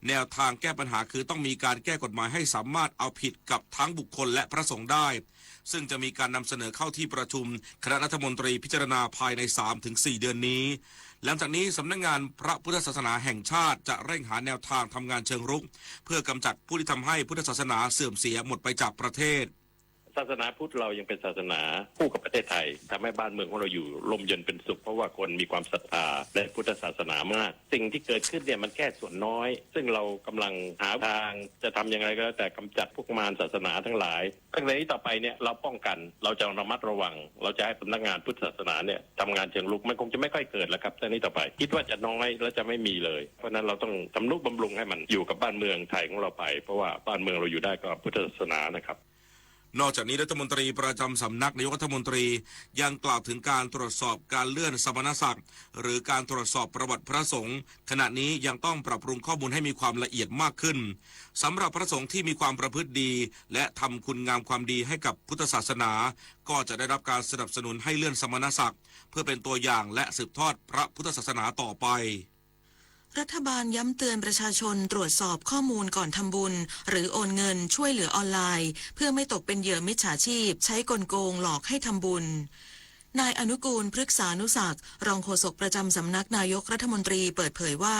แนวทางแก้ปัญหาคือต้องมีการแก้กฎหมายให้สามารถเอาผิดกับทั้งบุคคลและพระสงฆ์ได้ ซึ่งจะมีการนำเสนอเข้าที่ประชุมคณะรัฐมนตรีพิจารณาภายในสามถึงสี่เดือนนี้ หลังจากนี้สำนักงานพระพุทธศาสนาแห่งชาติจะเร่งหาแนวทางทำงานเชิงรุก เพื่อกำจัดผู้ที่ทำให้พุทธศาสนาเสื่อมเสียหมดไปจากประเทศ ศาสนาพุทธเรายังเป็นศาสนาคู่กับประเทศไทย ทำให้บ้านเมืองของเราอยู่ร่มเย็นเป็นสุข เพราะว่าคนมีความศรัทธาในพุทธศาสนามาก สิ่งที่เกิดขึ้นเนี่ยมันแค่ส่วนน้อย ซึ่งเรากำลังหาทางจะทำอย่างไรก็แล้วแต่กำจัดพวกมารศาสนาทั้งหลาย ตั้งแต่นี้ต่อไปเนี่ยเราป้องกัน เราจะระมัดระวัง เราจะให้สำนักงานพุทธศาสนาเนี่ยทำงานเชิงรุก มันคงจะไม่ค่อยเกิดแล้วครับ ตั้งแต่นี้ต่อไป คิดว่าจะน้อยและจะไม่มีเลย เพราะฉะนั้นเราต้องทำนุบำรุงให้มันอยู่กับบ้านเมืองไทยของเราไป เพราะว่าบ้านเมืองเราอยู่ได้ก็พุทธศาสนานะครับ นอกจากนี้รัฐมนตรีประจำสำนักนายกรัฐมนตรียังกล่าวถึงการตรวจสอบการเลื่อนสมณศักดิ์ หรือการตรวจสอบประวัติพระสงฆ์ ขณะนี้ยังต้องปรับปรุงข้อมูลให้มีความละเอียดมากขึ้น สำหรับพระสงฆ์ที่มีความประพฤติดี และทำคุณงามความดีให้กับพุทธศาสนา ก็จะได้รับการสนับสนุนให้เลื่อนสมณศักดิ์ เพื่อเป็นตัวอย่างและสืบทอดพระพุทธศาสนาต่อไป รัฐบาลย้ำเตือนประชาชนตรวจสอบข้อมูลก่อนทำบุญ หรือโอนเงินช่วยเหลือออนไลน์ เพื่อไม่ตกเป็นเหยื่อมิจฉาชีพใช้กลโกงหลอกให้ทำบุญ นายอนุกูล พฤกษานุศักดิ์ รองโฆษกประจำสำนักนายกรัฐมนตรีเปิดเผยว่า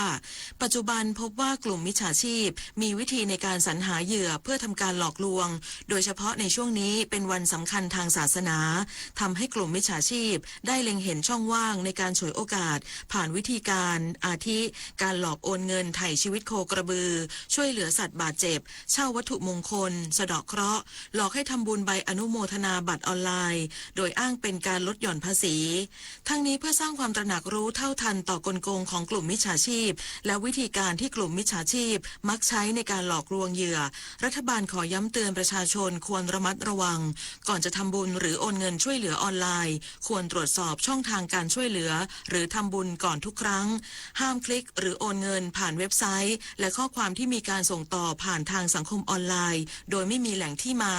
ปัจจุบันพบว่ากลุ่มมิจฉาชีพมีวิธีในการสรรหาเหยื่อเพื่อทำการหลอกลวง โดยเฉพาะในช่วงนี้เป็นวันสำคัญทางศาสนา ทำให้กลุ่มมิจฉาชีพได้เล็งเห็นช่องว่างในการฉวยโอกาส ผ่านวิธีการอาทิ การหลอกโอนเงินไถ่ชีวิตโคกระบือ ช่วยเหลือสัตว์บาดเจ็บ เช่าวัตถุมงคล สะเดาะเคราะห์ หลอกให้ทำบุญใบอนุโมทนาบัตรออนไลน์ โดยอ้างเป็นการลดหย่อนภาษี ทั้งนี้เพื่อสร้างความตระหนักรู้เท่าทันต่อกลโกงของกลุ่มมิจฉาชีพ และวิธีการที่กลุ่มมิจฉาชีพมักใช้ในการหลอกลวงเหยื่อ รัฐบาลขอย้ำเตือนประชาชนควรระมัดระวัง ก่อนจะทำบุญหรือโอนเงินช่วยเหลือออนไลน์ ควรตรวจสอบช่องทางการช่วยเหลือ หรือทำบุญก่อนทุกครั้ง ห้ามคลิกหรือโอนเงินผ่านเว็บไซต์ และข้อความที่มีการส่งต่อผ่านทางสังคมออนไลน์ โดยไม่มีแหล่งที่มา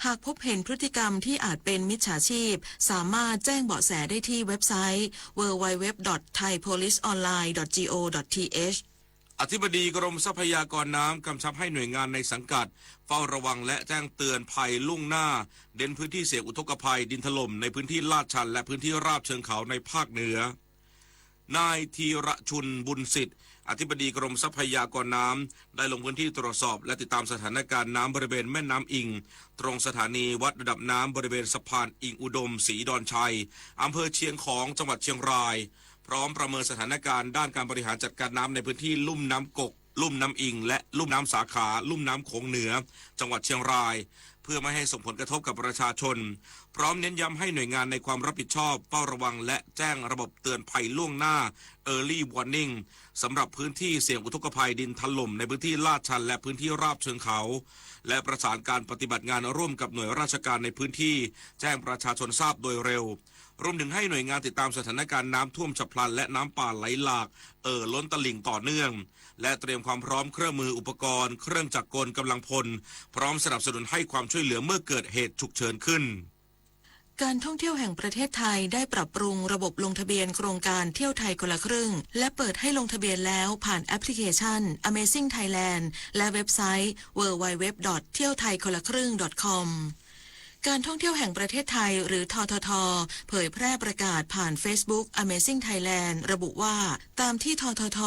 หากพบเห็นพฤติกรรมที่อาจเป็นมิจฉาชีพ สามารถแจ้งเบาะแสได้ที่เว็บไซต์ ดับเบิลยู ดับเบิลยู ดับเบิลยู ดอท ไทย โพลิส ออนไลน์ ดอท จี โอ ดอท ที เอช อธิบดีกรมทรัพยากรน้ำกำชับให้หน่วยงานในสังกัดเฝ้าระวังและแจ้งเตือนภัยล่วงหน้า เน้นพื้นที่เสี่ยงอุทกภัยดินถล่มในพื้นที่ลาดชันและพื้นที่ราบเชิงเขาในภาคเหนือ นายธีรชุน บุญสิทธิ์ อธิบดีกรมทรัพยากรน้ำ ได้ลงพื้นที่ตรวจสอบและติดตามสถานการณ์น้ำบริเวณแม่น้ำอิง ตรงสถานีวัดระดับน้ำบริเวณสะพานอิงอุดมศรีดอนชัย อำเภอเชียงของ จังหวัดเชียงราย พร้อมประเมินสถานการณ์ด้านการบริหารจัดการน้ำในพื้นที่ลุ่มน้ำกก ลุ่มน้ำอิง และลุ่มน้ำสาขา ลุ่มน้ำโขงเหนือ จังหวัดเชียงราย เพื่อไม่ให้ส่งผลกระทบกับประชาชน พร้อมเน้นย้ำให้หน่วยงานในความรับผิดชอบเฝ้าระวังและแจ้งระบบเตือนภัยล่วงหน้า Early Warning สำหรับพื้นที่เสี่ยงอุทกภัยดินถล่มในพื้นที่ลาดชันและพื้นที่ราบเชิงเขา และประสานการปฏิบัติงานร่วมกับหน่วยราชการในพื้นที่ แจ้งประชาชนทราบโดยเร็ว รวมถึงให้หน่วยงานติดตามสถานการณ์น้ำท่วมฉับพลันและน้ำป่าไหลหลาก เอ่อล้นตลิ่งต่อเนื่อง และเตรียมความพร้อมเครื่องมืออุปกรณ์ เครื่องจักรกลกำลังพล พร้อมสนับสนุนให้ความช่วยเหลือเมื่อเกิดเหตุฉุกเฉินขึ้น การท่องเที่ยวแห่งประเทศไทยได้ปรับปรุงระบบลงทะเบียนโครงการเที่ยวไทยคนละครึ่ง และเปิดให้ลงทะเบียนแล้วผ่านแอปพลิเคชัน Amazing Thailand และเว็บไซต์ ดับเบิลยู ดับเบิลยู ดับเบิลยู ดอท เที่ยวไทยคนละครึ่ง ดอท คอม การท่องเที่ยวแห่งประเทศไทย หรือ ททท เผยแพร่ประกาศผ่าน Facebook Amazing Thailand ระบุว่า ตามที่ ททท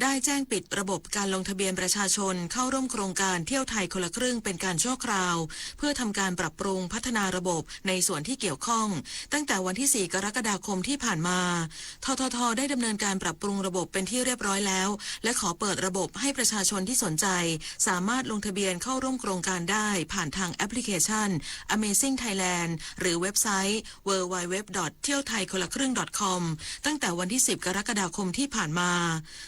ได้แจ้งปิดระบบการลงทะเบียนประชาชนเข้าร่วมโครงการเที่ยวไทยคนละครึ่งเป็นการชั่วคราว เพื่อทำการปรับปรุงพัฒนาระบบในส่วนที่เกี่ยวข้อง ตั้งแต่วันที่ สี่ กรกฎาคมที่ผ่านมา ททท ได้ดำเนินการปรับปรุงระบบเป็นที่เรียบร้อยแล้ว และขอเปิดระบบให้ประชาชนที่สนใจ สามารถลงทะเบียนเข้าร่วมโครงการได้ผ่านทางแอปพลิเคชัน Amazing Thailand หรือเว็บไซต์ ดับเบิลยู ดับเบิลยู ดับเบิลยู ดอท เที่ยวไทยคนละครึ่ง ดอท คอม ตั้งแต่วันที่ สิบ กรกฎาคมที่ผ่านมา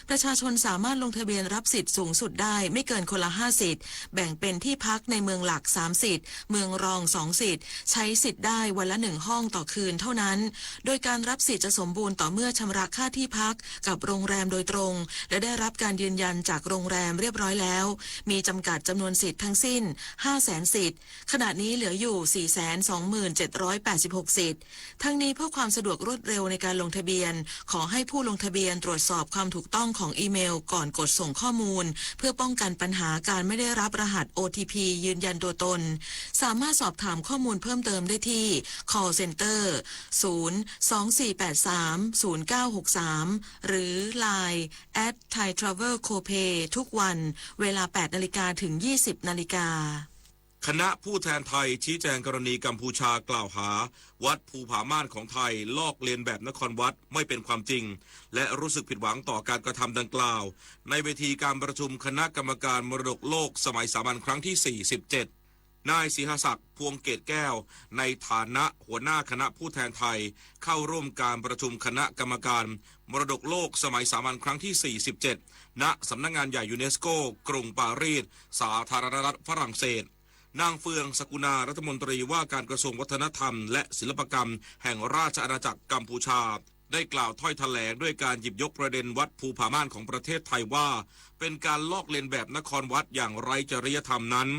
ประชาชนสามารถลงทะเบียนรับสิทธิ์สูงสุดได้ไม่เกินคนละ ห้า สิทธิ์ แบ่งเป็นที่พักในเมืองหลัก สาม สิทธิ์ เมืองรอง สอง สิทธิ์ ใช้สิทธิ์ได้วันละ หนึ่ง ห้องต่อคืนเท่านั้น โดยการรับสิทธิ์จะสมบูรณ์ต่อเมื่อชำระค่าที่พักกับโรงแรมโดยตรง และได้รับการยืนยันจากโรงแรมเรียบร้อยแล้ว มีจำกัดจำนวนสิทธิ์ทั้งสิ้น ห้า แสน สิทธิ์ ขณะนี้เหลืออยู่ สี่ แสน สอง หมื่น เจ็ด ร้อย แปด สิบ หก สิทธิ์ ทั้งนี้เพื่อความสะดวกรวดเร็วในการลงทะเบียน ขอให้ผู้ลงทะเบียนตรวจสอบความถูกต้องของอีเมลก่อนกดส่งข้อมูล เพื่อป้องกันปัญหาการไม่ได้รับรหัส โอ ที พี ยืนยันตัวตน สามารถสอบถามข้อมูลเพิ่มเติมได้ที่ call center ศูนย์ สอง สี่ แปด สาม ศูนย์ เก้า หก สาม หรือ Line at Thai Travel Co Pay ทุกวัน เวลา แปด นาฬิกาถึง ยี่สิบ นาฬิกา คณะผู้แทนไทยชี้แจงกรณีกัมพูชากล่าวหาวัดภูผาม่านของไทยลอกเลียนแบบนครวัดไม่เป็นความจริง และรู้สึกผิดหวังต่อการกระทำดังกล่าว ในเวทีการประชุมคณะกรรมการมรดกโลกสมัยสามัญครั้งที่ สี่สิบเจ็ด นายศรีหศักดิ์ พวงเกตแก้ว ในฐานะหัวหน้าคณะผู้แทนไทย เข้าร่วมการประชุมคณะกรรมการมรดกโลกสมัยสามัญครั้งที่ สี่สิบเจ็ด ณ สำนักงานใหญ่ยูเนสโก กรุงปารีส สาธารณรัฐฝรั่งเศส นางเฟือง สกุณา รัฐมนตรีว่าการกระทรวงวัฒนธรรมและศิลปกรรมแห่งราชอาณาจักรกัมพูชา ได้กล่าวถ้อยแถลงด้วยการหยิบยกประเด็นวัดภูผาม่านของประเทศไทยว่า เป็นการลอกเลียนแบบนครวัดอย่างไร้จริยธรรมนั้น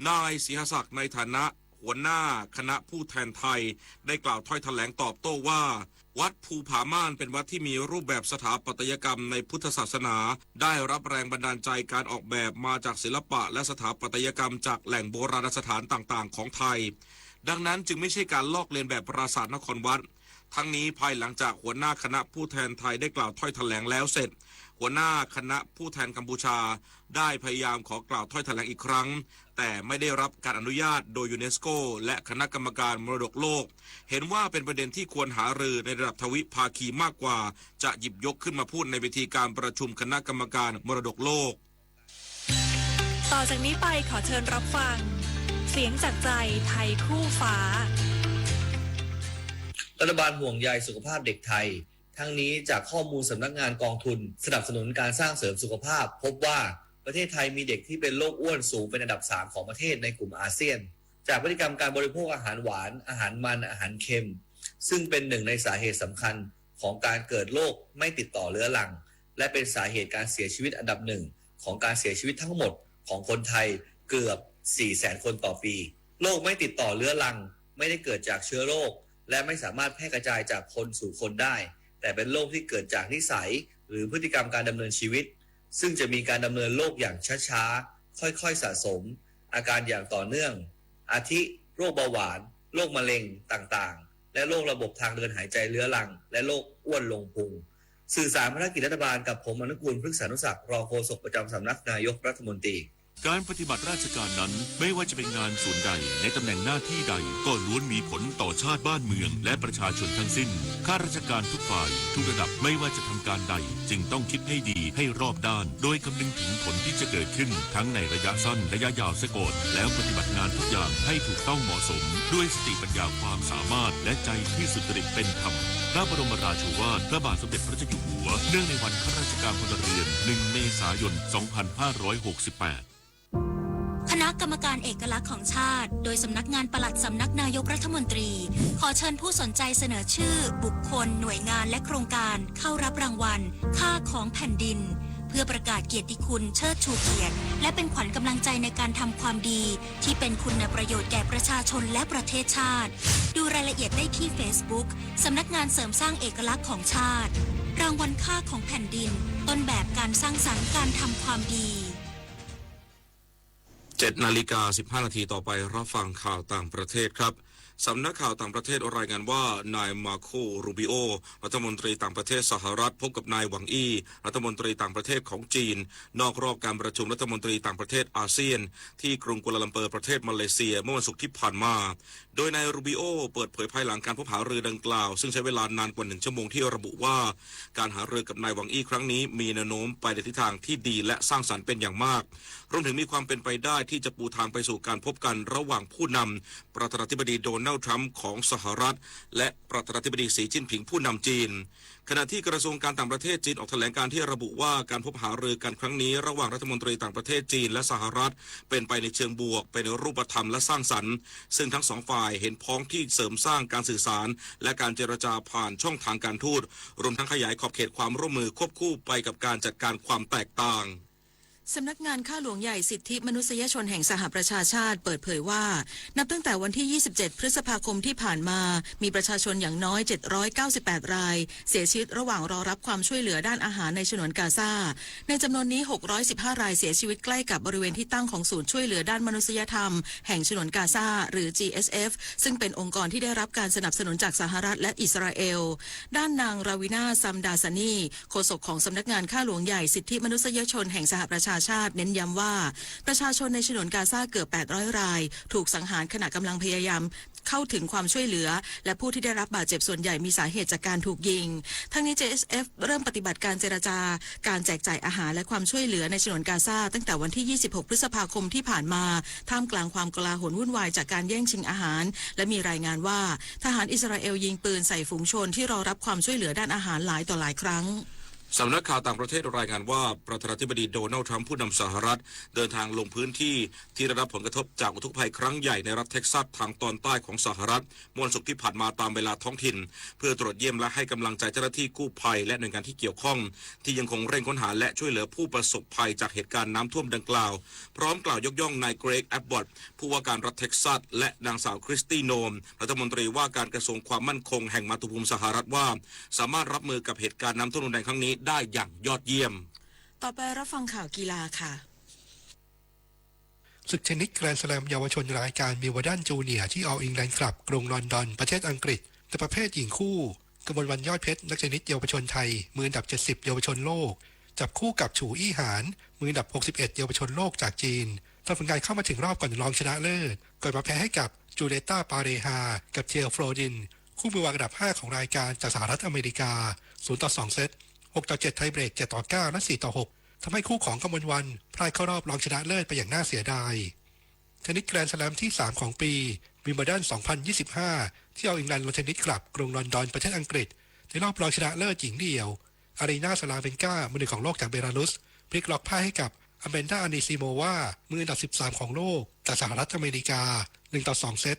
นายศรีหศักดิ์ในฐานะหัวหน้าคณะผู้แทนไทย ได้กล่าวถ้อยแถลงตอบโต้ว่า วัดภูผาม่านเป็นวัดที่มีรูปแบบสถาปัตยกรรมในพุทธศาสนา ได้รับแรงบันดาลใจการออกแบบมาจากศิลปะและสถาปัตยกรรมจากแหล่งโบราณสถานต่างๆของไทย ดังนั้นจึงไม่ใช่การลอกเลียนแบบปราสาทนครวัด ทั้งนี้ภายหลังจากหัวหน้าคณะผู้แทนไทยได้กล่าวถ้อยแถลงแล้วเสร็จ หัวหน้าคณะผู้แทนกัมพูชาได้พยายามขอกล่าวถ้อยแถลงอีกครั้ง แต่ไม่ได้รับการอนุญาตโดยยูเนสโก และคณะกรรมการมรดกโลก เห็นว่าเป็นประเด็นที่ควรหารือในระดับทวิภาคีมากกว่า จะหยิบยกขึ้นมาพูดในเวทีการประชุมคณะกรรมการมรดกโลก ต่อจากนี้ไปขอเชิญรับฟัง เสียงจากใจไทยคู่ฟ้า รัฐบาลห่วงใยสุขภาพเด็กไทย ทั้งนี้จากข้อมูลสำนักงานกองทุนสนับสนุนการสร้างเสริมสุขภาพ พบว่าประเทศไทยมีเด็กที่เป็นโรคอ้วนสูงเป็นอันดับสามของประเทศในกลุ่มอาเซียน จากพฤติกรรมการบริโภคอาหารหวาน อาหารมัน อาหารเค็ม ซึ่งเป็นหนึ่งในสาเหตุสำคัญของการเกิดโรคไม่ติดต่อเรื้อรัง และเป็นสาเหตุการเสียชีวิตอันดับหนึ่งของการเสียชีวิตทั้งหมดของคนไทยเกือบ สี่แสน คนต่อปี โรคไม่ติดต่อเรื้อรังไม่ได้เกิดจากเชื้อโรค และไม่สามารถแพร่กระจายจากคนสู่คนได้ แต่เป็นโรคที่เกิดจากนิสัย หรือพฤติกรรมการดำเนินชีวิต ซึ่งจะมีการดำเนินโรคอย่างช้าๆ ค่อยๆ สะสม อาการอย่างต่อเนื่อง อาทิ โรคเบาหวาน โรคมะเร็งต่างๆ และโรคระบบทางเดินหายใจเรื้อรัง และโรคอ้วนลงพุง สื่อสารภารกิจรัฐบาลกับผมอนุกูล พฤกษานุศักดิ์ รองโฆษกประจำสำนักนายกรัฐมนตรี การปฏิบัติราชการนั้น ไม่ว่าจะเป็นงานส่วนใด ในตำแหน่งหน้าที่ใด ก็ล้วนมีผลต่อชาติบ้านเมือง และประชาชนทั้งสิ้น ข้าราชการทุกฝ่าย ทุกระดับ ไม่ว่าจะทำการใด จึงต้องคิดให้ดี ให้รอบด้าน โดยคำนึงถึงผลที่จะเกิดขึ้น ทั้งในระยะสั้น ระยะยาวเสียก่อน แล้วปฏิบัติงานทุกอย่างให้ถูกต้องเหมาะสม ด้วยสติปัญญาความสามารถ และใจที่สุจริตเป็นธรรม พระบรมราโชวาท พระบาทสมเด็จพระเจ้าอยู่หัว เนื่องในวันข้าราชการพลเรือน หนึ่ง เมษายน สองพันห้าร้อยหกสิบแปด คณะกรรมการเอกลักษณ์ของชาติ โดยสำนักงานปลัดสำนักนายกรัฐมนตรี ขอเชิญผู้สนใจเสนอชื่อ บุคคล หน่วยงาน และโครงการ เข้ารับรางวัล ค่าของแผ่นดิน เพื่อประกาศเกียรติคุณเชิดชูเกียรติ และเป็นขวัญกำลังใจในการทำความดี ที่เป็นคุณประโยชน์แก่ประชาชนและประเทศชาติ ดูรายละเอียดได้ที่ Facebook สำนักงานเสริมสร้างเอกลักษณ์ของชาติ รางวัลค่าของแผ่นดิน ต้นแบบการสร้างสรรค์การทำความดี เจ็ดนาฬิกาสิบห้านาที ต่อไปรับฟังข่าวต่างประเทศครับ สำนักข่าวต่างประเทศรายงานว่านายมาโค รูบิโอ รัฐมนตรีต่างประเทศสหรัฐ พบกับนายหวังอี้ รัฐมนตรีต่างประเทศของจีน นอกรอบการประชุมรัฐมนตรีต่างประเทศอาเซียน ที่กรุงกัวลาลัมเปอร์ประเทศมาเลเซียเมื่อวันศุกร์ที่ผ่านมา โดยนายรูบิโอเปิดเผยภายหลังการพบหารือดังกล่าว ซึ่งใช้เวลานานกว่าหนึ่งชั่วโมง ที่ระบุว่าการหารือกับนายหวังอี้ครั้งนี้มีแนวโน้มไปในทิศทางที่ดีและสร้างสรรค์เป็นอย่างมาก รวมถึงมีความเป็นไปได้ที่จะปูทางไปสู่การพบกันระหว่างผู้นำประธานาธิบดีโดนัลด์ทรัมป์ของสหรัฐ และประธานาธิบดีสีจิ้นผิงผู้นำจีน ขณะที่กระทรวงการต่างประเทศจีนออกแถลงการณ์ที่ระบุว่าการพบหารือกันครั้งนี้ระหว่างรัฐมนตรีต่างประเทศจีนและสหรัฐเป็นไปในเชิงบวก เป็นรูปธรรมและสร้างสรรค์ ซึ่งทั้งสองฝ่ายเห็นพ้องที่เสริมสร้างการสื่อสาร และการเจรจาผ่านช่องทางการทูต รวมทั้งขยายขอบเขตความร่วมมือควบคู่ไปกับการจัดการความแตกต่าง สำนักงานข้าหลวงใหญ่สิทธิมนุษยชนแห่งสหประชาชาติเปิดเผยว่า นับตั้งแต่วันที่ ยี่สิบเจ็ด พฤษภาคมที่ผ่านมา มีประชาชนอย่างน้อย เจ็ดร้อยเก้าสิบแปด ราย เสียชีวิตระหว่างรอรับความช่วยเหลือด้านอาหารในฉนวนกาซา ในจำนวนนี้ หกร้อยสิบห้า รายเสียชีวิตใกล้กับบริเวณที่ตั้งของศูนย์ช่วยเหลือด้านมนุษยธรรมแห่งฉนวนกาซา หรือ จีเอชเอฟ ซึ่งเป็นองค์กรที่ได้รับการสนับสนุนจากสหรัฐและอิสราเอล ด้านนาง ราวินา ซัมดาซานี โฆษกของสำนักงานข้าหลวงใหญ่สิทธิมนุษยชนแห่งสหประชาชาติ เน้นย้ำว่า ประชาชนในฉนวนกาซาเกือบ แปดร้อย ราย ถูกสังหารขณะกำลังพยายามเข้าถึงความช่วยเหลือ และผู้ที่ได้รับบาดเจ็บส่วนใหญ่มีสาเหตุจากการถูกยิง ทั้งนี้ จีเอชเอฟ เริ่มปฏิบัติการเจรจาการแจกจ่ายอาหารและความช่วยเหลือในฉนวนกาซาตั้งแต่วันที่ ยี่สิบหก พฤษภาคมที่ผ่านมา ท่ามกลางความโกลาหลวุ่นวายจากการแย่งชิงอาหาร และมีรายงานว่า ทหารอิสราเอลยิงปืนใส่ฝูงชนที่รอรับความช่วยเหลือด้านอาหารหลายต่อหลายครั้ง สำนักข่าวต่างประเทศรายงานว่าประธานาธิบดีโดนัลด์ทรัมป์ผู้นำสหรัฐเดินทางลงพื้นที่ที่ได้รับผลกระทบจากอุทกภัยครั้งใหญ่ในรัฐเท็กซัสทางตอนใต้ของสหรัฐเมื่อวันศุกร์ที่ผ่านมาตามเวลาท้องถิ่น เพื่อตรวจเยี่ยมและให้กำลังใจเจ้าหน้าที่กู้ภัยและหน่วยงานที่เกี่ยวข้องที่ยังคงเร่งค้นหาและช่วยเหลือผู้ประสบภัยจากเหตุการณ์น้ำท่วมดังกล่าว พร้อมกล่าวยกย่องนายเกรก แอบบอตต์ ผู้ว่าการรัฐเท็กซัส และนางสาวคริสตี้โนม รัฐมนตรีว่าการกระทรวงความมั่นคงแห่งมาตุภูมิสหรัฐว่า สามารถรับมือกับเหตุการณ์น้ำท่วมรุนแรงครั้งนี้ได้อย่างยอดเยี่ยม ต่อไปรับฟังข่าวกีฬาค่ะ ศึกเทนนิสแกรนด์สแลมเยาวชนรายการวิมเบิลดันจูเนียร์ที่ All England Club กรุงลอนดอนประเทศอังกฤษ ในประเภทหญิงคู่ กมลวรรณ ยอดเพชร นักเทนนิสเยาวชนไทยมืออันดับ เจ็ดสิบ เยาวชนโลก จับคู่กับฉูอี้หาน มืออันดับ หกสิบเอ็ด เยาวชนโลกจากจีน ทำผลงานเข้ามาถึงรอบก่อนรองชนะเลิศ ก่อนมาแพ้ให้กับ Julieta Parreja กับ Thea Frodin คู่มือวางอันดับ ห้า ของรายการจากสหรัฐอเมริกา ศูนย์ต่อสอง เซต หกต่อเจ็ด ไทเบรก เจ็ดต่อเก้า และ สี่ต่อหก ทำให้คู่ของกมลวรรณพลาดเข้ารอบรองชนะเลิศไปอย่างน่าเสียดาย เทนนิสแกรนด์สแลมที่ สาม ของปี วิมเบิลดัน สองพันยี่สิบห้า ที่ All England Lawn Tennis Club กรุงลอนดอนประเทศอังกฤษ ในรอบรองชนะเลิศหญิงเดี่ยว Aryna Sabalenka มือหนึ่งของโลกจากเบลารุส พลิกล็อกพ่ายให้กับ Amanda Anisimova มืออันดับ สิบสาม ของโลกจากสหรัฐอเมริกา หนึ่งต่อสอง เซต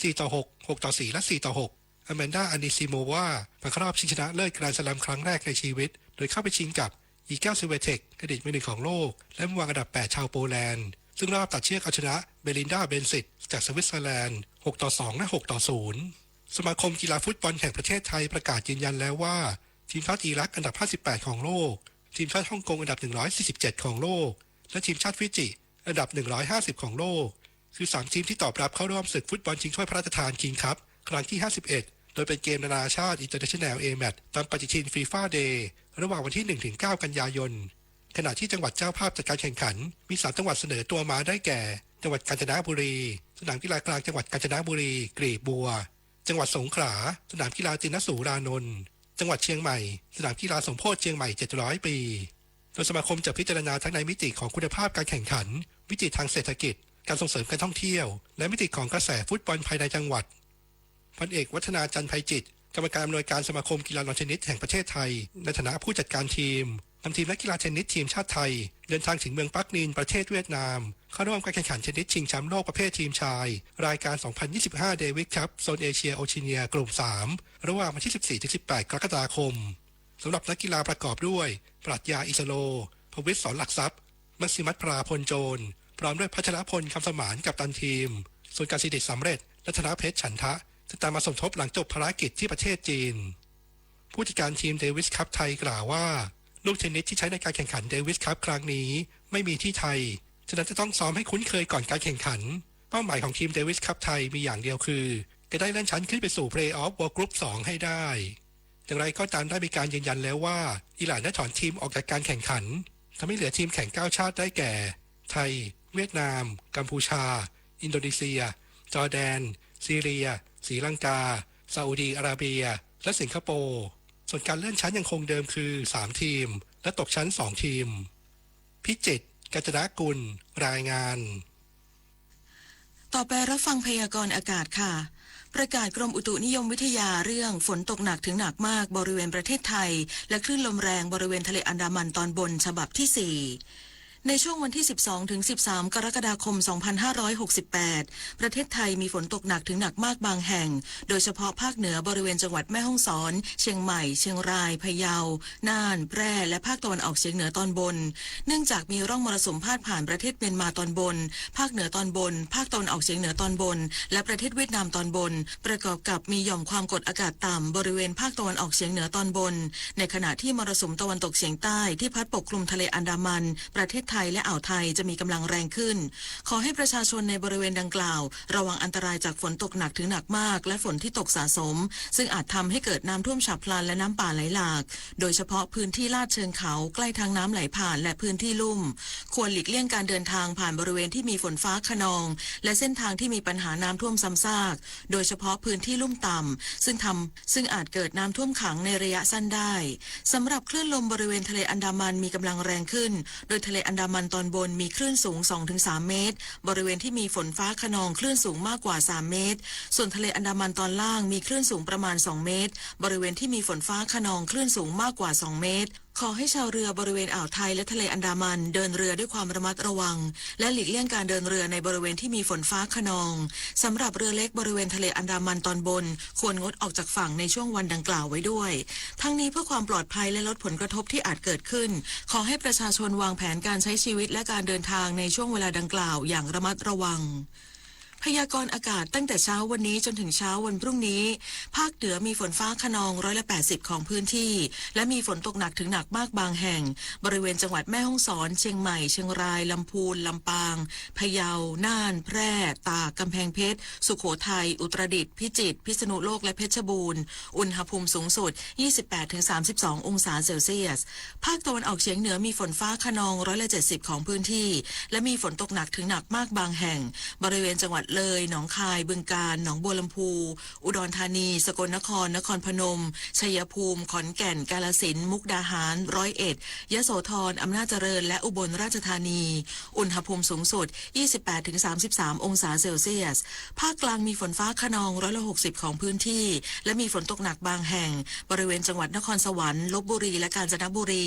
สี่ต่อหก หกต่อสี่ และ สี่ต่อหก Amanda Anisimova ผ่านเข้ารอบชิงชนะเลิศแกรนด์สแลมครั้งแรกในชีวิต โดยเข้าไปชิงกับ Iga Swiatek อดีตมือหนึ่งของโลก และมือวางอันดับ แปด ชาวโปแลนด์ ซึ่งรอบตัดเชือกเอาชนะ Belinda Bencic จากสวิตเซอร์แลนด์ หกต่อสอง และ หกต่อศูนย์ สมาคมกีฬาฟุตบอลแห่งประเทศไทยประกาศยืนยันแล้วว่า ทีมชาติอิรักอันดับ ห้าสิบแปด ของโลก ทีมชาติฮ่องกงอันดับ หนึ่งร้อยสี่สิบเจ็ด ของโลก และทีมชาติฟิจิอันดับ หนึ่งร้อยห้าสิบ ของโลก คือ สาม ทีมที่ตอบรับเข้าร่วมศึกฟุตบอลชิงถ้วยพระราชทาน King Cup ครั้งที่ ห้าสิบเอ็ด โดยเป็นเกมนานาชาติ International A Match ตามปฏิทิน FIFA Day ระหว่างวันที่ หนึ่งถึงเก้า กันยายน ขณะที่จังหวัดเจ้าภาพจัดการแข่งขัน มี สาม จังหวัดเสนอตัวมาได้แก่ จังหวัดกาญจนบุรี สนามกีฬากลางจังหวัดกาญจนบุรี กลีบบัว จังหวัดสงขลา สนามกีฬาตินสูรานนท์ จังหวัดเชียงใหม่ สนามกีฬาสมโพธิเชียงใหม่ เจ็ดร้อย ปี โดยสมาคมจะพิจารณาทั้งในมิติของคุณภาพการแข่งขัน มิติทางเศรษฐกิจ การส่งเสริมการท่องเที่ยว และมิติของกระแสฟุตบอลภายในจังหวัด พันเอกวัฒนา จันไพจิตร กรรมการอำนวยการสมาคมกีฬาลอนเทนนิสแห่งประเทศไทย ในฐานะผู้จัดการทีม นำทีมนักกีฬาเทนนิสทีมชาติไทย เดินทางถึงเมืองปักนินประเทศเวียดนาม เข้าร่วมการแข่งขันเทนนิสชิงแชมป์โลกประเภททีมชาย รายการ สองพันยี่สิบห้า Davis Cup โซนเอเชียโอเชีย กลุ่ม สาม ระหว่างวันที่ สิบสี่ถึงสิบแปด กรกฎาคม สำหรับนักกีฬาประกอบด้วย ปรัชญา อิสโล พวิศ สอนหลักทรัพย์ มักซิมัส พลาพลโจร พร้อมด้วยพัชรพล คำสมาน กัปตันทีม ส่วนการศิริสำเร็จ และธนเพชร ฉันทะ จะตามมาสมทบหลังจบภารกิจที่ประเทศจีน ผู้จัดการทีมเดวิสคัพไทยกล่าวว่า ลูกเทนนิสที่ใช้ในการแข่งขันเดวิสคัพครั้งนี้ไม่มีที่ไทย ฉะนั้นจะต้องซ้อมให้คุ้นเคยก่อนการแข่งขัน เป้าหมายของทีมเดวิสคัพไทยมีอย่างเดียวคือ จะได้เลื่อนชั้นขึ้นไปสู่เพลย์ออฟเวิลด์กรุ๊ปสองให้ได้ อย่างไรก็ตามได้มีการยืนยันแล้วว่า อิหร่านได้ถอนทีมออกจากการแข่งขัน ทำให้เหลือทีมแข่งเก้าชาติได้แก่ ไทย เวียดนาม กัมพูชา อินโดนีเซีย จอร์แดน ซีเรีย ศรีลังกา ซาอุดีอาระเบีย และสิงคโปร์ ส่วนการเลื่อนชั้นยังคงเดิมคือ สาม ทีม และตกชั้น สอง ทีม พิจิตร กัญจนกุล รายงาน ต่อไปรับฟังพยากรณ์อากาศค่ะ ประกาศกรมอุตุนิยมวิทยาเรื่องฝนตกหนักถึงหนักมากบริเวณประเทศไทย และคลื่นลมแรงบริเวณทะเลอันดามันตอนบนฉบับที่ สี่ ในช่วงวันที่ สิบสอง ถึง สิบสาม กรกฎาคม สองพันห้าร้อยหกสิบแปด ประเทศไทยมีฝนตกหนักถึงหนักมากบางแห่ง โดยเฉพาะภาคเหนือบริเวณจังหวัดแม่ฮ่องสอน เชียงใหม่ เชียงราย พะเยา น่าน แพร่ และภาคตะวันออกเฉียงเหนือตอนบน เนื่องจากมีร่องมรสุมพาดผ่านประเทศเมียนมาตอนบน ภาคเหนือตอนบน ภาคตะวันออกเฉียงเหนือตอนบน และประเทศเวียดนามตอนบน ประกอบกับมีหย่อมความกดอากาศต่ำบริเวณภาคตะวันออกเฉียงเหนือตอนบน ในขณะที่มรสุมตะวันตกเฉียงใต้ที่พัดปกคลุมทะเลอันดามัน ประเทศไทยและอ่าวไทยจะมีกำลังแรงขึ้น ขอให้ประชาชนในบริเวณดังกล่าว ระวังอันตรายจากฝนตกหนักถึงหนักมาก และฝนที่ตกสะสม ซึ่งอาจทำให้เกิดน้ำท่วมฉับพลันและน้ำป่าไหลหลาก โดยเฉพาะพื้นที่ลาดเชิงเขาใกล้ทางน้ำไหลผ่านและพื้นที่ลุ่ม ควรหลีกเลี่ยงการเดินทางผ่านบริเวณที่มีฝนฟ้าคะนอง และเส้นทางที่มีปัญหาน้ำท่วมซ้ำซาก โดยเฉพาะพื้นที่ลุ่มต่ำ ซึ่งทำ ซึ่งอาจเกิดน้ำท่วมขังในระยะสั้นได้ สำหรับคลื่นลมบริเวณทะเลอันดามันมีกำลังแรงขึ้น โดยทะเลอันดามันตอนบนมีคลื่นสูง สองถึงสาม เมตร บริเวณที่มีฝนฟ้าคะนองคลื่นสูงมากกว่า สาม เมตร ส่วนทะเลอันดามันตอนล่างมีคลื่นสูงประมาณ สอง เมตร บริเวณที่มีฝนฟ้าคะนองคลื่นสูงมากกว่า สอง เมตร ขอให้ชาวเรือบริเวณอ่าวไทยและทะเลอันดามันเดินเรือด้วยความระมัดระวัง และหลีกเลี่ยงการเดินเรือในบริเวณที่มีฝนฟ้าคะนอง สำหรับเรือเล็กบริเวณทะเลอันดามันตอนบน ควรงดออกจากฝั่งในช่วงวันดังกล่าวไว้ด้วย ทั้งนี้เพื่อความปลอดภัยและลดผลกระทบที่อาจเกิดขึ้น ขอให้ประชาชนวางแผนการใช้ชีวิตและการเดินทางในช่วงเวลาดังกล่าวอย่างระมัดระวัง พยากรณ์อากาศตั้งแต่เช้าวันนี้จนถึงเช้าวันพรุ่งนี้ ภาคเหนือมีฝนฟ้าคะนองร้อยละแปดสิบของพื้นที่ และมีฝนตกหนักถึงหนักมากบางแห่ง บริเวณจังหวัดแม่ฮ่องสอน เชียงใหม่ เชียงราย ลำพูน ลำปาง พะเยา น่าน แพร่ ตาก กำแพงเพชร สุโขทัย อุตรดิตถ์ พิจิตร พิษณุโลก และเพชรบูรณ์ อุณหภูมิสูงสุด ยี่สิบแปดถึงสามสิบสอง องศาเซลเซียส ภาคตะวันออกเฉียงเหนือมีฝนฟ้าคะนองร้อยละเจ็ดสิบของพื้นที่ และมีฝนตกหนักถึงหนักมากบางแห่ง บริเวณจังหวัดเลย หนองคาย บึงกาฬ หนองบัวลำพู อุดรธานี สกลนคร นครพนม ชัยภูมิ ขอนแก่น กาฬสินธุ์ มุกดาหาร ร้อยเอ็ด ยโสธร อำนาจเจริญ และอุบลราชธานี อุณหภูมิสูงสุด ยี่สิบแปดถึงสามสิบสาม องศาเซลเซียส ภาคกลางมีฝนฟ้าคะนองร้อยละหกสิบของพื้นที่ และมีฝนตกหนักบางแห่ง บริเวณจังหวัดนครสวรรค์ ลพบุรี และกาญจนบุรี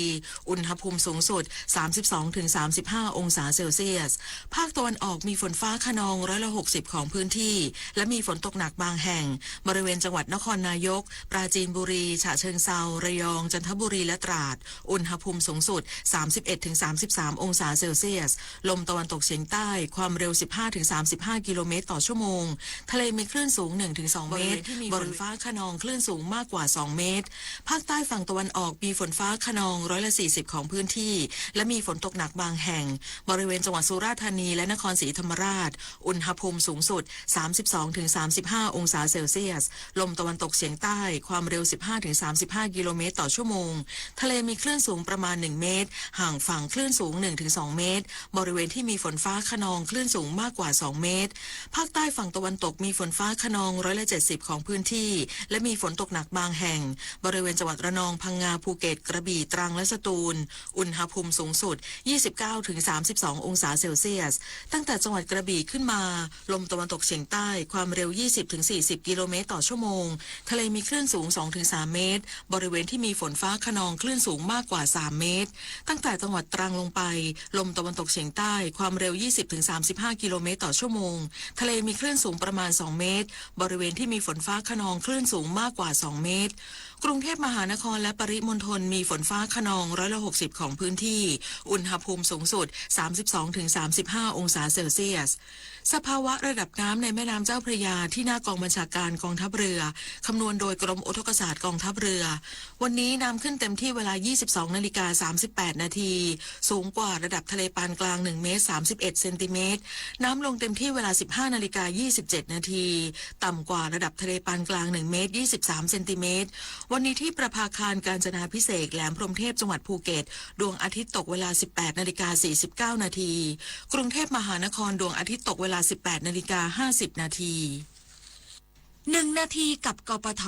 อุณหภูมิสูงสุด สามสิบสองถึงสามสิบห้า องศาเซลเซียส ภาคตะวันออกมีฝนฟ้าคะนองร้อยละหกสิบของพื้นที่ และมีฝนตกหนักบางแห่ง บริเวณจังหวัดนครนายก ปราจีนบุรี ฉะเชิงเทรา ระยอง จันทบุรี และตราด อุณหภูมิสูงสุด สามสิบเอ็ดถึงสามสิบสาม องศาเซลเซียส ลมตะวันตกเฉียงใต้ ความเร็ว สิบห้าถึงสามสิบห้า กิโลเมตรต่อชั่วโมง ทะเลมีคลื่นสูง หนึ่งถึงสอง เมตร บริเวณที่มีฝนฟ้าคะนองคลื่นสูงมากกว่า สอง เมตร ภาคใต้ฝั่งตะวันออกมีฝนฟ้าคะนองร้อยละสี่สิบของพื้นที่ และมีฝนตกหนักบางแห่ง บริเวณจังหวัดสุราษฎร์ธานีและนครศรีธรรมราช อุณหภูมิสูงสุด สามสิบสองถึงสามสิบห้า องศาเซลเซียส ลมตะวันตกเฉียงใต้ ความเร็ว สิบห้าถึงสามสิบห้า กิโลเมตรต่อชั่วโมง ทะเลมีคลื่นสูงประมาณ หนึ่ง เมตร ห่างฝั่งคลื่นสูง หนึ่งถึงสอง เมตร บริเวณที่มีฝนฟ้าคะนองคลื่นสูงมากกว่า สอง เมตร ภาคใต้ฝั่งตะวันตกมีฝนฟ้าคะนองร้อยละเจ็ดสิบของพื้นที่ และมีฝนตกหนักบางแห่ง บริเวณจังหวัดระนอง พังงา ภูเก็ต กระบี่ ตรัง และสตูล อุณหภูมิสูงสุด ยี่สิบเก้าถึงสามสิบสอง องศาเซลเซียส ตั้งแต่จังหวัดกระบี่ขึ้นมา ลมตะวันตกเฉียงใต้ ความเร็ว ยี่สิบถึงสี่สิบ กิโลเมตรต่อชั่วโมง ทะเลมีคลื่นสูง สองถึงสาม เมตร บริเวณที่มีฝนฟ้าคะนองคลื่นสูงมากกว่า สาม เมตร ตั้งแต่จังหวัดตรังลงไป ลมตะวันตกเฉียงใต้ ความเร็ว ยี่สิบถึงสามสิบห้า กิโลเมตรต่อชั่วโมง ทะเลมีคลื่นสูงประมาณ สอง เมตร บริเวณที่มีฝนฟ้าคะนองคลื่นสูงมากกว่า สอง เมตร กรุงเทพมหานครและปริมณฑลมีฝนฟ้าคะนองร้อยละหกสิบของพื้นที่ อุณหภูมิสูงสุด สามสิบสองถึงสามสิบห้าองศาเซลเซียส สภาวะระดับน้ำในแม่น้ำเจ้าพระยาที่หน้ากองบัญชาการกองทัพเรือ คำนวณโดยกรมอุทกศาสตร์กองทัพเรือ วันนี้น้ำขึ้นเต็มที่เวลา ยี่สิบสองนาฬิกา สามสิบแปดนาที สูงกว่าระดับทะเลปานกลาง หนึ่งเมตร สามสิบเอ็ดเซนติเมตร น้ำลงเต็มที่เวลา สิบห้านาฬิกา ยี่สิบเจ็ดนาที ต่ำกว่าระดับทะเลปานกลาง หนึ่งเมตร ยี่สิบสามเซนติเมตร วันนี้ที่ประภาคารกาญจนาภิเษก แหลมพรหมเทพ จังหวัดภูเก็ต ดวงอาทิตย์ตกเวลา สิบแปดนาฬิกา สี่สิบเก้านาที กรุงเทพมหานคร ดวงอาทิตย์ตกเวลา สิบแปดนาฬิกา ห้าสิบนาที หนึ่งนาทีกับ กปท.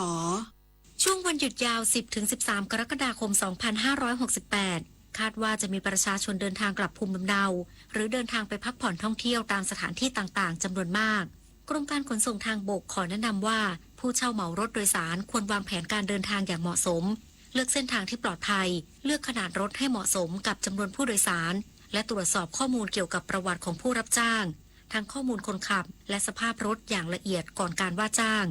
ช่วงวันหยุดยาว สิบถึงสิบสาม กรกฎาคม สองพันห้าร้อยหกสิบแปด คาดว่าจะมีประชาชนเดินทางกลับภูมิลำเนา หรือเดินทางไปพักผ่อนท่องเที่ยวตามสถานที่ต่างๆ จำนวนมาก กรมการขนส่งทางบกขอแนะนำว่า ผู้เช่าเหมารถโดยสารควรวางแผนการเดินทางอย่างเหมาะสม เลือกเส้นทางที่ปลอดภัย เลือกขนาดรถให้เหมาะสมกับจำนวนผู้โดยสาร และตรวจสอบข้อมูลเกี่ยวกับประวัติของผู้รับจ้าง ทั้งข้อมูลคนขับ และสภาพรถอย่างละเอียดก่อนการว่าจ้าง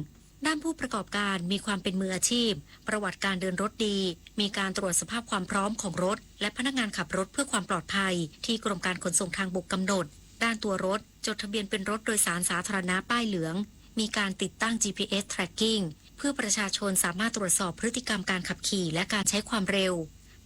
ด้านผู้ประกอบการมีความเป็นมืออาชีพ ประวัติการเดินรถดี มีการตรวจสภาพความพร้อมของรถ และพนักงานขับรถเพื่อความปลอดภัย ที่กรมการขนส่งทางบกกำหนด ด้านตัวรถ จดทะเบียนเป็นรถโดยสารสาธารณะป้ายเหลือง มีการติดตั้ง จีพีเอส tracking เพื่อประชาชนสามารถตรวจสอบพฤติกรรมการขับขี่และการใช้ความเร็ว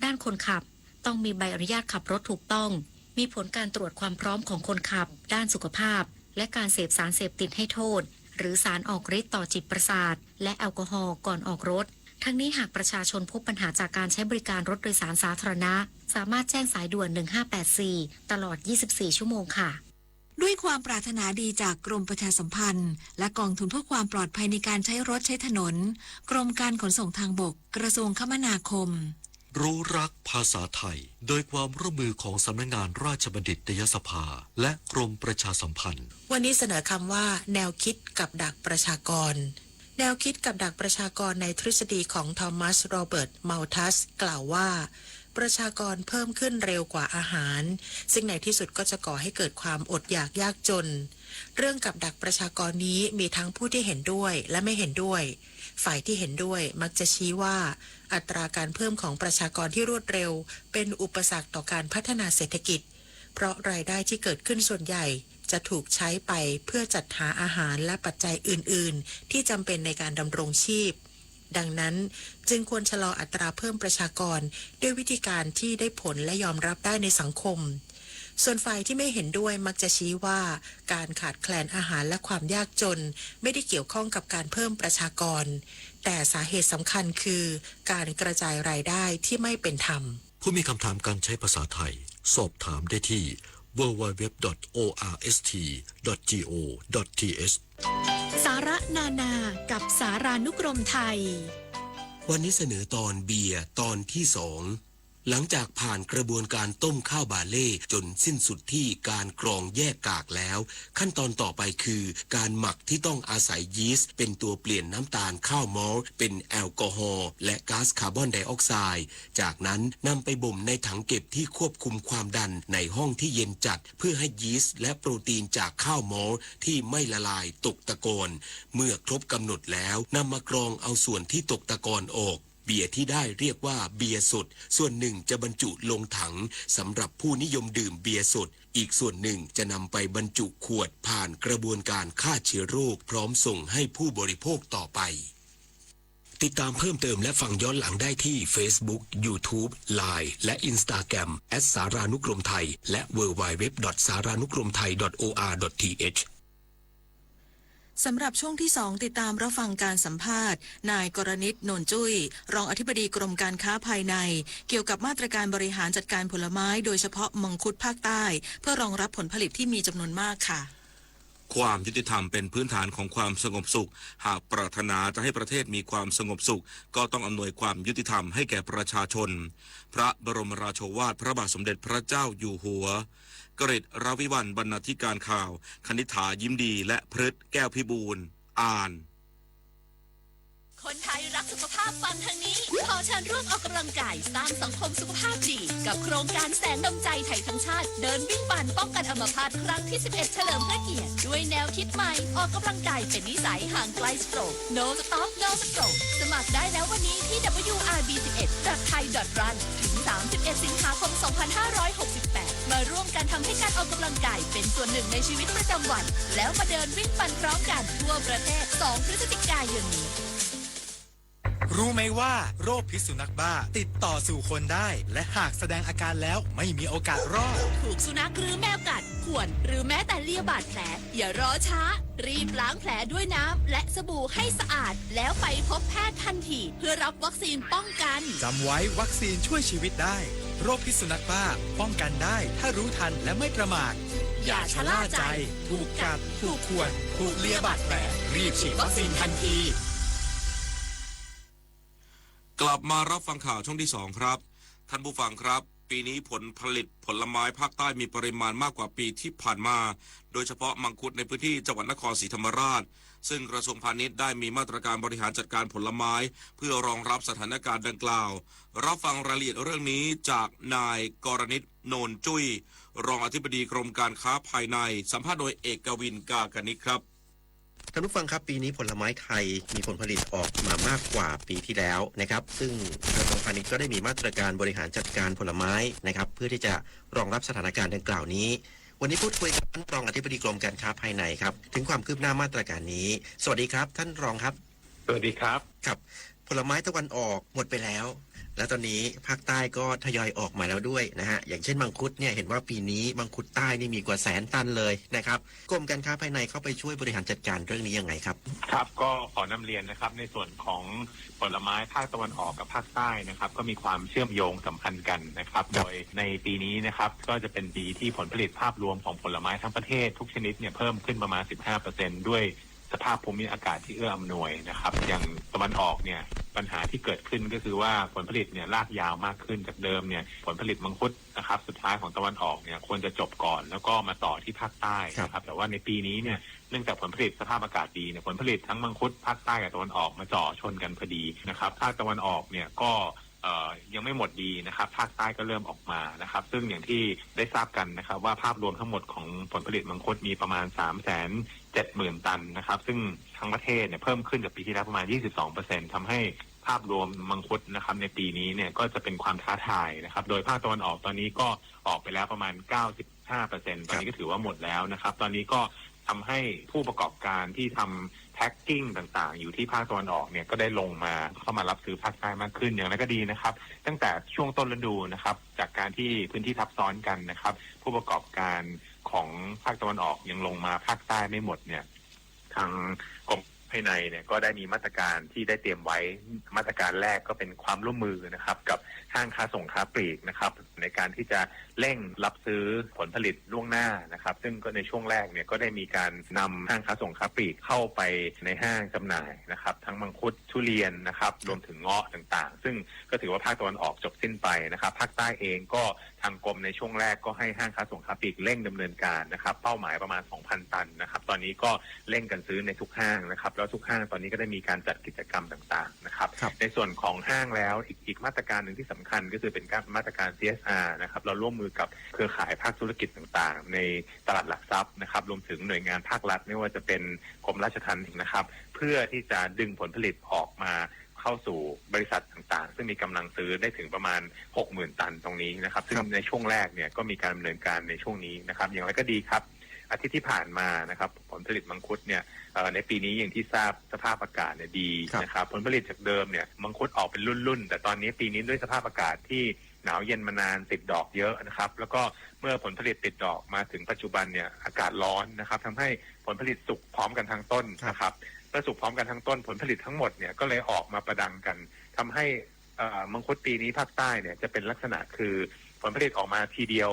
ด้านคนขับ ต้องมีใบอนุญาตขับรถถูกต้อง มีผลการตรวจความพร้อมของคนขับ ด้านสุขภาพ และการเสพสารเสพติดให้โทษ หรือสารออกฤทธิ์ต่อจิตประสาท และแอลกอฮอล์ก่อนออกรถ ทั้งนี้หากประชาชนพบปัญหาจากการใช้บริการรถโดยสารสาธารณะ สามารถแจ้งสายด่วน หนึ่งห้าแปดสี่ ตลอด ยี่สิบสี่ชั่วโมงค่ะ ด้วยความปรารถนาดีจากกรมประชาสัมพันธ์ และกองทุนเพื่อความปลอดภัยในการใช้รถใช้ถนน กรมการขนส่งทางบก กระทรวงคมนาคม รู้รักภาษาไทย โดยความร่วมมือของสำนักงานราชบัณฑิตยสภา และกรมประชาสัมพันธ์ วันนี้เสนอคำว่าแนวคิดกับดักประชากร แนวคิดกับดักประชากรในทฤษฎีของทอมัส โรเบิร์ต มัลทัส กล่าวว่า ประชากรเพิ่มขึ้นเร็วกว่าอาหาร ซึ่งในที่สุดก็จะก่อให้เกิดความอดอยากยากจน เรื่องกับดักประชากรนี้มีทั้งผู้ที่เห็นด้วยและไม่เห็นด้วย ฝ่ายที่เห็นด้วยมักจะชี้ว่า อัตราการเพิ่มของประชากรที่รวดเร็ว เป็นอุปสรรคต่อการพัฒนาเศรษฐกิจ เพราะรายได้ที่เกิดขึ้นส่วนใหญ่จะถูกใช้ไปเพื่อจัดหาอาหารและปัจจัยอื่นๆ ที่จำเป็นในการดำรงชีพ ดังนั้นจึงควรชะลออัตราเพิ่มประชากร ด้วยวิธีการที่ได้ผลและยอมรับได้ในสังคม ส่วนฝ่ายที่ไม่เห็นด้วยมักจะชี้ว่า การขาดแคลนอาหารและความยากจน ไม่ได้เกี่ยวข้องกับการเพิ่มประชากร แต่สาเหตุสำคัญคือ การกระจายรายได้ที่ไม่เป็นธรรม ผู้มีคำถามการใช้ภาษาไทย สอบถามได้ที่ ดับเบิลยู ดับเบิลยู ดับเบิลยู ดอท โอ อาร์ เอส ที ดอท จี โอ ดอท ที เอช สาระนานากับสารานุกรมไทย วันนี้เสนอตอนเบียร์ตอนที่สอง หลังจากผ่านกระบวนการต้มข้าวบาเล่จนสิ้นสุดที่การกรองแยกกากแล้ว ขั้นตอนต่อไปคือการหมักที่ต้องอาศัยยีสต์เป็นตัวเปลี่ยนน้ำตาลข้าวมอลต์เป็นแอลกอฮอล์และก๊าซคาร์บอนไดออกไซด์ จากนั้นนำไปบ่มในถังเก็บที่ควบคุมความดันในห้องที่เย็นจัด เพื่อให้ยีสต์และโปรตีนจากข้าวมอลต์ที่ไม่ละลายตกตะกอน เมื่อครบกำหนดแล้วนำมากรองเอาส่วนที่ตกตะกอนออก เบียร์ที่ได้เรียกว่าเบียร์สด ส่วนหนึ่งจะบรรจุลงถังสำหรับผู้นิยมดื่มเบียร์สด อีกส่วนหนึ่งจะนำไปบรรจุขวดผ่านกระบวนการฆ่าเชื้อโรคพร้อมส่งให้ผู้บริโภคต่อไป ติดตามเพิ่มเติมและฟังย้อนหลังได้ที่ Facebook YouTube Line และ Instagram แอทสารานุกรมไทย และ ดับเบิลยู ดับเบิลยู ดับเบิลยู ดอท สารานุกรมไทย ดอท โอ อาร์ ดอท ที เอช สำหรับช่วงที่สอง ติดตามรับฟังการสัมภาษณ์ นายกรณิต โนนจุ้ย รองอธิบดีกรมการค้าภายใน เกี่ยวกับมาตรการบริหารจัดการผลไม้ โดยเฉพาะมังคุดภาคใต้ เพื่อรองรับผลผลิตที่มีจำนวนมากค่ะ ความยุติธรรมเป็นพื้นฐานของความสงบสุข หากปรารถนาจะให้ประเทศมีความสงบสุข ก็ต้องอำนวยความยุติธรรมให้แก่ประชาชน พระบรมราโชวาทพระบาทสมเด็จพระเจ้าอยู่หัว กฤษรวิวัลย์ บรรณาธิการข่าว คณิษฐา ยิ้มดี และพฤษ แก้วพิบูล อ่าน คนไทยรักสุขภาพฟังทางนี้ ขอเชิญร่วมออกกำลังกายสร้างสังคมสุขภาพดี กับโครงการแสงดวงใจไทยทั้งชาติ เดินวิ่งปั่นป้องกันอัมพาตครั้งที่ สิบเอ็ด เฉลิมพระเกียรติ ด้วยแนวคิดใหม่ ออกกำลังกายเป็นนิสัย ห่างไกลสโตรก No Stop No สมัครได้แล้ววันนี้ที่ ดับเบิลยู อาร์ บี สิบเอ็ด ดอท ไทย ดอท รัน ถึง สามสิบเอ็ด สิงหาคม สองพันห้าร้อยหกสิบแปด มาร่วมกันทำให้การออกกำลังกายเป็นส่วนหนึ่งในชีวิตประจำวัน แล้วมาเดินวิ่งปั่นพร้อมกันทั่วประเทศ สอง พฤศจิกายนนี้ รู้ไหมว่าโรคพิษสุนัขบ้าติดต่อสู่คนได้ และหากแสดงอาการแล้วไม่มีโอกาสรอด ถูกสุนัขหรือแมวกัด ข่วน หรือแม้แต่เลียบาดแผล อย่ารอช้า รีบล้างแผลด้วยน้ำและสบู่ให้สะอาด แล้วไปพบแพทย์ทันที เพื่อรับวัคซีนป้องกัน จำไว้วัคซีนช่วยชีวิตได้ โรคพิษสุนัขบ้าป้องกันได้ถ้ารู้ทันและไม่ประมาท อย่าชะล่าใจ ถูกกัด ถูกข่วน ถูกเลียบาดแผล รีบฉีดวัคซีนทันที กลับมารับฟังข่าวช่วงที่สองครับ ท่านผู้ฟังครับ ปีนี้ผลผลิตผลไม้ภาคใต้มีปริมาณมากกว่าปีที่ผ่านมา โดยเฉพาะมังคุดในพื้นที่จังหวัดนครศรีธรรมราช ซึ่งกระทรวงพาณิชย์ได้มีมาตรการบริหารจัดการผลไม้ เพื่อรองรับสถานการณ์ดังกล่าว รับฟังรายละเอียดเรื่องนี้จากนายกรณิต โนนจุ้ย รองอธิบดีกรมการค้าภายใน สัมภาษณ์โดยเอกกวิน กากนิตครับ ท่านผู้ฟังครับ ปีนี้ผลไม้ไทยมีผลผลิตออกมามากกว่าปีที่แล้วนะครับ ซึ่งกระทรวงพาณิชย์ก็ได้มีมาตรการบริหารจัดการผลไม้นะครับ เพื่อที่จะรองรับสถานการณ์ดังกล่าวนี้ วันนี้พูดคุยกับท่านรองอธิบดีกรมการค้าภายในครับ ถึงความคืบหน้ามาตรการนี้ สวัสดีครับ ท่านรองครับ สวัสดีครับ ครับ ผลไม้ตะวันออกหมดไปแล้ว แล้วตอนนี้ภาคใต้ก็ทยอยออกมาแล้วด้วยนะฮะ อย่างเช่นมังคุดเนี่ย เห็นว่าปีนี้มังคุดใต้นี่มีกว่าแสนตันเลยนะครับ กรมการค้าภายในเข้าไปช่วยบริหารจัดการเรื่องนี้ยังไงครับ ครับ ก็ขอนำเรียนนะครับ ในส่วนของผลไม้ภาคตะวันออกกับภาคใต้นะครับ ก็มีความเชื่อมโยงสัมพันธ์กันนะครับ ครับ โดยในปีนี้นะครับ ก็จะเป็นปีที่ผลผลิตภาพรวมของผลไม้ทั้งประเทศทุกชนิดเนี่ยเพิ่มขึ้นประมาณ สิบห้าเปอร์เซ็นต์ ด้วยสภาพภูมิอากาศที่เอื้ออำนวยนะครับ อย่างตะวันออกเนี่ย ปัญหาที่เกิดขึ้นก็คือว่าผลผลิตเนี่ยลากยาวมากขึ้นจากเดิมเนี่ย ผลผลิตมังคุดนะครับ สุดท้ายของตะวันออกเนี่ยควรจะจบก่อน แล้วก็มาต่อที่ภาคใต้นะครับ แต่ว่าในปีนี้เนี่ย เนื่องจากผลผลิตสภาพอากาศดีเนี่ย ผลผลิตทั้งมังคุดภาคใต้กับตะวันออกมาจ่อชนกันพอดีนะครับ ภาคตะวันออกเนี่ยก็ เอ่อ ยังไม่หมดดีนะครับ ภาคใต้ก็เริ่มออกมานะครับ ซึ่งอย่างที่ได้ทราบกันนะครับ ว่าภาพรวมทั้งหมดของผลผลิตมังคุดมีประมาณ สามแสนเจ็ดหมื่น ตันนะครับ ซึ่งทั้งประเทศเนี่ยเพิ่มขึ้นจากปีที่แล้วประมาณ ยี่สิบสองเปอร์เซ็นต์ ทำให้ภาพรวมมังคุดนะครับ ในปีนี้เนี่ยก็จะเป็นความท้าทายนะครับ โดยภาคตะวันออกตอนนี้ก็ออกไปแล้วประมาณ เก้าสิบห้าเปอร์เซ็นต์ ตอนนี้ก็ถือว่าหมดแล้วนะครับ ตอนนี้ก็ทำให้ผู้ประกอบการที่ทำ แพ็กกิ้งต่างๆ อยู่ที่ภาคตะวันออกเนี่ยก็ได้ลงมาเข้ามารับซื้อภาคใต้มากขึ้น อย่างไรก็ดีนะครับ ตั้งแต่ช่วงต้นฤดูนะครับ จากการที่พื้นที่ทับซ้อนกันนะครับ ผู้ประกอบการของภาคตะวันออกยังลงมาภาคใต้ไม่หมดเนี่ย ทางกรมภายในเนี่ยก็ได้มีมาตรการที่ได้เตรียมไว้ มาตรการแรกก็เป็นความร่วมมือนะครับ กับห้างค้าส่งค้าปลีกนะครับ ในการที่จะเร่งรับซื้อผลผลิตล่วงหน้านะครับ ซึ่งก็ในช่วงแรกเนี่ยก็ได้มีการนำห้างค้าส่งค้าปลีกเข้าไปในห้างจำหน่ายนะครับ ทั้งมังคุด ทุเรียนนะครับ รวมถึงเงาะต่างๆ ซึ่งก็ถือว่าภาคตะวันออกจบสิ้นไปนะครับ ภาคใต้เองก็ทางกรมในช่วงแรกก็ให้ห้างค้าส่งค้าปลีกเร่งดำเนินการนะครับ เป้าหมายประมาณ สองพัน ตันนะครับ ตอนนี้ก็เร่งกันซื้อในทุกห้างนะครับ แล้วทุกห้างตอนนี้ก็ได้มีการจัดกิจกรรมต่างๆนะครับ ครับ ในส่วนของห้างแล้วอีกอีกมาตรการหนึ่งที่สำคัญก็คือเป็นการมาตรการ ซี เอส อาร์ นะครับ เราร่วมมือกับเครือข่ายภาคธุรกิจต่างๆ ในตลาดหลักทรัพย์นะครับ รวมถึงหน่วยงานภาครัฐ ไม่ว่าจะเป็นกรมราชทัณฑ์นะครับ เพื่อที่จะดึงผลผลิตออกมาเข้าสู่บริษัทต่างๆ ซึ่งมีกำลังซื้อได้ถึงประมาณ หกหมื่น ตันตรงนี้นะครับ ซึ่ง ครับ ในช่วงแรกเนี่ยก็มีการดำเนินการในช่วงนี้นะครับ อย่างไรก็ดีครับ อาทิตย์ที่ผ่านมานะครับ ผลผลิตมังคุดเนี่ย เอ่อ ในปีนี้อย่างที่ทราบสภาพอากาศเนี่ยดี ครับ นะครับ ผลผลิตจากเดิมเนี่ยมังคุดออกเป็นรุ่นๆ แต่ตอนนี้ปีนี้ด้วยสภาพอากาศที่หนาวเย็นมานานติดดอกเยอะนะครับ แล้วก็เมื่อผลผลิตติดดอกมาถึงปัจจุบันเนี่ยอากาศร้อนนะครับทำให้ผลผลิตสุกพร้อมกันทั้งต้น ครับ นะครับ เมื่อสุกพร้อมกันทั้งต้น ผลผลิตทั้งหมดเนี่ยก็เลยออกมาประดังกันทำให้ เอ่อ มังคุดปีนี้ภาคใต้เนี่ยจะเป็นลักษณะคือผลผลิตออกมาทีเดียว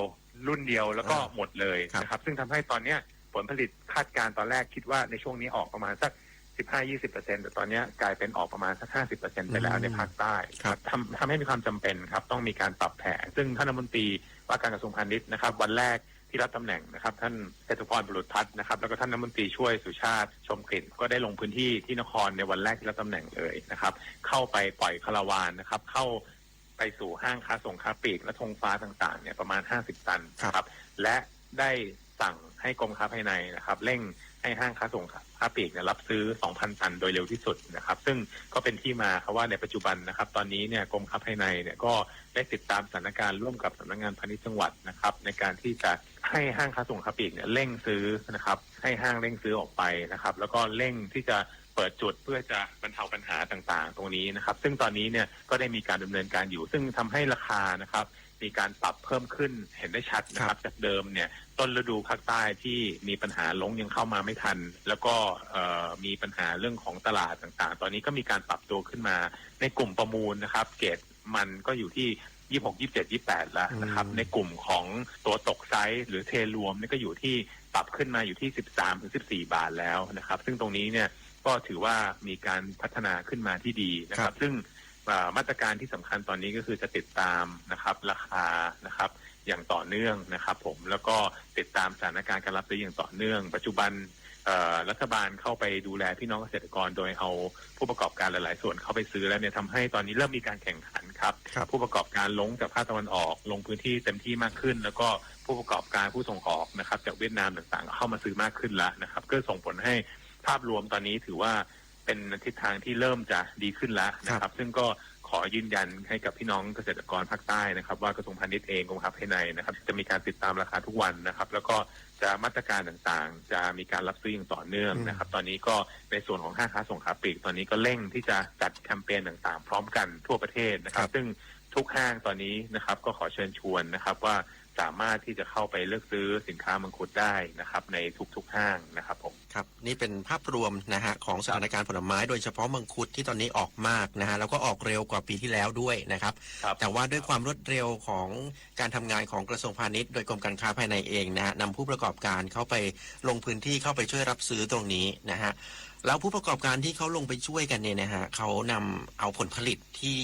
รุ่นเดียวแล้วก็ อ่า หมดเลย ครับ นะครับ ซึ่งทำให้ตอนเนี้ยผลผลิตคาดการณ์ตอนแรกคิดว่าในช่วงนี้ออกประมาณสัก สิบห้ายี่สิบเปอร์เซ็นต์ แต่ตอนเนี้ยกลายเป็นออกประมาณสัก ห้าสิบเปอร์เซ็นต์ ไปแล้วใน อืม ภาคใต้ ครับ ทำทำให้มีความจำเป็นครับ ต้องมีการปรับแผน ซึ่งท่านรัฐมนตรีว่าการกระทรวงพาณิชย์นะครับ วันแรกที่รับตำแหน่งนะครับ ท่านจตุพร บุรุษพัฒน์นะครับ แล้วก็ท่านรัฐมนตรีช่วยสุชาติชมกลิ่น ก็ได้ลงพื้นที่ที่นครในวันแรกที่รับตำแหน่งเลยนะครับ เข้าไปปล่อยคาราวานนะครับ เข้าไปสู่ห้างค้าส่งค้าปลีกและธงฟ้าต่างๆเนี่ยประมาณ ห้าสิบ ตันนะครับ ครับ และได้สั่งให้กรมค้าภายในนะครับ เร่งให้ห้างค้าส่ง ค้าปลีกเนี่ยรับซื้อ สองพัน ตันโดยเร็วที่สุดนะครับ ซึ่งก็เป็นที่มาครับว่าในปัจจุบันนะครับ ตอนนี้เนี่ยกรมค้าภายในเนี่ยก็ได้ติดตามสถานการณ์ร่วมกับสำนักงานพาณิชย์จังหวัดนะครับ ในการที่จะให้ห้างค้าส่งค้าปลีกเนี่ยเร่งซื้อนะครับ ให้ห้างเร่งซื้อออกไปนะครับ แล้วก็เร่งที่จะเปิดจุดเพื่อจะบรรเทาปัญหาต่างๆตรงนี้นะครับ ซึ่งตอนนี้เนี่ยก็ได้มีการดำเนินการอยู่ ซึ่งทำให้ราคานะครับ มีการปรับเพิ่มขึ้นเห็นได้ชัดนะครับ จากเดิมเนี่ยต้นฤดูภาคใต้ที่มีปัญหาลงยังเข้ามาไม่ทัน แล้วก็เอ่อมีปัญหาเรื่องของตลาดต่างๆ ตอนนี้ก็มีการปรับตัวขึ้นมา ในกลุ่มประมูลนะครับ เกรดมันก็อยู่ที่ ยี่สิบหก ยี่สิบเจ็ด ยี่สิบแปด แล้วนะครับ ในกลุ่มของตัวตกไซส์หรือเทรวมนี่ก็อยู่ที่ปรับขึ้นมาอยู่ที่ สิบสาม ถึง สิบสี่ บาทแล้วนะครับ ซึ่งตรงนี้เนี่ยก็ถือว่ามีการพัฒนาขึ้นมาที่ดีนะครับ ซึ่งมาตรการที่สำคัญตอนนี้ก็คือจะติดตามนะครับราคานะครับอย่างต่อเนื่องนะครับผม แล้วก็ติดตามสถานการณ์การรับซื้ออย่างต่อเนื่อง ปัจจุบันรัฐบาลเข้าไปดูแลพี่น้องเกษตรกร โดยเอาผู้ประกอบการหลายๆส่วนเข้าไปซื้อแล้วเนี่ยทำให้ตอนนี้เริ่มมีการแข่งขันครับ ผู้ประกอบการลงจากภาคตะวันออกลงพื้นที่เต็มที่มากขึ้น แล้วก็ผู้ประกอบการผู้ส่งออกนะครับจากเวียดนามต่างๆ เข้ามาซื้อมากขึ้นแล้วนะครับ ก็ส่งผลให้ภาพรวมตอนนี้ถือว่าเป็นทิศทางที่เริ่มจะดีขึ้นแล้วนะครับ ซึ่งก็ขอยืนยันให้กับพี่น้องเกษตรกรภาคใต้นะครับ ว่ากระทรวงพาณิชย์เองกรมค้าภายในนะครับ จะมีการติดตามราคาทุกวันนะครับ แล้วก็จะมาตรการต่างๆ จะมีการรับซื้ออย่างต่อเนื่องนะครับ ตอนนี้ก็ในส่วนของห้างค้าส่งค้าปลีก ตอนนี้ก็เร่งที่จะจัดแคมเปญต่างๆ พร้อมกันทั่วประเทศนะครับ ซึ่งทุกห้างตอนนี้นะครับก็ขอเชิญชวนนะครับว่าสามารถที่จะเข้าไปเลือกซื้อสินค้ามังคุดได้นะครับในทุกๆห้างนะครับผม ครับ นี่เป็นภาพรวมนะฮะของสถานการณ์ผลไม้โดยเฉพาะมังคุดที่ตอนนี้ออกมากนะฮะแล้วก็ออกเร็วกว่าปีที่แล้วด้วยนะครับ แต่ว่าด้วยความรวดเร็วของการทำงานของกระทรวงพาณิชย์โดยกรมการค้าภายในเองนะฮะนำผู้ประกอบการเข้าไปลงพื้นที่เข้าไปช่วยรับซื้อตรงนี้นะฮะแล้วผู้ประกอบการที่เขาลงไปช่วยกันเนี่ยนะฮะเขานำเอาผลผลิตที่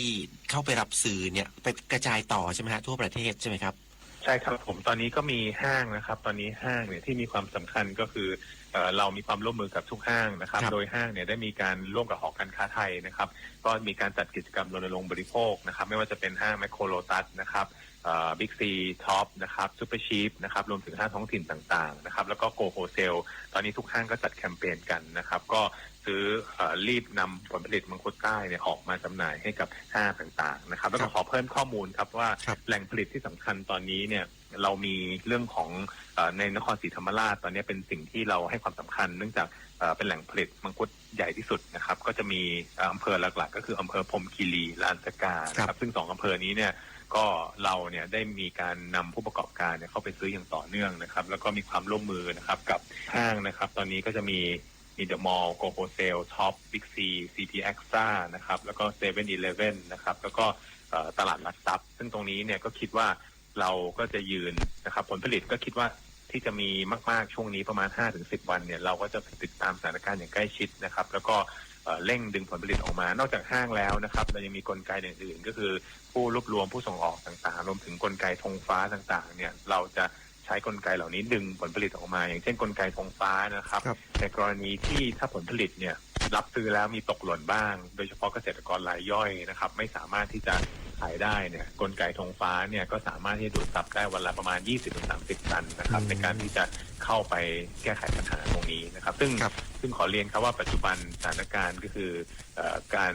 เข้าไปรับซื้อเนี่ยไปกระจายต่อใช่ไหมฮะทั่วประเทศใช่ไหมครับ ใช่ครับผม ตอนนี้ก็มีห้างนะครับ ตอนนี้ห้างเนี่ยที่มีความสำคัญก็คือเอ่อเรามีความร่วมมือกับทุกห้างนะครับ โดยห้างเนี่ยได้มีการร่วมกับหอการค้าไทยนะครับ ก็มีการจัดกิจกรรมรณรงค์บริโภคนะครับ ไม่ว่าจะเป็นห้างแมคโครโลตัสนะครับเอ่อบิ๊กซี ท็อปนะครับ ซูเปอร์ชีฟนะครับ รวมถึงห้างท้องถิ่นต่างๆนะครับ แล้วก็โกโฮเซล ตอนนี้ทุกห้างก็จัดแคมเปญกันนะครับ ก็ซื้อเอ่อรีบนำผลผลิตมังคุดใต้เนี่ยออกมาจำหน่ายให้กับห้างต่างๆนะครับ แล้วก็ขอเพิ่มข้อมูลครับว่าแหล่งผลิตที่สำคัญตอนนี้เนี่ย เรามีเรื่องของเอ่อในนครศรีธรรมราช ตอนนี้เป็นสิ่งที่เราให้ความสำคัญ เนื่องจากเอ่อเป็นแหล่งผลิตมังคุดใหญ่ที่สุดนะครับ ก็จะมีเอ่ออำเภอหลักๆก็คืออำเภอพรหมคีรี และลานสกานะครับ ซึ่งสองอำเภอนี้เนี่ยก็เราเนี่ยได้มีการนำผู้ประกอบการเนี่ยเข้าไปซื้ออย่างต่อเนื่องนะครับ แล้วก็มีความร่วมมือนะครับกับห้างนะครับ ตอนนี้ก็จะมีมีเดอะมอลล์ โกโฮเซล ท็อป บิ๊กซี ซีพี เอ็กซ์ตร้า นะครับ แล้วก็เซเว่นอีเลฟเว่นนะครับ แล้วก็เอ่อตลาดหลักทรัพย์ ซึ่งตรงนี้เนี่ยก็คิดว่า เราก็จะยืนนะครับ ผลผลิตก็คิดว่าที่จะมีมากๆช่วงนี้ประมาณห้าถึงสิบวันเนี่ย เราก็จะติดตามสถานการณ์อย่างใกล้ชิดนะครับ แล้วก็เอ่อเร่งดึงผลผลิตออกมา นอกจากห้างแล้วนะครับ เรายังมีกลไกอื่นๆก็คือผู้รวบรวมผู้ส่งออกต่างๆ รวมถึงกลไกธงฟ้าต่างๆเนี่ย เราจะใช้กลไกเหล่านี้ดึงผลผลิตออกมา อย่างเช่นกลไกธงฟ้านะครับ ในกรณีที่ถ้าผลผลิตเนี่ยรับซื้อแล้วมีตกหล่นบ้าง โดยเฉพาะเกษตรกรรายย่อยนะครับ ไม่สามารถที่จะขายได้เนี่ย กลไกธงฟ้าเนี่ยก็สามารถที่จะดูดซับได้วันละประมาณ ยี่สิบถึงสามสิบ ตันนะครับ ในการที่จะเข้าไปแก้ไขปัญหาตรงนี้นะครับ ซึ่งซึ่งขอเรียนครับว่าปัจจุบันสถานการณ์ก็คือเอ่อการ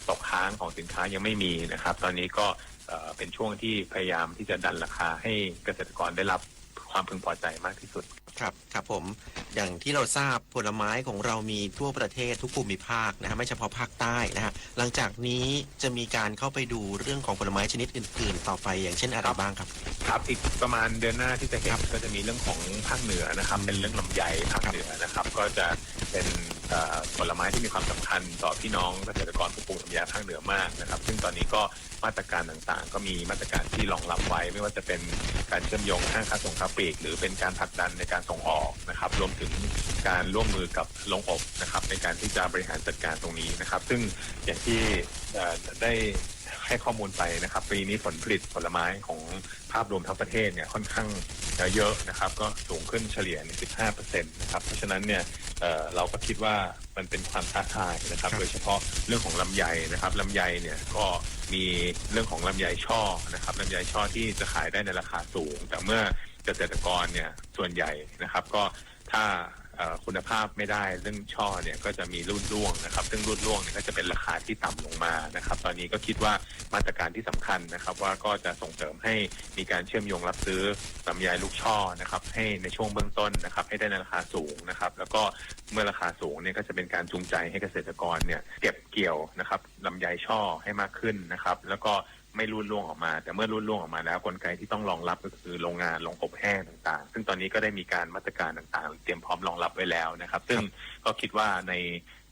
ตกค้างของสินค้ายังไม่มีนะครับ ตอนนี้ก็เอ่อเป็นช่วงที่พยายามที่จะดันราคาให้เกษตรกรได้รับความพึงพอใจมากที่สุด ครับ ครับผม อย่างที่เราทราบผลไม้ของเรามีทั่วประเทศทุกภูมิภาคนะฮะ ไม่เฉพาะภาคใต้นะฮะ หลังจากนี้จะมีการเข้าไปดูเรื่องของผลไม้ชนิดอื่นๆต่อไป อย่างเช่นอะไรบ้างครับ ครับ อีกประมาณเดือนหน้าที่จะเห็นก็จะมีเรื่องของภาคเหนือนะครับ เป็นเรื่องลำไยภาคเหนือนะครับ ก็จะเป็นเอ่อผลไม้ที่มีความสำคัญต่อพี่น้องเกษตรกรผู้ปลูกลำไยภาคเหนือมากนะครับ ซึ่งตอนนี้ก็มาตรการต่างๆ ก็มีมาตรการที่รองรับไว้ ไม่ว่าจะเป็นการเชื่อมโยงห้างค้าส่งค้าปลีก หรือเป็นการผลักดันในการส่งออกนะครับ รวมถึงการร่วมมือกับโรงอบนะครับ ในการที่จะบริหารจัดการตรงนี้นะครับ ซึ่งอย่างที่เอ่อได้ให้ข้อมูลไปนะครับ ปีนี้ผลผลิตผลไม้ของภาพรวมทั้งประเทศเนี่ยค่อนข้างจะเยอะนะครับ ก็สูงขึ้นเฉลี่ยใน สิบห้าเปอร์เซ็นต์ นะครับ เพราะฉะนั้นเนี่ยเอ่อเราก็คิดว่ามันเป็นความท้าทายนะครับ โดยเฉพาะเรื่องของลำไยนะครับ ลำไยเนี่ยก็มีเรื่องของลำไยช่อนะครับ ลำไยช่อที่จะขายได้ในราคาสูง แต่เมื่อเกษตรกรเนี่ยส่วนใหญ่นะครับ ก็ถ้า เอ่อคุณภาพไม่ได้ เรื่องช่อเนี่ยก็จะมีรูดร่วงนะครับ ซึ่งรูดร่วงเนี่ยก็จะเป็นราคาที่ต่ำลงมานะครับ ตอนนี้ก็คิดว่ามาตรการที่สำคัญนะครับว่าก็จะส่งเสริมให้มีการเชื่อมโยงรับซื้อลำไยลูกช่อนะครับ ให้ในช่วงเบื้องต้นนะครับ ให้ได้ในราคาสูงนะครับ แล้วก็เมื่อราคาสูงเนี่ยก็จะเป็นการจูงใจให้เกษตรกรเนี่ยเก็บเกี่ยวนะครับลำไยช่อให้มากขึ้นนะครับ แล้วก็ไม่รูดร่วงออกมา แต่เมื่อรูดร่วงออกมาแล้วกลไกที่ต้องรองรับก็คือโรงงานโรงอบแห้งต่างๆ ซึ่งตอนนี้ก็ได้มีการมาตรการต่างๆ เตรียมพร้อมรองรับไว้แล้วนะครับ ซึ่งก็คิดว่าใน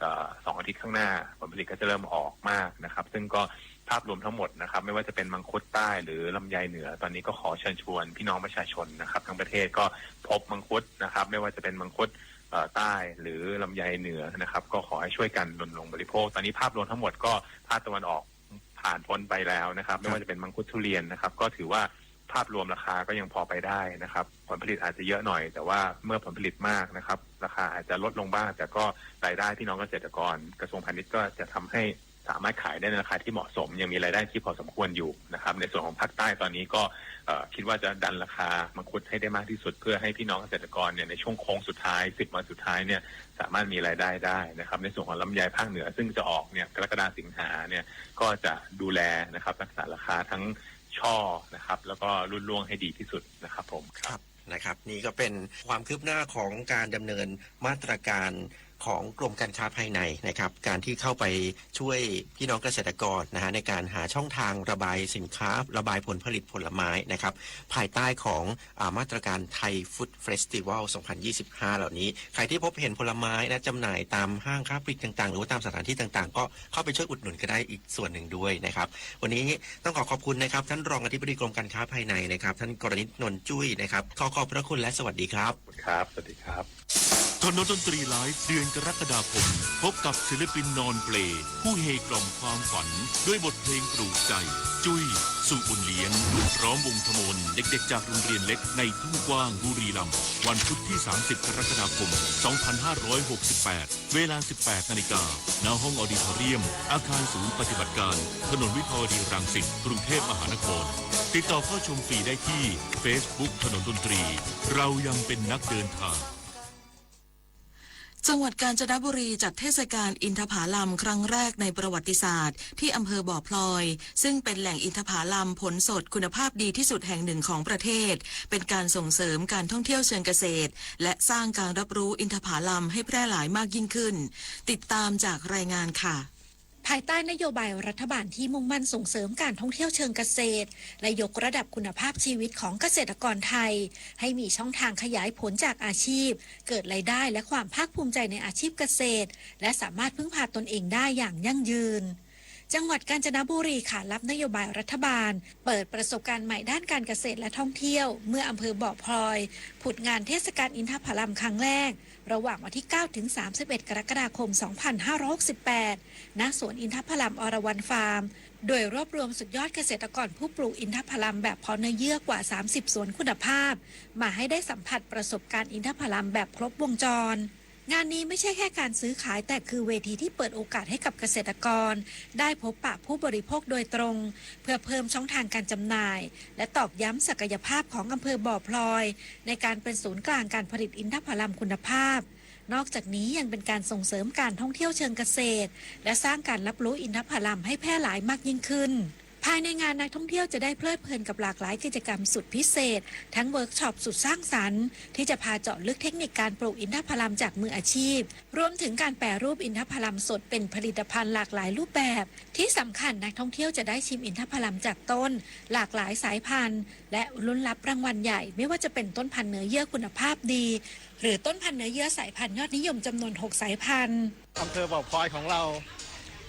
เอ่อสองอาทิตย์ข้างหน้าผลผลิตก็จะเริ่มออกมากนะครับ ซึ่งก็ภาพรวมทั้งหมดนะครับ ไม่ว่าจะเป็นมังคุดใต้หรือลำไยเหนือ ตอนนี้ก็ขอเชิญชวนพี่น้องประชาชนนะครับทั้งประเทศก็พบมังคุดนะครับ ไม่ว่าจะเป็นมังคุดเอ่อใต้หรือลำไยเหนือนะครับ ก็ขอให้ช่วยกันรณรงค์บริโภค ตอนนี้ภาพรวมทั้งหมดก็ภาคตะวันออกผ่านพ้นไปแล้วนะครับ ไม่ว่าจะเป็นมังคุดทุเรียนนะครับ ก็ถือว่าภาพรวมราคาก็ยังพอไปได้นะครับ ผลผลิตอาจจะเยอะหน่อย แต่ว่าเมื่อผลผลิตมากนะครับ ราคาอาจจะลดลงบ้าง แต่ก็รายได้พี่น้องเกษตรกร กระทรวงพาณิชย์ก็จะทำให้สามารถขายได้ในราคาที่เหมาะสม ยังมีรายได้ที่พอสมควรอยู่นะครับ ในส่วนของภาคใต้ตอนนี้ก็เอ่อคิดว่าจะดันราคามังคุดให้ได้มากที่สุด เพื่อให้พี่น้องเกษตรกรเนี่ยในช่วงโค้งสุดท้ายสิบวันสุดท้ายเนี่ยสามารถมีรายได้ได้นะครับ ในส่วนของลำไยภาคเหนือซึ่งจะออกเนี่ยกรกฎาสิงหาเนี่ยก็จะดูแลนะครับรักษาราคาทั้งช่อนะครับ แล้วก็รูดร่วงให้ดีที่สุดนะครับผม ครับ นะครับ นี่ก็เป็นความคืบหน้าของการดำเนินมาตรการของกรมการค้าภายในนะครับ การที่เข้าไปช่วยพี่น้องเกษตรกรนะฮะในการหาช่องทางระบายสินค้า ระบายผลผลิตผลไม้นะครับ ภายใต้ของอามาตรการไทย Food Festival สองพันยี่สิบห้า เหล่านี้ ใครที่พบเห็นผลไม้นะจำหน่ายตามห้างค้าปลีกต่างๆ หรือว่าตามสถานที่ต่างๆ ก็เข้าไปช่วยอุดหนุนกันได้อีกส่วนหนึ่งด้วยนะครับ วันนี้ต้องขอขอบคุณนะครับ ท่านรองอธิบดีกรมการค้าภายในนะครับ ท่านกรณิต นนท์จุ้ยนะครับ ขอขอบพระคุณและสวัสดีครับ ครับ สวัสดีครับ ถนนดนตรีไลฟ์เดือนกรกฎาคม พบกับศิลปินนอนเปล ผู้เฮกล่อมความฝัน ด้วยบทเพลงปลูกใจ จุ้ย สุบุญเลี้ยง พร้อมวงทมน เด็กๆจากโรงเรียนเล็กในทุ่งกว้างบุรีรัมย์ วันพุธที่สามสิบกรกฎาคมสองพันห้าร้อยหกสิบแปด เวลาสิบแปดนาฬิกา ณ ห้องออดิทอเรียม อาคารศูนย์ปฏิบัติการ ถนนวิภาวดีรังสิต กรุงเทพมหานคร ติดต่อเข้าชมฟรีได้ที่ Facebook ถนนดนตรี เรายังเป็นนักเดินทาง จังหวัดกาญจนบุรีจัดเทศกาลอินทผลัมครั้งแรกในประวัติศาสตร์ที่อำเภอบ่อพลอย ซึ่งเป็นแหล่งอินทผลัมผลสดคุณภาพดีที่สุดแห่งหนึ่งของประเทศ เป็นการส่งเสริมการท่องเที่ยวเชิงเกษตร และสร้างการรับรู้อินทผลัมให้แพร่หลายมากยิ่งขึ้น ติดตามจากรายงานค่ะ ภายใต้นโยบายรัฐบาลที่มุ่งมั่นส่งเสริมการท่องเที่ยวเชิงเกษตร และยกระดับคุณภาพชีวิตของเกษตรกรไทย ให้มีช่องทางขยายผลจากอาชีพ เกิดรายได้และความภาคภูมิใจในอาชีพเกษตร และสามารถพึ่งพาตนเองได้อย่างยั่งยืน จังหวัดกาญจนบุรีขานรับนโยบายรัฐบาล เปิดประสบการณ์ใหม่ด้านการเกษตรและท่องเที่ยว เมื่ออำเภอบ่อพลอย ผุดงานเทศกาลอินทผลัมครั้งแรก ระหว่างวันที่เก้าถึงสามสิบเอ็ดกรกฎาคมสองพันห้าร้อยหกสิบแปด ณ สวนอินทผลัมอรวรรณฟาร์ม โดยรวบรวมสุดยอดเกษตรกรผู้ปลูกอินทผลัมแบบเพาะเนื้อเยื่อกว่าสามสิบสวนคุณภาพ มาให้ได้สัมผัสประสบการณ์อินทผลัมแบบครบวงจร งานนี้ไม่ใช่แค่การซื้อขาย แต่คือเวทีที่เปิดโอกาสให้กับเกษตรกร ได้พบปะผู้บริโภคโดยตรง เพื่อเพิ่มช่องทางการจำหน่าย และตอกย้ำศักยภาพของอำเภอบ่อพลอย ในการเป็นศูนย์กลางการผลิตอินทผลัมคุณภาพ นอกจากนี้ยังเป็นการส่งเสริมการท่องเที่ยวเชิงเกษตร และสร้างการรับรู้อินทผลัมให้แพร่หลายมากยิ่งขึ้น ภายในงานนักท่องเที่ยวจะได้เพลิดเพลินกับหลากหลายกิจกรรมสุดพิเศษ ทั้งเวิร์กช็อปสุดสร้างสรรค์ที่จะพาเจาะลึกเทคนิคการปลูกอินทผลัมจากมืออาชีพ รวมถึงการแปรรูปอินทผลัมสดเป็นผลิตภัณฑ์หลากหลายรูปแบบ ที่สำคัญนักท่องเที่ยวจะได้ชิมอินทผลัมจากต้น หลากหลายสายพันธุ์ และลุ้นรับรางวัลใหญ่ ไม่ว่าจะเป็นต้นพันธุ์เนื้อเยื่อคุณภาพดี หรือต้นพันธุ์เนื้อเยื่อสายพันธุ์ยอดนิยมจำนวนหกสายพันธุ์ อำเภอบ่อพลอยของเรา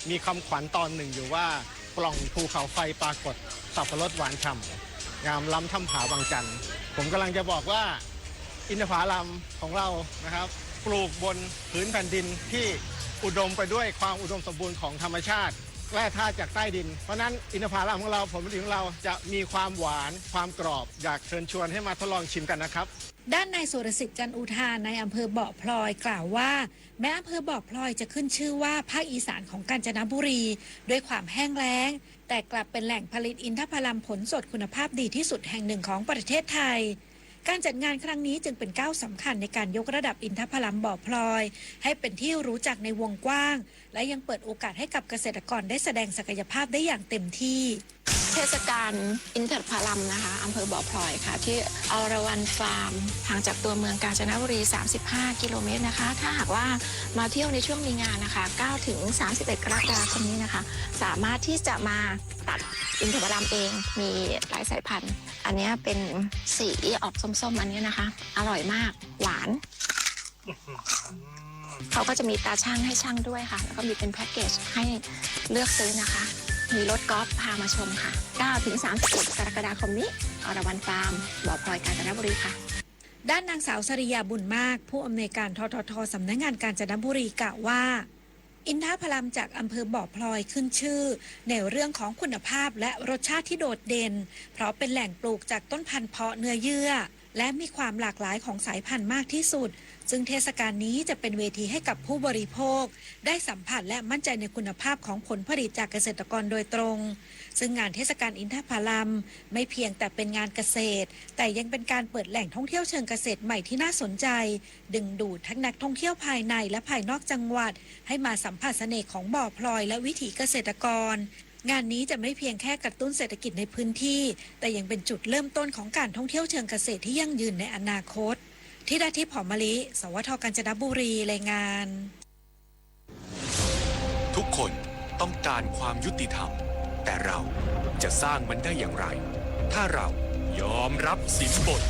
มีคำขวัญตอนหนึ่งอยู่ว่า ปล่องภูเขาไฟปรากฏ สับปะรดหวานฉ่ำ งามล้ำถ้ำผาวังจันทร์ ผมกำลังจะบอกว่า อินทผลัมของเรานะครับ ปลูกบนผืนแผ่นดินที่อุดมไปด้วยความอุดมสมบูรณ์ของธรรมชาติ แร่ธาตุจากใต้ดิน เพราะฉะนั้นอินทผลัมของเรา ผลผลิตของเราจะมีความหวาน ความกรอบ อยากเชิญชวนให้มาทดลองชิมกันนะครับ ด้านนายสุรสิทธิ์ จันทร์อุทา นายอำเภอบ่อพลอยกล่าวว่า แม้อำเภอบ่อพลอยจะขึ้นชื่อว่าภาคอีสานของกาญจนบุรี ด้วยความแห้งแล้ง แต่กลับเป็นแหล่งผลิตอินทผลัมผลสดคุณภาพดีที่สุดแห่งหนึ่งของประเทศไทย การจัดงานครั้งนี้จึงเป็นก้าวสำคัญในการยกระดับอินทผลัมบ่อพลอยให้เป็นที่รู้จักในวงกว้าง และยังเปิดโอกาสให้กับเกษตรกรได้แสดงศักยภาพได้อย่างเต็มที่ เทศกาลอินทผลัมนะคะอำเภอบ่อพลอยค่ะที่อรวันฟาร์มห่างจากตัวเมืองกาญจนบุรีสามสิบห้ากิโลเมตรนะคะถ้าหากว่ามาเที่ยวในช่วงมีงานนะคะเก้าถึงสามสิบเอ็ดกรกฎาคมนี้นะคะสามารถที่จะมาตัดอินทผลัมเองมีหลายสายพันธุ์อันนี้เป็นสีออกส้มๆอันนี้นะคะอร่อยมากหวาน เขาก็จะมีตาชั่งให้ชั่งด้วยค่ะแล้วก็มีเป็นแพ็กเกจให้เลือกซื้อนะคะมีรถกอล์ฟพามาชมค่ะเก้าถึงสามสิบเอ็ดกรกฎาคมนี้อรวันฟาร์มบ่อพลอยกาญจนบุรีค่ะ ด้านนางสาวสริยาบุญมากผู้อำนวยการทททสำนักงานกาญจนบุรีกล่าวว่า อินทผลัมจากอำเภอบ่อพลอยขึ้นชื่อ ในเรื่องของคุณภาพและรสชาติที่โดดเด่น เพราะเป็นแหล่งปลูกจากต้นพันธุ์เพาะเนื้อเยื่อ และมีความหลากหลายของสายพันธุ์มากที่สุด ซึ่งเทศกาลนี้จะเป็นเวทีให้กับผู้บริโภค ได้สัมผัสและมั่นใจในคุณภาพของผลผลิตจากเกษตรกรโดยตรง ซึ่งงานเทศกาลอินทผลัมไม่เพียงแต่เป็นงานเกษตร แต่ยังเป็นการเปิดแหล่งท่องเที่ยวเชิงเกษตรใหม่ที่น่าสนใจ ดึงดูดทั้งนักท่องเที่ยวภายในและภายนอกจังหวัด ให้มาสัมผัสเสน่ห์ของบ่อพลอยและวิถีเกษตรกร งานนี้จะไม่เพียงแค่กระตุ้นเศรษฐกิจในพื้นที่ แต่ยังเป็นจุดเริ่มต้นของการท่องเที่ยวเชิงเกษตรที่ยั่งยืนในอนาคต ธิดาทิพย์ หอมมะลิ สวท กาญจนบุรี รายงาน ทุกคนต้องการความยุติธรรม แต่เราจะสร้างมันได้อย่างไร ถ้าเรายอมรับสินบน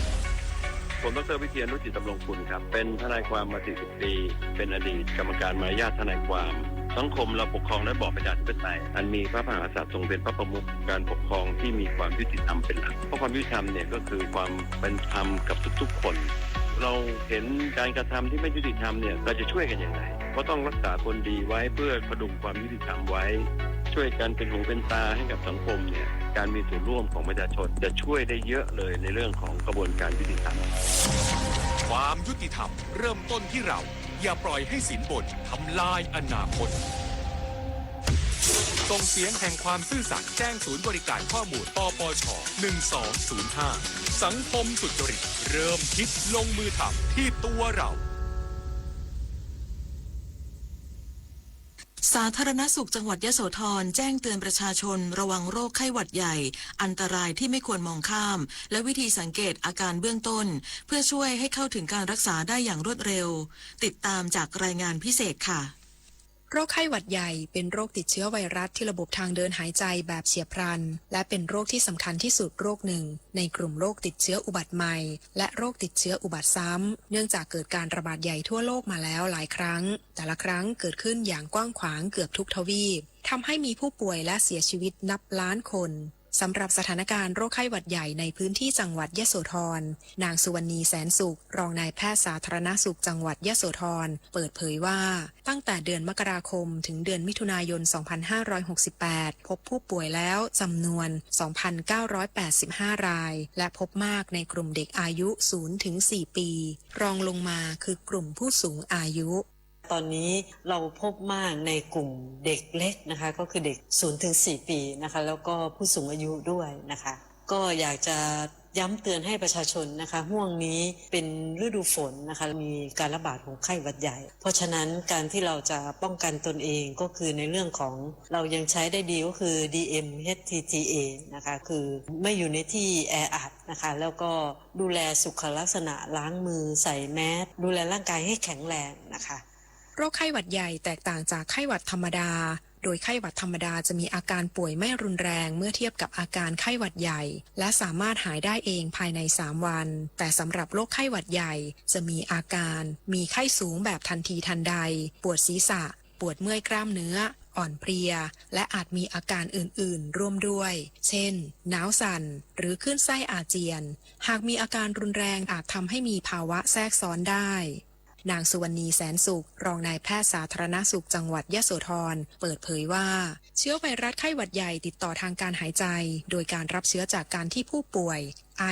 ผมดร.วิเชียร รุจิตบำรุงกุลครับ เป็นทนายความมา สี่สิบ ปี เป็นอดีตกรรมการมารยาททนายความ สังคมเราปกครองด้วยระบอบประชาธิปไตย อันมีพระมหากษัตริย์ทรงเป็นพระประมุข การปกครองที่มีความยุติธรรมเป็นหลัก เพราะความยุติธรรมเนี่ยก็คือความเป็นธรรมกับทุกๆคน เราเห็นการกระทำที่ไม่ยุติธรรมเนี่ย เราจะช่วยกันยังไง ก็ต้องรักษาคนดีไว้เพื่อพดุงความยุติธรรมไว้ ช่วยกันเป็นหูเป็นตาให้กับสังคมเนี่ย การมีส่วนร่วมของประชาชนจะช่วยได้เยอะเลยในเรื่องของกระบวนการยุติธรรม ความยุติธรรมเริ่มต้นที่เรา อย่าปล่อยให้สินบนทำลายอนาคต ส่งเสียงแห่งความซื่อสัตย์แจ้งศูนย์บริการข้อมูล ปปช หนึ่งสองศูนย์ห้า สังคมสุจริต เริ่มคิดลงมือทำที่ตัวเรา สาธารณสุขจังหวัดยโสธรแจ้งเตือนประชาชนระวังโรคไข้หวัดใหญ่ อันตรายที่ไม่ควรมองข้าม และวิธีสังเกตอาการเบื้องต้น เพื่อช่วยให้เข้าถึงการรักษาได้อย่างรวดเร็ว ติดตามจากรายงานพิเศษค่ะ โรคไข้หวัดใหญ่เป็นโรคติดเชื้อไวรัสที่ระบบทางเดินหายใจแบบเฉียบพลัน และเป็นโรคที่สำคัญที่สุดโรคหนึ่งในกลุ่มโรคติดเชื้ออุบัติใหม่ และโรคติดเชื้ออุบัติซ้ำ เนื่องจากเกิดการระบาดใหญ่ทั่วโลกมาแล้วหลายครั้ง แต่ละครั้งเกิดขึ้นอย่างกว้างขวางเกือบทุกทวีป ทำให้มีผู้ป่วยและเสียชีวิตนับล้านคน สำหรับสถานการณ์โรคไข้หวัดใหญ่ในพื้นที่จังหวัดยโสธร นางสุวรรณี แสนสุข รองนายแพทย์สาธารณสุขจังหวัดยโสธร เปิดเผยว่า ตั้งแต่เดือนมกราคมถึงเดือนมิถุนายน สองพันห้าร้อยหกสิบแปด พบผู้ป่วยแล้วจำนวน สองพันเก้าร้อยแปดสิบห้า ราย และพบมากในกลุ่มเด็กอายุ ศูนย์ถึงสี่ ปี รองลงมาคือกลุ่มผู้สูงอายุ ตอนนี้เราพบมากในกลุ่มเด็กเล็กนะคะ ก็คือเด็ก ศูนย์ถึงสี่ ปีนะคะ แล้วก็ผู้สูงอายุด้วยนะคะ ก็อยากจะย้ำเตือนให้ประชาชนนะคะ ห่วงนี้เป็นฤดูฝนนะคะ มีการระบาดของไข้หวัดใหญ่ เพราะฉะนั้นการที่เราจะป้องกันตนเองก็คือในเรื่องของ เรายังใช้ได้ดีก็คือ ดีเอ็ม เอชทีทีเอ นะคะ คือไม่อยู่ในที่แออัดนะคะ แล้วก็ดูแลสุขลักษณะ ล้างมือ ใส่แมส ดูแลร่างกายให้แข็งแรงนะคะ โรคไข้หวัดใหญ่แตกต่างจากไข้หวัดธรรมดา โดยไข้หวัดธรรมดาจะมีอาการป่วยไม่รุนแรงเมื่อเทียบกับอาการไข้หวัดใหญ่ และสามารถหายได้เองภายใน สาม วัน แต่สำหรับโรคไข้หวัดใหญ่ จะมีอาการ มีไข้สูงแบบทันทีทันใด ปวดศีรษะ ปวดเมื่อยกล้ามเนื้อ อ่อนเพลีย และอาจมีอาการอื่นๆ ร่วมด้วย เช่น หนาวสั่น หรือคลื่นไส้อาเจียน หากมีอาการรุนแรงอาจทำให้มีภาวะแทรกซ้อนได้ นางสุวรรณี แสนสุข รองนายแพทย์สาธารณสุขจังหวัดยโสธร เปิดเผยว่า เชื้อไวรัสไข้หวัดใหญ่ติดต่อทางการหายใจ โดยการรับเชื้อจากการที่ผู้ป่วย ไอ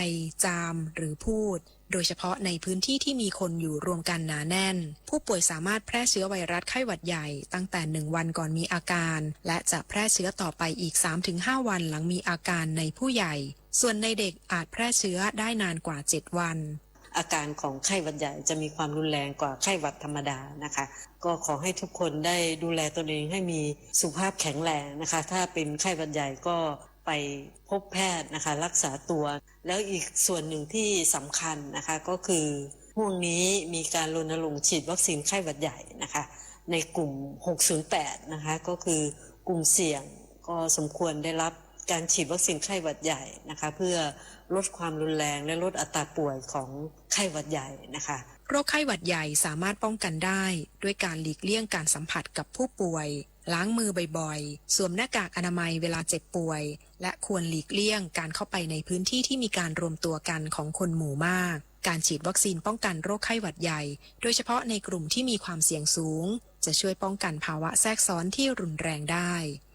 จาม หรือพูด โดยเฉพาะในพื้นที่ที่มีคนอยู่รวมกันหนาแน่น ผู้ป่วยสามารถแพร่เชื้อไวรัสไข้หวัดใหญ่ตั้งแต่หนึ่งวันก่อนมีอาการ และจะแพร่เชื้อต่อไปอีกสามถึงห้าวันหลังมีอาการในผู้ใหญ่ ส่วนในเด็กอาจแพร่เชื้อได้นานกว่าเจ็ดวัน อาการของไข้หวัดใหญ่จะมีความรุนแรงกว่าไข้หวัดธรรมดานะคะ ก็ขอให้ทุกคนได้ดูแลตนเองให้มีสุขภาพแข็งแรงนะคะ ถ้าเป็นไข้หวัดใหญ่ก็ไปพบแพทย์นะคะ รักษาตัว แล้วอีกส่วนหนึ่งที่สำคัญนะคะ ก็คือช่วงนี้มีการรณรงค์ฉีดวัคซีนไข้หวัดใหญ่นะคะ ในกลุ่มหกศูนย์แปดนะคะ ก็คือกลุ่มเสี่ยง ก็สมควรได้รับการฉีดวัคซีนไข้หวัดใหญ่นะคะ เพื่อลดความรุนแรงและลดอัตราป่วยของไข้หวัดใหญ่นะคะ โรคไข้หวัดใหญ่สามารถป้องกันได้ด้วยการหลีกเลี่ยงการสัมผัสกับผู้ป่วย ล้างมือบ่อยๆ สวมหน้ากากอนามัยเวลาเจ็บป่วย และควรหลีกเลี่ยงการเข้าไปในพื้นที่ที่มีการรวมตัวกันของคนหมู่มาก การฉีดวัคซีนป้องกันโรคไข้หวัดใหญ่ โดยเฉพาะในกลุ่มที่มีความเสี่ยงสูง จะช่วยป้องกันภาวะแทรกซ้อนที่รุนแรงได้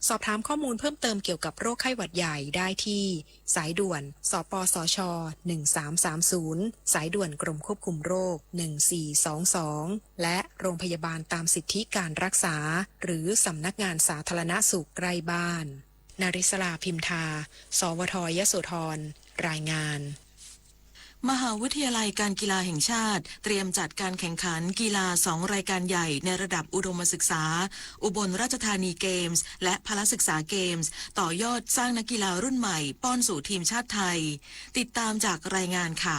สอบถามข้อมูลเพิ่มเติมเกี่ยวกับโรคไข้หวัดใหญ่ได้ที่ สายด่วน สปสช หนึ่งสามสามศูนย์ สายด่วนกรมควบคุมโรค หนึ่งสี่สองสอง และโรงพยาบาลตามสิทธิการรักษา หรือสำนักงานสาธารณสุขใกล้บ้าน นริศรา พิมทา สวท ยโสธร รายงาน มหาวิทยาลัยการกีฬาแห่งชาติ เตรียมจัดการแข่งขันกีฬาสองรายการใหญ่ในระดับอุดมศึกษา อุบลราชธานีเกมส์ และพละศึกษาเกมส์ ต่อยอดสร้างนักกีฬารุ่นใหม่ป้อนสู่ทีมชาติไทย ติดตามจากรายงานค่ะ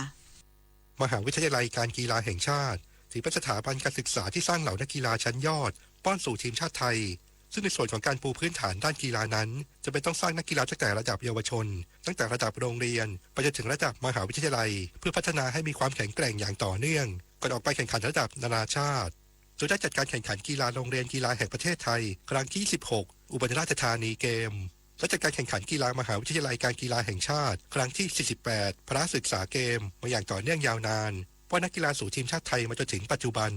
มหาวิทยาลัยการกีฬาแห่งชาติ ถือเป็นสถาบันการศึกษาที่สร้างเหล่านักกีฬาชั้นยอด ป้อนสู่ทีมชาติไทย ซึ่งในส่วนของการปูพื้นฐานด้านกีฬานั้น จำเป็นต้องสร้างนักกีฬาตั้งแต่ระดับเยาวชน ตั้งแต่ระดับโรงเรียน ไปจนถึงระดับมหาวิทยาลัย เพื่อพัฒนาให้มีความแข็งแกร่งอย่างต่อเนื่อง ก่อนออกไปแข่งขันระดับนานาชาติ โดยได้จัดการแข่งขันกีฬาโรงเรียนกีฬาแห่งประเทศไทย ครั้งที่ ยี่สิบหก อุบลราชธานีเกม และจัดการแข่งขันกีฬามหาวิทยาลัยการกีฬาแห่งชาติ ครั้งที่ สี่สิบแปด พละศึกษาเกม มาอย่างต่อเนื่องยาวนาน ป้อนนักกีฬาสู่ทีมชาติไทยมาจนถึงปัจจุบัน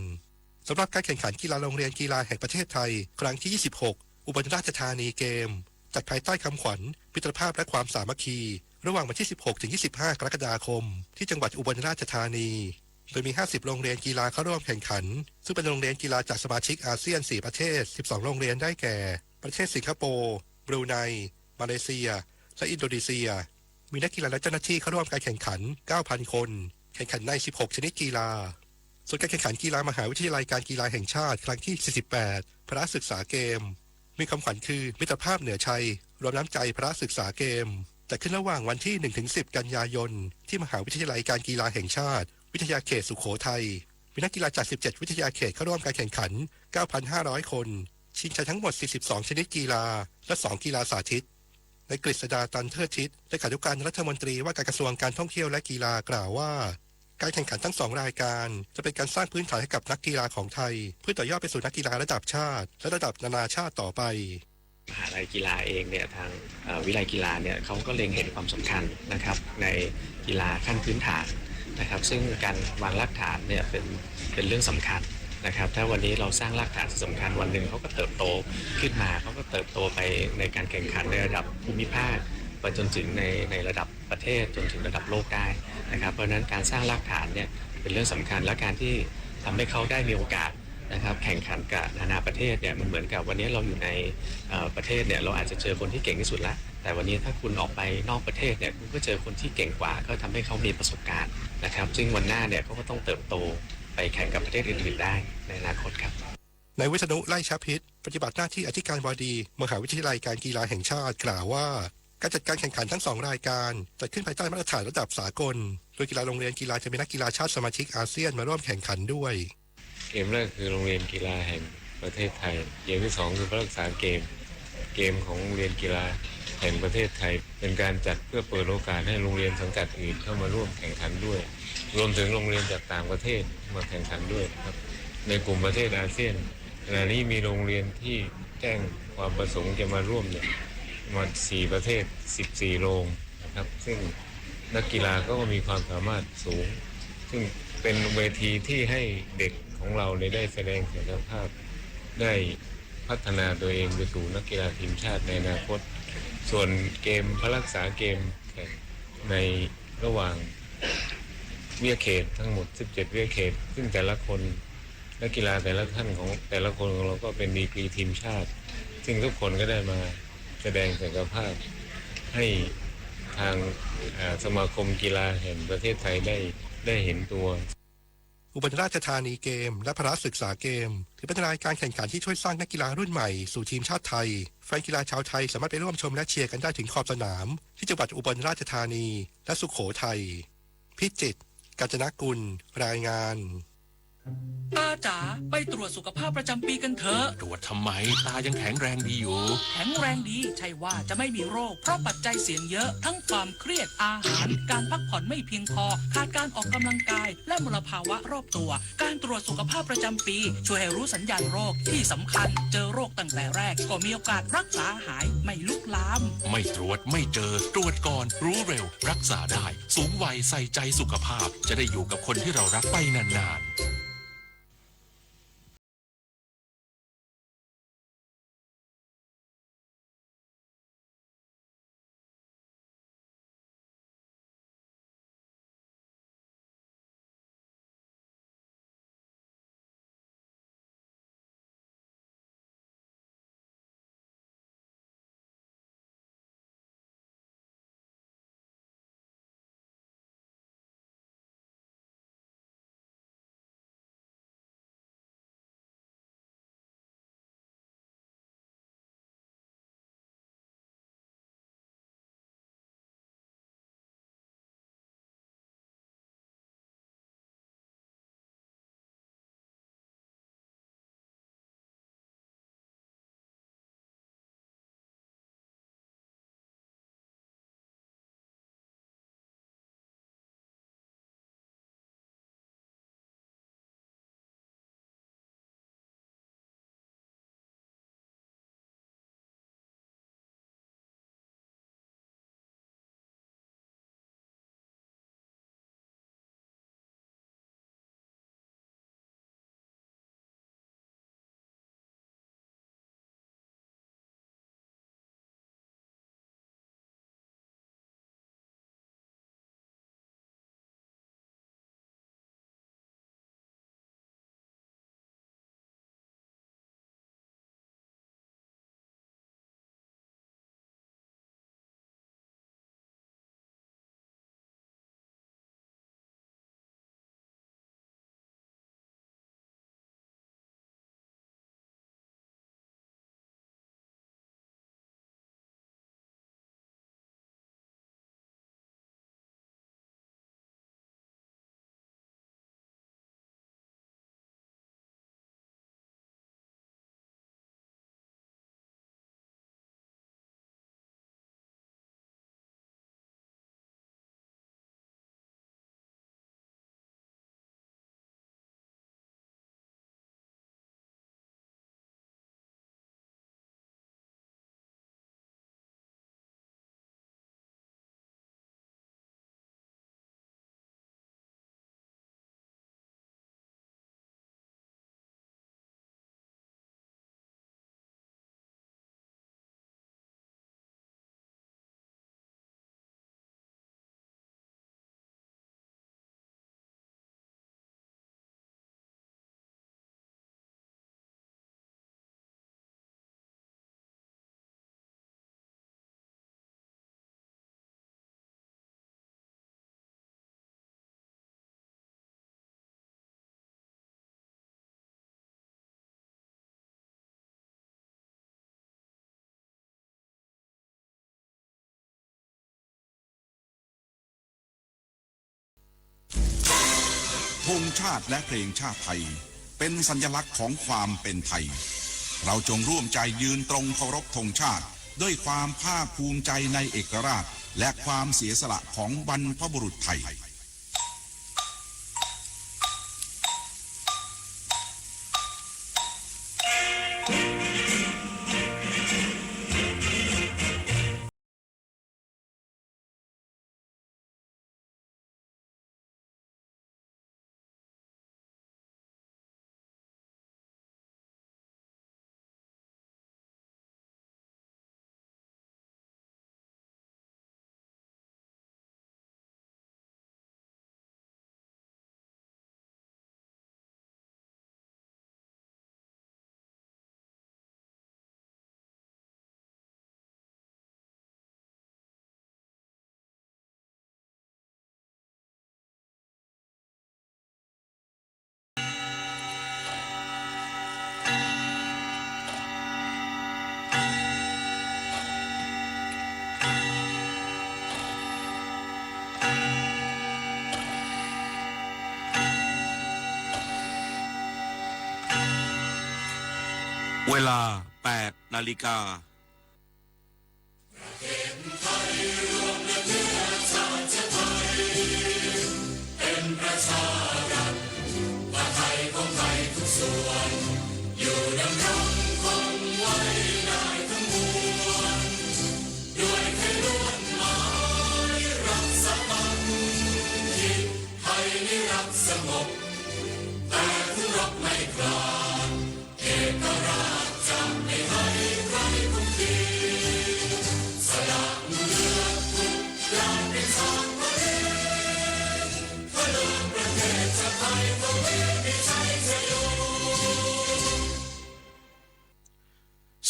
สำหรับการแข่งขันกีฬาโรงเรียนกีฬาแห่งประเทศไทย ครั้งที่ ยี่สิบหก อุบลราชธานีเกม จัดภายใต้คำขวัญ มิตรภาพและความสามัคคี ระหว่างวันที่ สิบหก ถึง ยี่สิบห้า กรกฎาคม ที่จังหวัดอุบลราชธานี โดยมี ห้าสิบ โรงเรียนกีฬาเข้าร่วมแข่งขัน ซึ่งเป็นโรงเรียนกีฬาจากสมาชิกอาเซียน สี่ ประเทศ สิบสอง โรงเรียนได้แก่ ประเทศสิงคโปร์ บรูไน มาเลเซีย และอินโดนีเซีย มีนักกีฬาและเจ้าหน้าที่เข้าร่วมการแข่งขัน เก้าพัน คน แข่งขันใน สิบหก ชนิดกีฬา ส่วนการแข่งขันกีฬามหาวิทยาลัยการกีฬาแห่งชาติ ครั้งที่ สี่สิบแปด พละศึกษาเกม มีคำขวัญคือ มิตรภาพเหนือชัย รวมน้ำใจพละศึกษาเกม จัดขึ้นระหว่างวันที่ หนึ่งถึงสิบ กันยายน ที่มหาวิทยาลัยการกีฬาแห่งชาติ วิทยาเขตสุโขทัย มีนักกีฬาจาก สิบเจ็ด วิทยาเขตเข้าร่วมการแข่งขัน เก้าพันห้าร้อย คน ชิงชัยทั้งหมด สี่สิบสอง ชนิดกีฬา และ สอง กีฬาสาธิต นายกฤษดา ตันเทิดทิศ เลขานุการรัฐมนตรีว่าการกระทรวงการท่องเที่ยวและกีฬากล่าวว่า การแข่งขันทั้งสองรายการ จะเป็นการสร้างพื้นฐานให้กับนักกีฬาของไทย เพื่อต่อยอดไปสู่นักกีฬาระดับชาติ และระดับนานาชาติต่อไป มหาลัยกีฬาเองเนี่ยทางเอ่อวิทยาลัยกีฬาเนี่ยเขาก็เล็งเห็นความสำคัญนะครับในกีฬาขั้นพื้นฐานนะครับซึ่งการวางรากฐานเนี่ยเป็นเป็นเรื่องสำคัญนะครับถ้าวันนี้เราสร้างรากฐานที่สำคัญวันหนึ่งเขาก็เติบโตขึ้นมาเขาก็เติบโตไปในการแข่งขันในระดับภูมิภาคไปจนถึงในในระดับประเทศจนถึงระดับโลกได้นะครับเพราะฉะนั้นการสร้างรากฐานเนี่ยเป็นเรื่องสำคัญและการที่ทำให้เขาได้มีโอกาสนะครับแข่งขันกับนานาประเทศเนี่ยมันเหมือนกับวันนี้เราอยู่ในเอ่อประเทศเนี่ยเราอาจจะเจอคนที่เก่งที่สุดแล้วแต่วันนี้ถ้าคุณออกไปนอกประเทศเนี่ยคุณก็เจอคนที่เก่งกว่าก็ทำให้เขามีประสบการณ์นะครับซึ่งวันหน้าเนี่ยเขาก็ต้องเติบโตไปแข่งกับประเทศอื่นๆได้ในอนาคตครับ นายวิษณุ ไล่ชพิต ปฏิบัติหน้าที่อธิการบดีมหาวิทยาลัยการกีฬาแห่งชาติกล่าวว่า การจัดการแข่งขันทั้งสองรายการจัดขึ้นภายใต้มาตรฐานระดับสากล โดยกีฬาโรงเรียนกีฬาจะมีนักกีฬาชาติสมาชิกอาเซียนมาร่วมแข่งขันด้วย เกมแรกคือโรงเรียนกีฬาแห่งประเทศไทย เกมที่สองคือพละศึกษาเกม เกมของโรงเรียนกีฬาแห่งประเทศไทย เป็นการจัดเพื่อเปิดโอกาสให้โรงเรียนสังกัดอื่นเข้ามาร่วมแข่งขันด้วย รวมถึงโรงเรียนจากต่างประเทศมาแข่งขันด้วยครับ ในกลุ่มประเทศอาเซียน ขณะนี้มีโรงเรียนที่แจ้งความประสงค์จะมาร่วมเนี่ยประมาณสี่ประเทศ สิบสี่โรงนะครับ ซึ่งนักกีฬาก็มีความสามารถสูง ซึ่งเป็นเวทีที่ให้เด็กของเราเนี่ยได้แสดงศักยภาพ ได้พัฒนาตัวเองไปสู่นักกีฬาทีมชาติในอนาคต ส่วนเกมพละศึกษาเกมแข่งในระหว่าง เวียดเขต ทั้งหมดสิบเจ็ดเวียดเขต ซึ่งแต่ละคน นักกีฬาแต่ละท่านของแต่ละคนของเราก็เป็นดีกรีทีมชาติ ซึ่งทุกคนก็ได้มาแสดงศักยภาพให้ทางเอ่อสมาคมกีฬาแห่งประเทศไทยได้ได้เห็นตัว อุบลราชธานีเกม และพละศึกษาเกม ถือเป็นรายการแข่งขันที่ช่วยสร้างนักกีฬารุ่นใหม่สู่ทีมชาติไทย แฟนกีฬาชาวไทยสามารถไปร่วมชมและเชียร์กันได้ถึงขอบสนาม ที่จังหวัดอุบลราชธานี และสุโขทัย พิจิตร กาญจนกุล รายงาน ตาจ๋า ไปตรวจสุขภาพประจำปีกันเถอะ ตรวจทำไม ตายังแข็งแรงดีอยู่ แข็งแรงดี ใช่ว่าจะไม่มีโรค เพราะปัจจัยเสี่ยงเยอะ ทั้งความเครียด อาหาร การพักผ่อนไม่เพียงพอ ขาดการออกกำลังกาย และมลภาวะรอบตัว การตรวจสุขภาพประจำปี ช่วยให้รู้สัญญาณโรค ที่สำคัญ เจอโรคตั้งแต่แรก ก็มีโอกาสรักษาหาย ไม่ลุกลาม ไม่ตรวจไม่เจอ ตรวจก่อน รู้เร็ว รักษาได้ สูงวัยใส่ใจสุขภาพ จะได้อยู่กับคนที่เรารักไปนานๆ ธงชาติและเพลงชาติไทยเป็นสัญลักษณ์ของความเป็นไทย เราจงร่วมใจยืนตรงเคารพธงชาติด้วยความภาคภูมิใจในเอกราชและความเสียสละของบรรพบุรุษไทย เวลา แปดนาฬิกา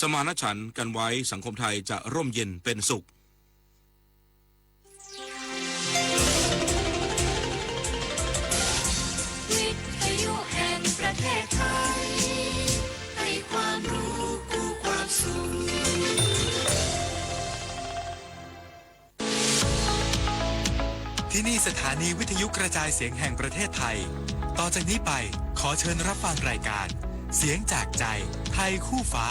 สมานฉันท์กันไว้ สังคมไทยจะร่มเย็นเป็นสุข วิทยุแห่งประเทศไทย ให้ความรู้คู่ความสุข ที่นี่สถานีวิทยุกระจายเสียงแห่งประเทศไทย ต่อจากนี้ไปขอเชิญรับฟังรายการเสียงจากใจไทยคู่ฟ้า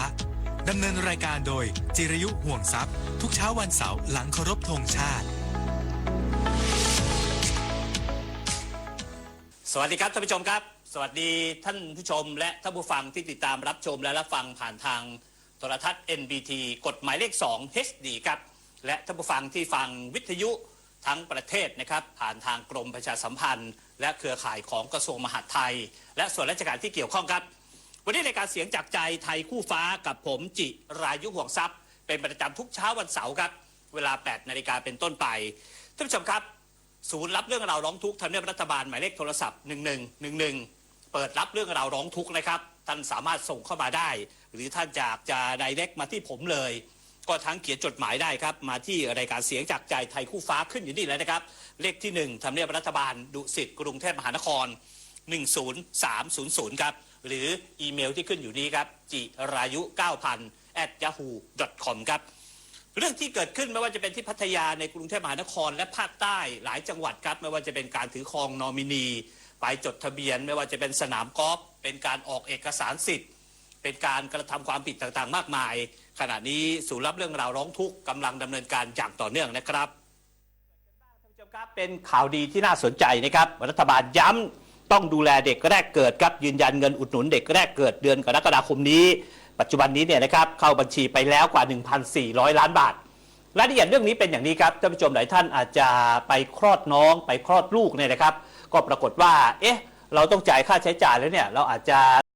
ดำเนินรายการโดยจิรยุ ห่วงทรัพย์ ทุกเช้าวันเสาร์หลังเคารพธงชาติ สวัสดีครับท่านผู้ชมครับ สวัสดีท่านผู้ชมและท่านผู้ฟังที่ติดตามรับชมและรับฟังผ่านทางโทรทัศน์ เอ็น บี ที กฎหมายเลข สอง เอช ดี ครับ และท่านผู้ฟังที่ฟังวิทยุทั้งประเทศนะครับ ผ่านทางกรมประชาสัมพันธ์ และเครือข่ายของกระทรวงมหาดไทย และส่วนราชการที่เกี่ยวข้องครับ วันนี้รายการเสียงจากใจไทยคู่ฟ้ากับผมจิรายุ ห่วงทรัพย์ เป็นประจำทุกเช้าวันเสาร์ครับ เวลา แปดนาฬิกาเป็นต้นไป ท่านผู้ชมครับ ศูนย์รับเรื่องราวร้องทุกข์ทำเนียบรัฐบาล หมายเลขโทรศัพท์ หนึ่งหนึ่งหนึ่งหนึ่ง เปิดรับเรื่องราวร้องทุกข์นะครับ ท่านสามารถส่งเข้ามาได้ หรือท่านอยากจะ direct มาที่ผมเลย ก็ทั้งเขียนจดหมายได้ครับ มาที่รายการเสียงจากใจไทยคู่ฟ้า ขึ้นอยู่นี่เลยนะครับ เลขที่ หนึ่ง ทำเนียบรัฐบาล ดุสิต กรุงเทพมหานคร หนึ่งศูนย์สามศูนย์ศูนย์ ครับ หรืออีเมลที่ขึ้นอยู่นี้ครับ จิรายุ เก้าพัน at yahoo dot com ครับ เรื่องที่เกิดขึ้นไม่ว่าจะเป็นที่พัทยา ในกรุงเทพมหานคร และภาคใต้หลายจังหวัดครับ ไม่ว่าจะเป็นการถือครองนอมินี ไปจดทะเบียน ไม่ว่าจะเป็นสนามกอล์ฟ เป็นการออกเอกสารสิทธิ์ เป็นการกระทำความผิดต่างๆ มากมาย ขณะนี้ศูนย์รับเรื่องราวร้องทุกข์กำลังดำเนินการอย่างต่อเนื่องนะครับ ท่านผู้ชมครับ เป็นข่าวดีที่น่าสนใจนะครับ รัฐบาลย้ำต้องดูแลเด็กแรกเกิดครับ ยืนยันเงินอุดหนุนเด็กแรกเกิดเดือนกรกฎาคมนี้ ปัจจุบันนี้เนี่ยนะครับ เข้าบัญชีไปแล้วกว่า หนึ่งพันสี่ร้อยล้านบาท รายละเอียดเรื่องนี้เป็นอย่างนี้ครับ ท่านผู้ชมหลายท่านอาจจะไปคลอดน้อง ไปคลอดลูกเนี่ยนะครับ ก็ปรากฏว่า เอ๊ะ เราต้องจ่ายค่าใช้จ่ายแล้วเนี่ย เราอาจจะ